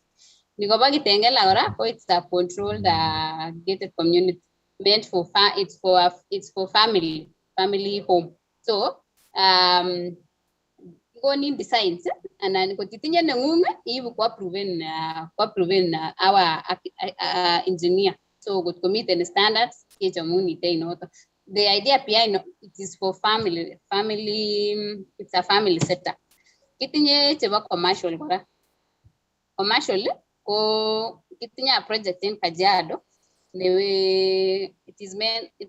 Nikobo Kitengela kora ko it's a controlled gated community meant for fa it's for family home. So kikonin designs anan kot itinye nengung iibu kwa proven our engineer. So kot komiten standards kechomun itei noto. The idea behind it is for family, it's a family setup. Kitinye chebo commercial kora. Commercial ko kitinye a project in Kajiado newe it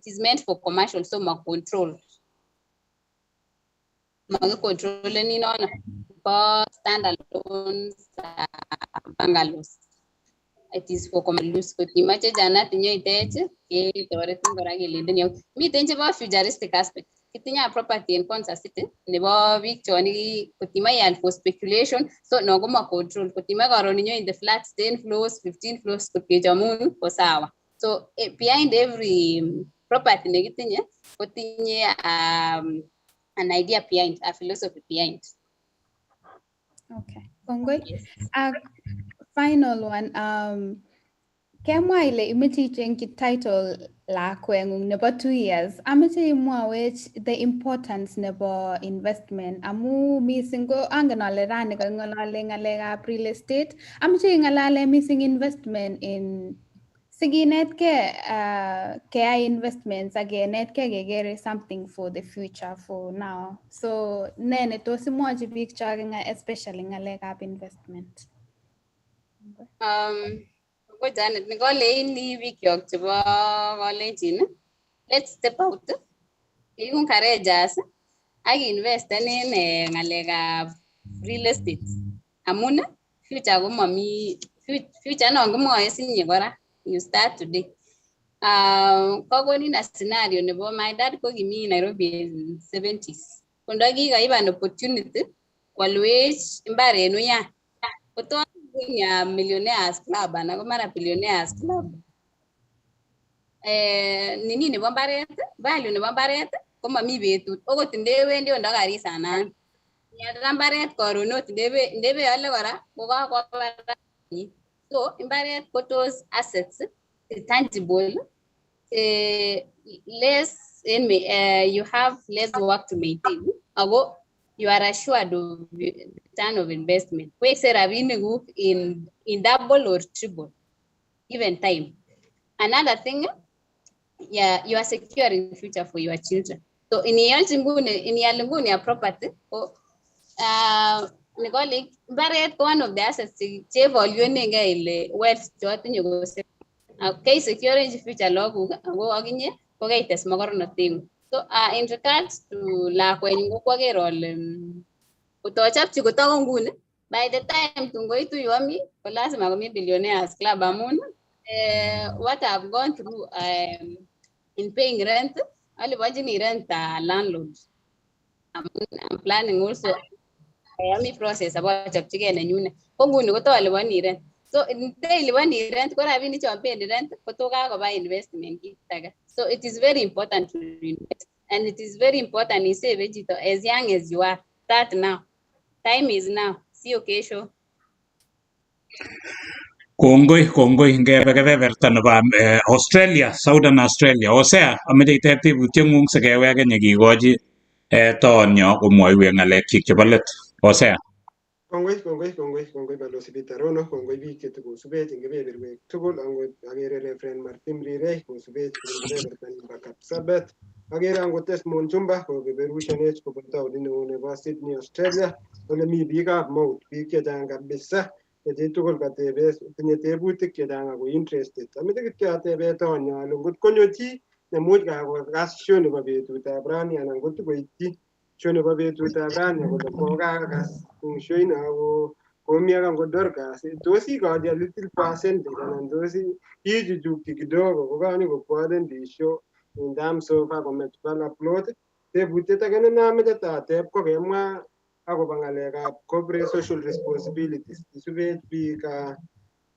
is meant for commercial, so ma control, makicontroleni nono bo standalone bungalows. It is for commercial use. Kot imoche, Janet, inyoitech ketoretin kora kelendin yau. Miten chebo futuristic aspect. Kitinye a property in Konza City nebo biik chon kot imoche ial for speculation, so no koma control. Kot imoche koron inyoinde flats 10 floors, 15 floors, kot kechomun ko sawa. So behind every property nekitinye kotinye an idea behind, a philosophy behind. Okay, kongoi. Yes. Ak final one, kemwa ile imoche ichengchi title lakweng'ung nebo 2 years. Amoche imwowech the importance nebo investment, amu mising ko angen ale rani kaking'olole ng'alekab real estate. Amoche ing'alale mising investment in sikinetkei keyai investments ak kenetkei kekere something for the future, for now. So ne netos imwochi biik chok especially ng'alekab investment? Ko Janet, nikoleini biikyok chebo Kalenjin, let's step out, ikun courageous ak investen en ng'alekab real estate amun future komomi future non kimwoe sinye kora, you start today. Kokonin a scenario nebo my dad ko kimi Nairobi in 70s, ko ndo kikaib an opportunity kwalwech imbar en uyan koto ya Millionaires Club anan ko mara Billionaires Club. Nini nebo mbaret, value nebo mbaret komomi betut okot ndewendi ondo Garissa anan ialda mbaret koron ot ndebeole kora kokakwo barak. So mbaret ko those assets tangible, less in you have less work to maintain ako you are assured of return of investment. Wekse rabinikuk in double or triple given time. Another thing, yeah, you are securing future for your children. So inialchi nguni, inial nguni a property ko nikole mbaret ko one of the assets chevaluenengei ile wealth chotinye ko keisecure future lagok ako akinye ko keites mokornotengung. So in regards to lakwenyun ko kwaker ale kotochopchi kotoko nguni, by the time tun koitu yu ami ko lazima komi Billionaires Club amun what I've gone through in paying rent, aliponchini rent landlord amun I'm planning also, ami process abochopchigei nenyune, ko nguni ko toliponi rent. So nteiliponi rent ko rabinik chon pendi rent ko to kakoba investment kit age. So it is very important to invest. And it is very important isave chito as young as you are. Start now. Time is now. Sio kesho. Kongoi, kongoi. Ngebe kebeberta nebo Australia, Southern Australia. Hosea, ameche iteb tebutieng'ung sikewek nyekikochi toonyo komwoiwek ng'alekchik chebo let. Hosea. Kongoi, kongoi, kongoi, kongoi Balozi Peter Rono, kongoi biik chetukosubech eng kebeberwek tugul, angot akere Reverend Martin Rirei kosubech kobun kebeberta nimbo Kapsabet. Akere angot Desmond Chumba kobeberushanech kobun taonit neo nebo Sydney, Australia, ole mi biikab Mout, biik chechang kabisa, che chitugul katebe, tinye tebutik chechang ako interested. Ameche kityo atebe tonyo ale ngot konyo chi nemuch kakokas show nebo betutab rani anan kotokoityi show nebo betutab rani kole kokakas eng show ino ako komi ak angot Dorcas, tos ikochi a little percentage anan tos ichuchukchi kidogo kokanyokobwoten the show in terms of akomach kwal upload. Tebutiet age nenameche tateb ko kemwa akobo ng'alekab corporate social responsibilities. Isubech biik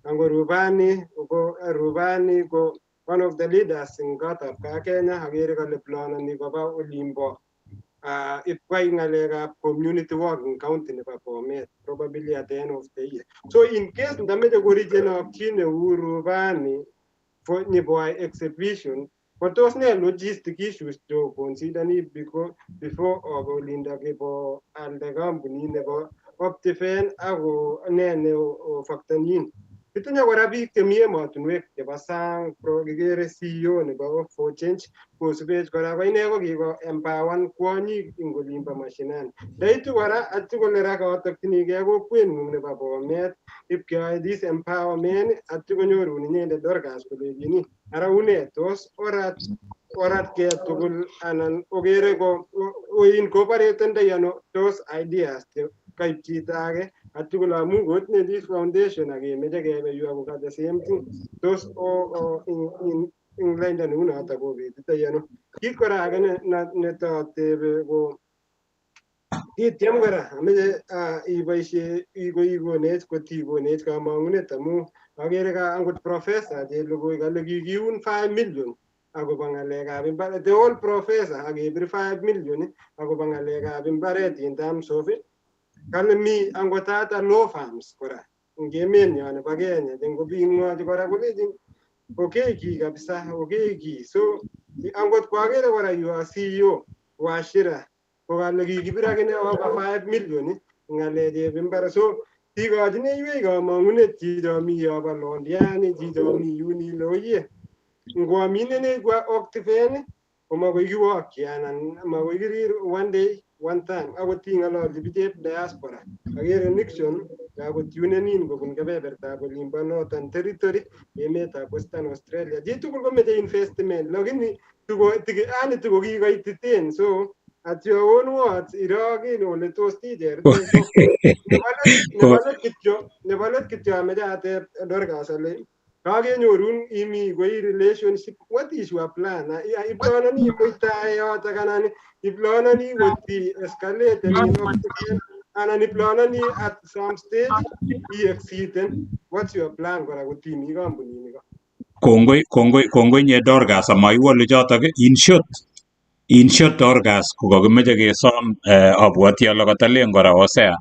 ango Rubani ko Rubani ko one of the leaders eng kotab kaa Kenya, akere kole planoni koba olimbo ipkwai ng'alekab community work eng county nebo Bomet, probably at the end of the year. So in case ndameche korichenok chi neu Rubani for nyiboai exhibition, ko tos ne logistic issues cho considerni before olindo kibo alde kampunit nebo Optiven ako ne ne factorin. Kitinye kora biik chemi emotinwek chebo sang, kikere CEO nebo Hope for Change kosubech kora, ko ine ko kiko empower kwonyik eng olimbo mashinani. Ndaitu kora atyo kole ra katokchinigei kokweng'ung nebo Bomet ipkeyoe this empowerment, atyo konyorun inyendet Dorcas kolechini ara une tos orat oratkei tugul anan okere ko oincorporatendoi ano those ideas che kaib chito age atyo kole amu kotinye this foundation akemeche kebe yu ako the same thing, tos ing lainda neu noto kobetitoi ano? Kit kora age netotebe ko kityem kora ameche iboisie ikonech kotikonech kamong'unet amu akere ka angot professor Chelugui kale kikiun 5 million akobo ng'alekab imbaret, the whole professor akebir 5 million akobo ng'alekab imbaret in terms of kale mi angot ata law firms kora eng emenyo nebo Kenya che ngobing'wochi kora kolechin okei ki kabisa, okei ki. So angot kwakere kora your CEO Wachira kokale kikibir akine over 5 million ng'alecheb imbar, so ikochineiwech kamong'unet chicho mi yobo Londiani, chicho mi yun ile oye ngwaminenech kwa Optiven komakoi kiwokyi anan makoi kirir one day one time, akot ing'ololchi bichep diaspora, akere Nixon kakotunenin kobun kebebertab olimbo Northern Territory, emetab Western Australia. Chitugul komeche investment lakini tuko yani tuko kikoititen, so at your own words irogen ole tos ticherte. Nebo let kityo ameche ateb Dorcas ale kakenyorun imi koi relationship, what is your plan? Iplanoni imuitae yotok anan iplanoni koti escalate anan iplanoni at some stage i-exiten? What's your plan kora kotimi kampunini? Kongoi, kongoi, kongoi nye Dorcas amaiwolu chotok. In short, Dorcas, kokakimeche kesom abwoti ale katalen kora Hosea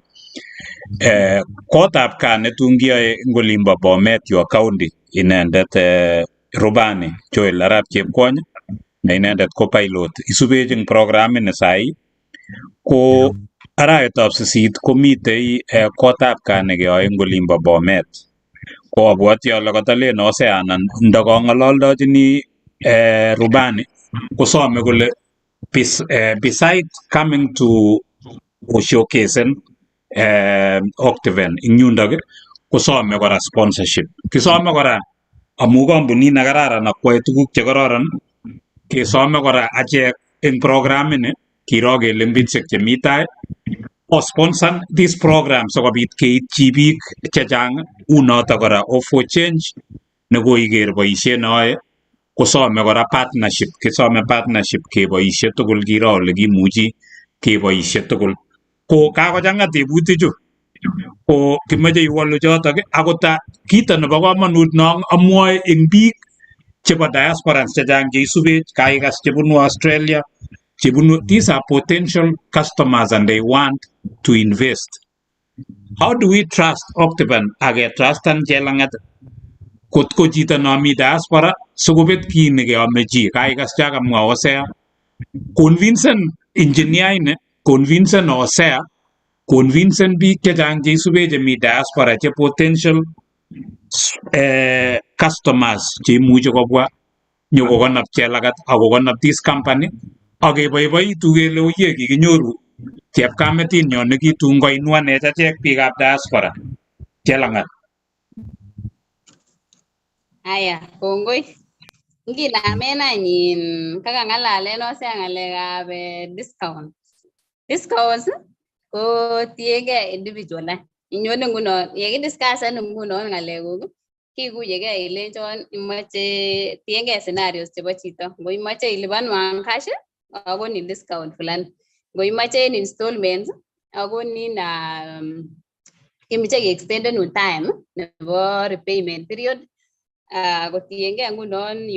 kotab kaa netun kiyoe eng olimbo Bomet, your county, inendet Rubani Joel Arap Chepkwony ne inendet ko pilot isubech eng programini sai ko arawetab 8 komitei kotab kaa nekeyoe eng olimbo Bomet, ko abwoti ale katalen Hosea anan ndakang'ololdochini Rubani kosome kole beside coming to showcasing Optiven ing yundok kosome kora sponsorship, kisome kora amu kampunit nekararan akwae tuguk chekororon, kesome kora achek eng programini kiro kele betusiek chemi tai osponsor this program sikobit keityi biik chechang. Unoto kora Hope for Change nekoiker boisiet neoe kosome kora partnership, kisome partnership keboisie tugul kiro ole kimuchi keboisie tugul. Ko kakochang'a tebutichu ko kimoche iwolu chotok. Akot kito nebo komonut no amwoe eng biik chebo diasporans chechang cheisubech kaikas chebunu Australia. Chebunu, these are potential customers and they want to invest. How do we trust Optiven ak ketrustan Chelangat kot ko chito nomi diaspora sikobet kit nekeome chi kaikas cha kamwa Hosea convincen engineer ini, convincen Hosea, convincen biik chechang cheisubech chemi diaspora che potential customers cheimuchi kobwa nyokokonop Chelagat ak kokonop this company ak keboiboitu kele oye kikinyoru chepkametinyon nekitun koinuanech achek biikab diaspora. Chelangat. Aya, kongoi. Nginamen any in kakang'alalen Hosea ng'alekab discount. Discounts ko tiengei individual any. Inyone ngunon, yekidiscussen ngunon ng'alekuk kikuyegei ilenchon imoche tiengei scenarios chebo chito. Ngo imoche ilipanwan cash, akonin discount fulani. Ngo imoche en installments, akonin kimuche ke-extendenun time nebo repayment period kotiengei ngunon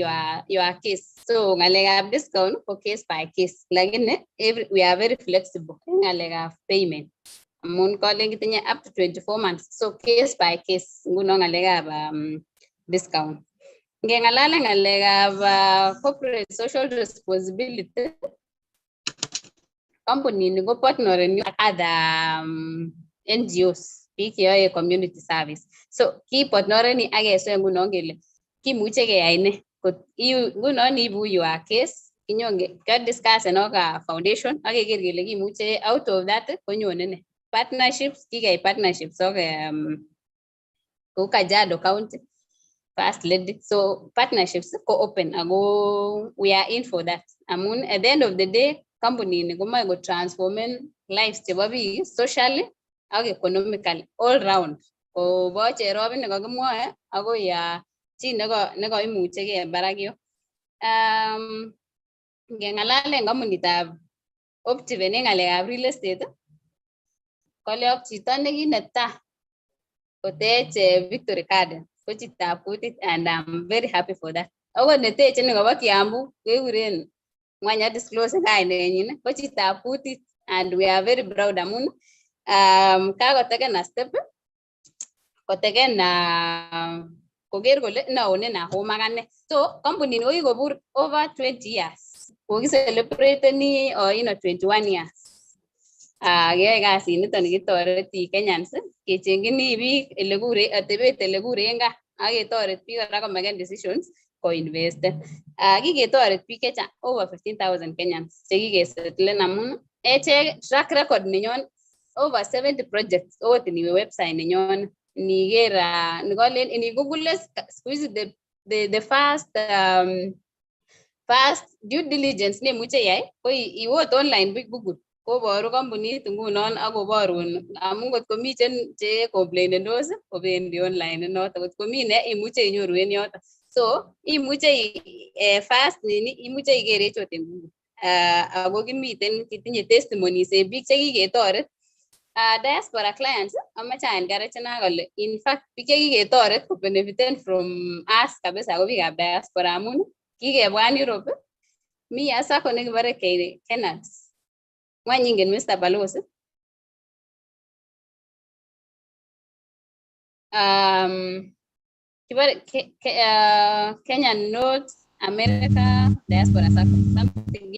your case. So ng'alekab discount ko case by case, lakini we are very flexible en ng'alekab payment. Amun kalen kitinye up to 24 months. So case by case ngunon ng'alekab discount. Ngeng'alalen ng'alekab corporate social responsibility, kampunini ko partnereni ak other NGOs, biik cheyoe community service. So kipartnereni ak keswe ngunon kele kimuche keyai nee. Ngunon ibu your case, kinyon kediscussen ak foundation ak keker kele kimuche out of that konyone nee. Partnerships, kikeyai partnerships ak kou Kajiado County First Lady. So partnerships ko open ako we are in for that. Amun at the end of the day, kampunini komoe ko-transformen lives chebo biik socially ak economically all round. Kobo Cherop nekokimwoe akoi chi nekoimuchegei en barak yo. Ngeng'alalen kampunitab Optiven en ng'alekab real estate, kole ak chito nekinetaa kotech Victory Garden ko chitab kutit and I'm very happy for that. Akot neteche nikobo Kiambu kekuren ngwany a disclose kainenyin ko chitab kutit and we are very proud amun kakoteken a step koteken koker kole noone Nahome akane. So kampunini ko kikobur over 20 years. Kokicelebrate-ni oino 21 years. Keyoe kasiniton kitoreti Kenyans kechengyini biik elekure atebet elekuren gaa ak ketoret biik kora komeken decisions koinvesten. Kiketoret biik chechang over 15,000 Kenyans chekikesettlen amun echek track record nenyon over 70 projects okot iniwe website nenyon iniker nikolen ini-google siku hizi the first due diligence nemuche iyai ko iwe ot online buch Google koboru kampunit ngunon ak koborun amun kot komi che complainendos kobendi online inoton kot komi ne imuche inyoru en yoton. So imuche first nini imuche ikerech ot en Google. Ako kimiten kitinye testimonies en biik chekiketoret. Diaspora clients amoche a encourage kole in fact biik chekiketoret kobenefiten from us kabisa ko biikab diaspora amun kikebwan Europe mi a SACCO nekibore Kenards. Ngwany ingen Mr. Balozi? Kibore Kenya North America Diaspora SACCO something.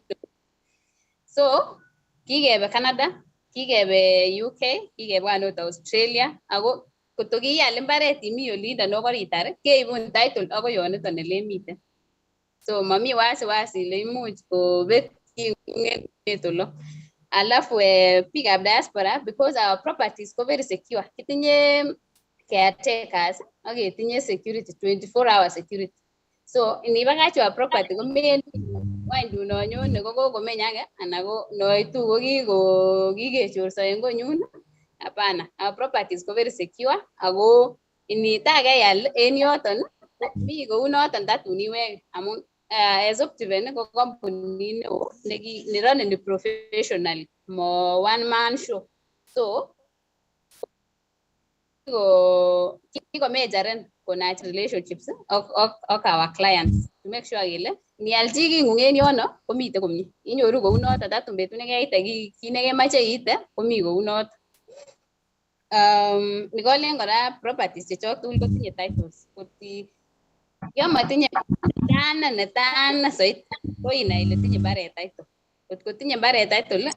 So kikebe Canada, kikebe UK, kikebwan ot Australia ako koto kiial mbaret imi olindon okoritar keibun title akoi yoniton elemiten. So mami wasiwasi ile imuch kobet king'ung en emet olo. Alafu biikab diaspora because our properties ko very secure. Kitinye caretakers ak ketinye security 24 hour security. So inibakach your property komendi wany tun anyone ko kokomeny age anan ko noitu ko kikechorso en konyun. Hapana, our properties ko very secure ako initakeal en yoton mi kounoton tatun iweke amun as Optiven ko kampunit neo neroneni professionally mo one man show. So kikomejaren Konach relationships ak our clients to make sure kele nial chi king'ung en yono komite komie. Inyoru kounoto tatun betut nekeite kit nekemoche iite komi kounoto. Nikolen kora, properties chechok tugul kotinye titles. Koti yon motinye tana netana soiti, ko inai ile tinye mbaret title. Kot kotinye mbaret title,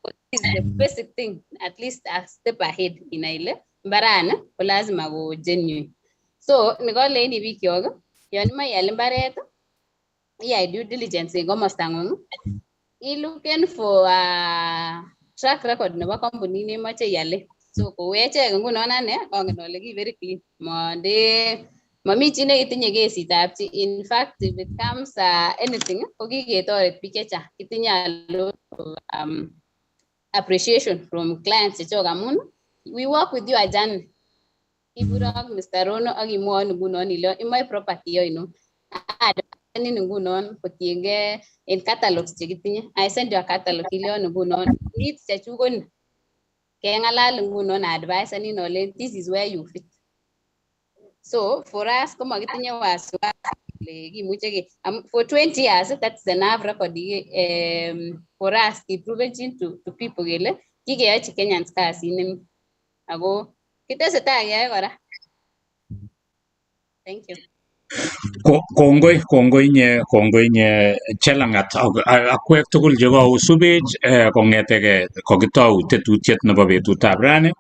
ko is the basic thing, at least a step ahead, inai ile mbarani ko lazima ko genuine. So nikoleini bikyok, yon imoche ial mbaret, iyai due diligence en komostang'ung, ilooken for track record nebo kampunit nemoche iale. So kou echek ngunon, ane angen ale ki very clean, monde mami chi nekitinye kesitab chi. In fact, if it comes anything, ko kiketoret biik chechang. Kitinye a lot of appreciation from clients chechok amun we work with you a journey. Ibure ak Mr. Rono ak imwowon ngunon ile imoche property oinon, anin ngunon kotiengei en catalogs chekitinye. I send you a catalog, ileon ngunon needs chechuk ko ni, keng'alal ngunon, advice anin olen this is where you fit. So for us komakitinye wasiwasi kole kimuche ke for 20 years, that's enough record for us kiprovenjin to people kele kikeyochi Kenyans kasit nemi ako kitesetai keyoe kora. Thank you. Kongoi, kongoi inye, kongoi inye Chelangat ak akwek tugul chekousubech kong'etege kokitou tetutiet nebo betutab rani.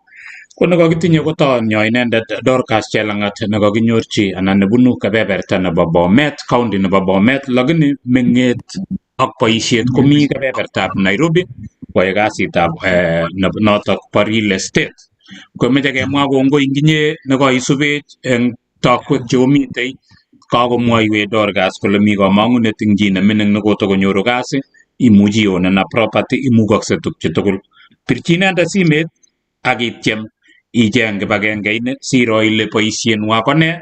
Ko nekakitinye ko toonyo inendet Dorcas Chelangat, nekakinyorchi anan nebunu kebeberta nebo Bomet, county nebo Bomet, lakini meng'et ak boisiet komi kebebertab Nairobi koyae kasitab notok bo real estate. Komeche kemwa kongoi ing inye nekoisubech eng tokwek cheomitei. Kakomwoiwech Dorcas kole mi komong'unet ing chi nemining nekotokonyoru kasi, imuchi ionen a property, imukokse tukchu tugul. Pirchi inendet simet ak ityem icheng kibagenge ini siro ile boisienwa ko nee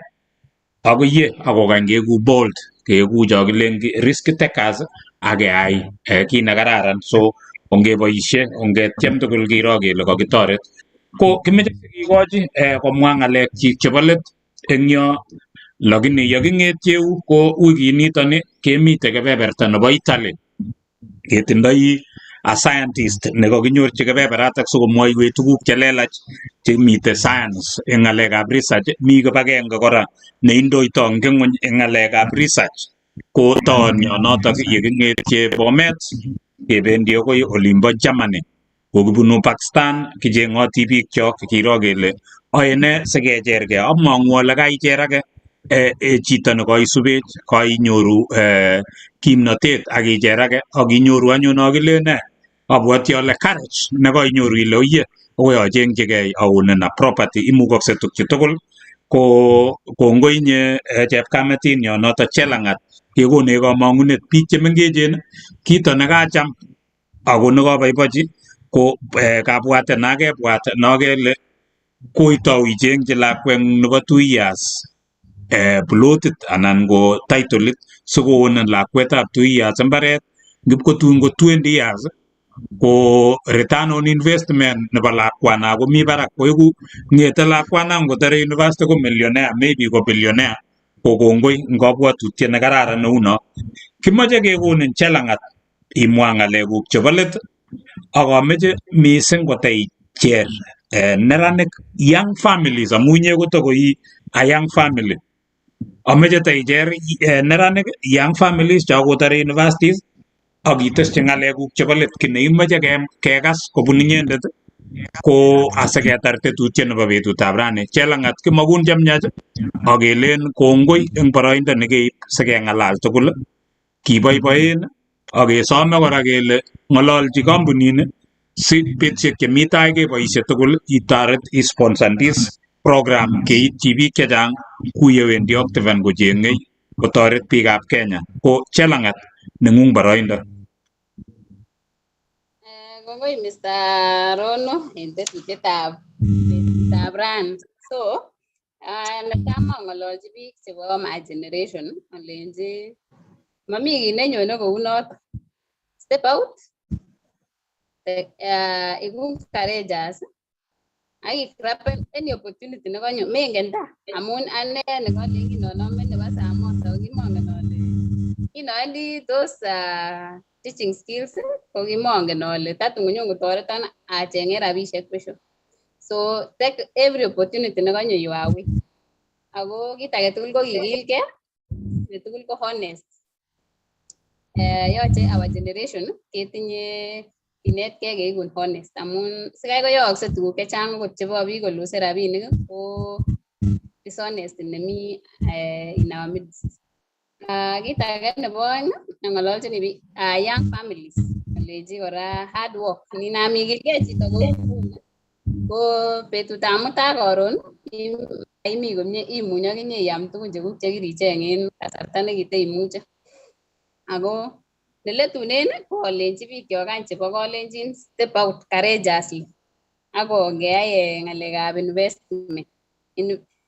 ako ye akokany keku bold, keku cho kilen risk takers ak keai kit nekararan. So ongeboisie, ongetyem tugul kiro kele kokitoret. Ko kimeche sikikochi komwa ng'alekchik chebo let eng yo, lakini yeking'etyeu ko wikinitoni kemite kebeberta nebo Italy, ketindoi a scientist nekakinyorchi kebeberatak sikomwoiwech tuguk chelelach chemite science eng ng'alekab research. Mi kibagenge kora neindoito eng ng'weny eng ng'alekab research. Ko toonyo notok yeking'etye Bomet kebendi akoi olimbo Germany. Kokibunu Pakistan kicheng'oti biikchok kiro kele aene sikechergei. Among'u ale kaicher ake chito nekoisubech, kainyoru kimnotet ak icher ake ak inyoru anyun akilen ne abwoti ale courage nekoinyoru ile oye akoi achengchigei aonen a property. Imukokse tukchu tugul. Ko kongoi inye chepkametinyo noto Chelangat, kekonech komong'unet biik chemengechen. Kito nekacham ako nekoboibochi ko kabwatet nakebwat nokele koitou ichengchi lakweng'ung nebo 2 years plotit anan ko titlit sikoonen lakwetab 2 years mbaret ngipkotun ko 20 years, ko return on investment nebo lakwana komi barak, koiku ng'ete lakwana ngotore university ko millionaire, maybe ko billionaire. Ko kongoi eng kabwatutiet nekararan neu no. Kimoche kekonin Chelangat imwa ng'alekuk chebo let, ak ameche mising koteicher neranik, young families, amu inye kotokoi a young family. Ameche teicher neranik, young families chakotare universities, ak itesyi ng'alekuk chebo let kiy neimoche kekas kobun inyendet ko asiketar tetutiet nebo betutab rani. Chelangat, kimokun chemiach ak kelen kongoi eng boroindo nekeib sikeng'alal tugul, kiboiboen ak kesome kora kele ng'ololchi kampunini si betusiek chemi tai keboisie tugul itoret isponsor this program keityi biik chechang ku yewendi Optiven kocheng'ei kotoret biikab Kenya. Ko Chelangat, neng'ung boroindo. Kongoi Mr. Rono en tetutietab betutab rani. So, netam ang'ololchi biik chebo my generation alenji mami kiy nenyone kounoto. Step out, iku courageous. Ak igraben any opportunity nekonyo, mengen ta amun ane nekolen kinonome nebo Samosa ko kimongen ole kinoendi those teaching skills ko kimongen ole tatun konyon kotoreton acheng'en rabisiek besho. So take every opportunity nekonyo your way. Ako kit age tugul ko kikilgei, kit tugul ko honest. Yoche our generation ketinye kinetkei keikun honest amun sikai koyookse tuguk chechang okot chebo biik koluse rabinik ko dishonest nemi in our midst. Kit age nebo oeng ang'ololchini biik, young families alechi kora hard work, ninam ikilgei chito kou nguni ko betutab mutai karon imi komie imuny akinye iam tugun chekuk chekiricheng en kasarta nekiteimuche. Ako neletunen ko alenchi biikyok any chebo Kalenjin step out courageously ak ongeyai ng'alekab investment.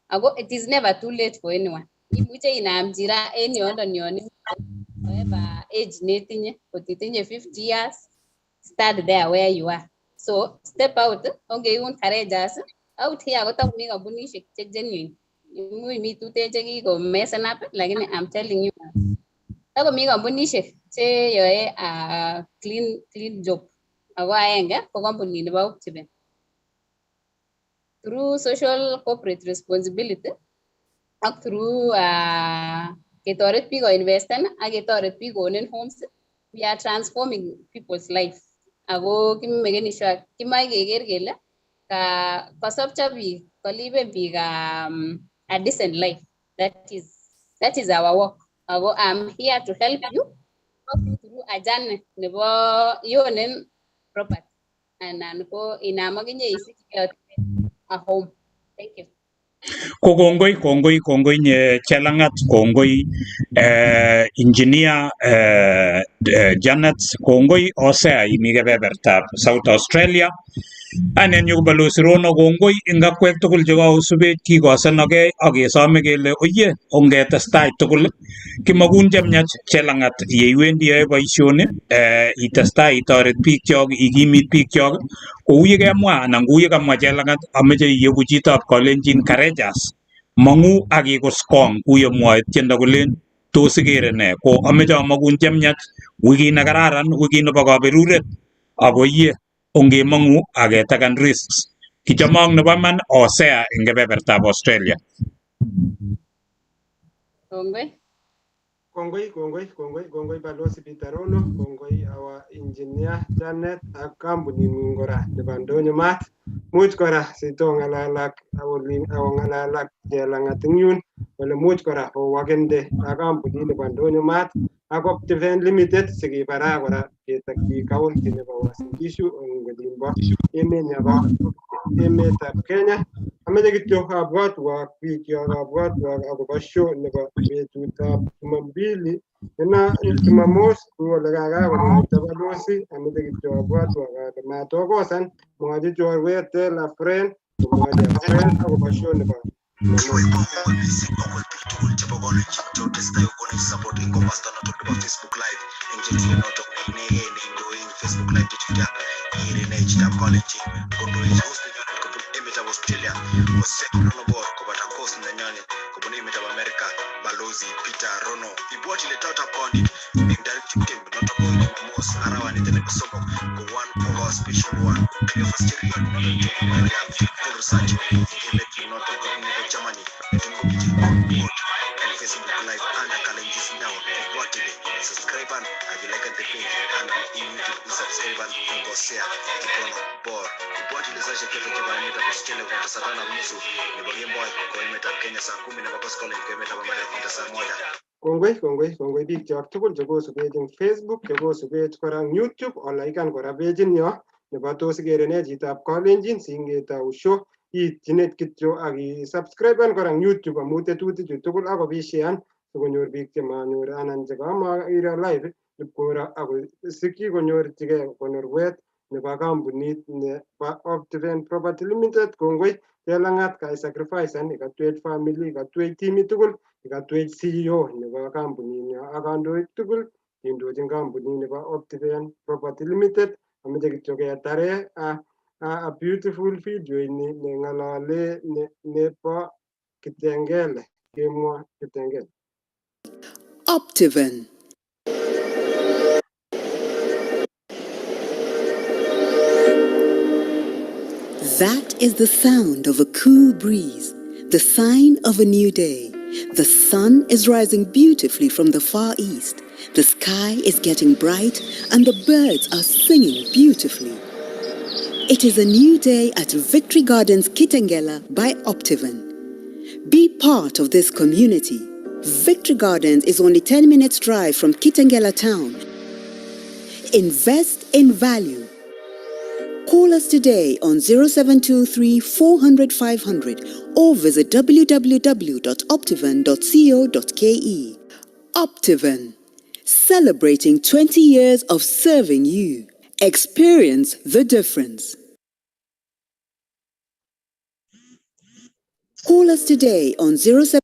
Ako it is never too late for anyone. Imuche inam chi ra en yondon yon imiten however age netinye, kot itinye 50 years, start there where you are. So step out, ongeikun courageous. Out here kotakomi kampunishek che genuine. Imuch mi tuten chekikomesen up, lakini I'm telling you takomi kampunishek cheyoe clean job. Ako aenge ko kampunit nebo Optiven. Through social corporate responsibility ak through ketoret biik koinvesten ak ketoret biik koonen homes, we are transforming people's life. Ako kimekeni sure kimoche keker kele kosopcho biik, koliven biik a decent life. That is our work. Ako I'm here to help you walk you through a journey nebo ionen property anan ko inam akinye isichigei a home. Thank you. Ko kongoi, kongoi, kongoi nye Chelangat, kongoi engineer Janet, kongoi Hosea imi kebebertab South Australia. Ane yu ko Balozi Rono, kongoi eng akwek tugul chekosubech, kikosenokei ak kesome kele oye ongetestai tugul. Kimokun chemiach Chelangat yeiwendi iyoe boisioni, itestai itoret biikyok, ikimit biikyok kou yekemwa anan kou yekamwa Chelangat. Ameche iyeku chitab Kalenjin courageous, mong'u ak ikus kong kou yemwoe tiendo kolen tos ikere nee. Ko ameche amokun chemiach, wikit nekararan, wikit nebo kaberuret, ako iye ongemong'u ak ketaken risks. Kichomok nebo iman Hosea eng kebebertab Australia. Kongoi. Kongoi, kongoi, kongoi, kongoi Balozi Peter Rono, kongoi our engineer Janet ak kampuning'ung kora nebo Ndonyo Mat. Much kora sitong'alal ak akong'alal ak Chelangat eng yun kole much kora owakende ak kampunit nebo Ndonyo Mat ak Optiven Limited sikibaraa kora ketokyi county nebo Uasin Gishu eng olimbo emet nebo emetab Kenya. Ameche kityo abwatwok biikyok, abwatwok akobo show nebo betutab Jumambili nena Jumamos kou ole kakakomwaita balozi. Ameche kityo abwatwok ale matokosan mwochi chorwet, tell a friend, komwochi a friend akobo show nebo Jumamos. Kongoi missing akwek biik tugul chebo Kalenjin cheotestai kokonech support eng komosta notok nebo Facebook Live eng chetuye notok ne inegei neindoi eng Facebook Live chechuchang ikere ine chitab Kalenjin kondoech host nenyonet kobun emetab Australia Hosea Rono Bor koboto host nenyonet kobun emetab America Balozi Peter Rono. Ibwat ile tautab kondit eng tarik 20, notok ko Jumamos arawanito nebo somok, ko one of our special one Cleophas Cheruiyot notok tomo ng'alekab Paul Research eng emet notok nebo Germany netun kobichi on board en Facebook Live under Kalenjin Down. Ibwat ile subscribe ak ilike the page and in YouTube isubscribe eng Hosea Kiprono Bor. Ibwat ile saishek chotok chebo emetab Australia koboto saa tano ak nusu nebo kemboi ko emetab Kenya, saa 10 nebo koskoleng ko emetab Amerika koboto saa 1. Kongoi, kongoi, kongoi biikyok tugul chekosubech eng Facebook, chekosubech kora eng YouTube, olaikan kora pejinyo nebo tos ikere nee chitab Kalenjin singetou show iitchinet kityo ak isubscriben kora eng YouTube amu tetutichu tugul ak obishean sikonyor biik chemanyor anan chekamairo live ipkoro akosikyi konyorchigei konorwet nebo kampunit nebo Optiven Property Limited. Kongoi Chelangat, kaisacrificen ikatwech family, ikatwech timit tugul, ikatwech CEO nebo kampuninyo ak kandoik tugul indochin kampunit nebo Optiven Property Limited. Ameche kityo ketare. A beautiful video ini neng'alale nebo Kitengela, kemwa Kitengela. Optiven. That is the sound of a cool breeze, the sign of a new day. The sun is rising beautifully from the far east. The sky is getting bright and the birds are singing beautifully. It is a new day at Victory Gardens Kitengela by Optiven. Be part of this community. Victory Gardens is only 10 minutes drive from Kitengela town. Invest in value. Call us today on 0723 400 500 or visit www.optiven.co.ke. Optiven, celebrating 20 years of serving you. Experience the difference. Call us today on 07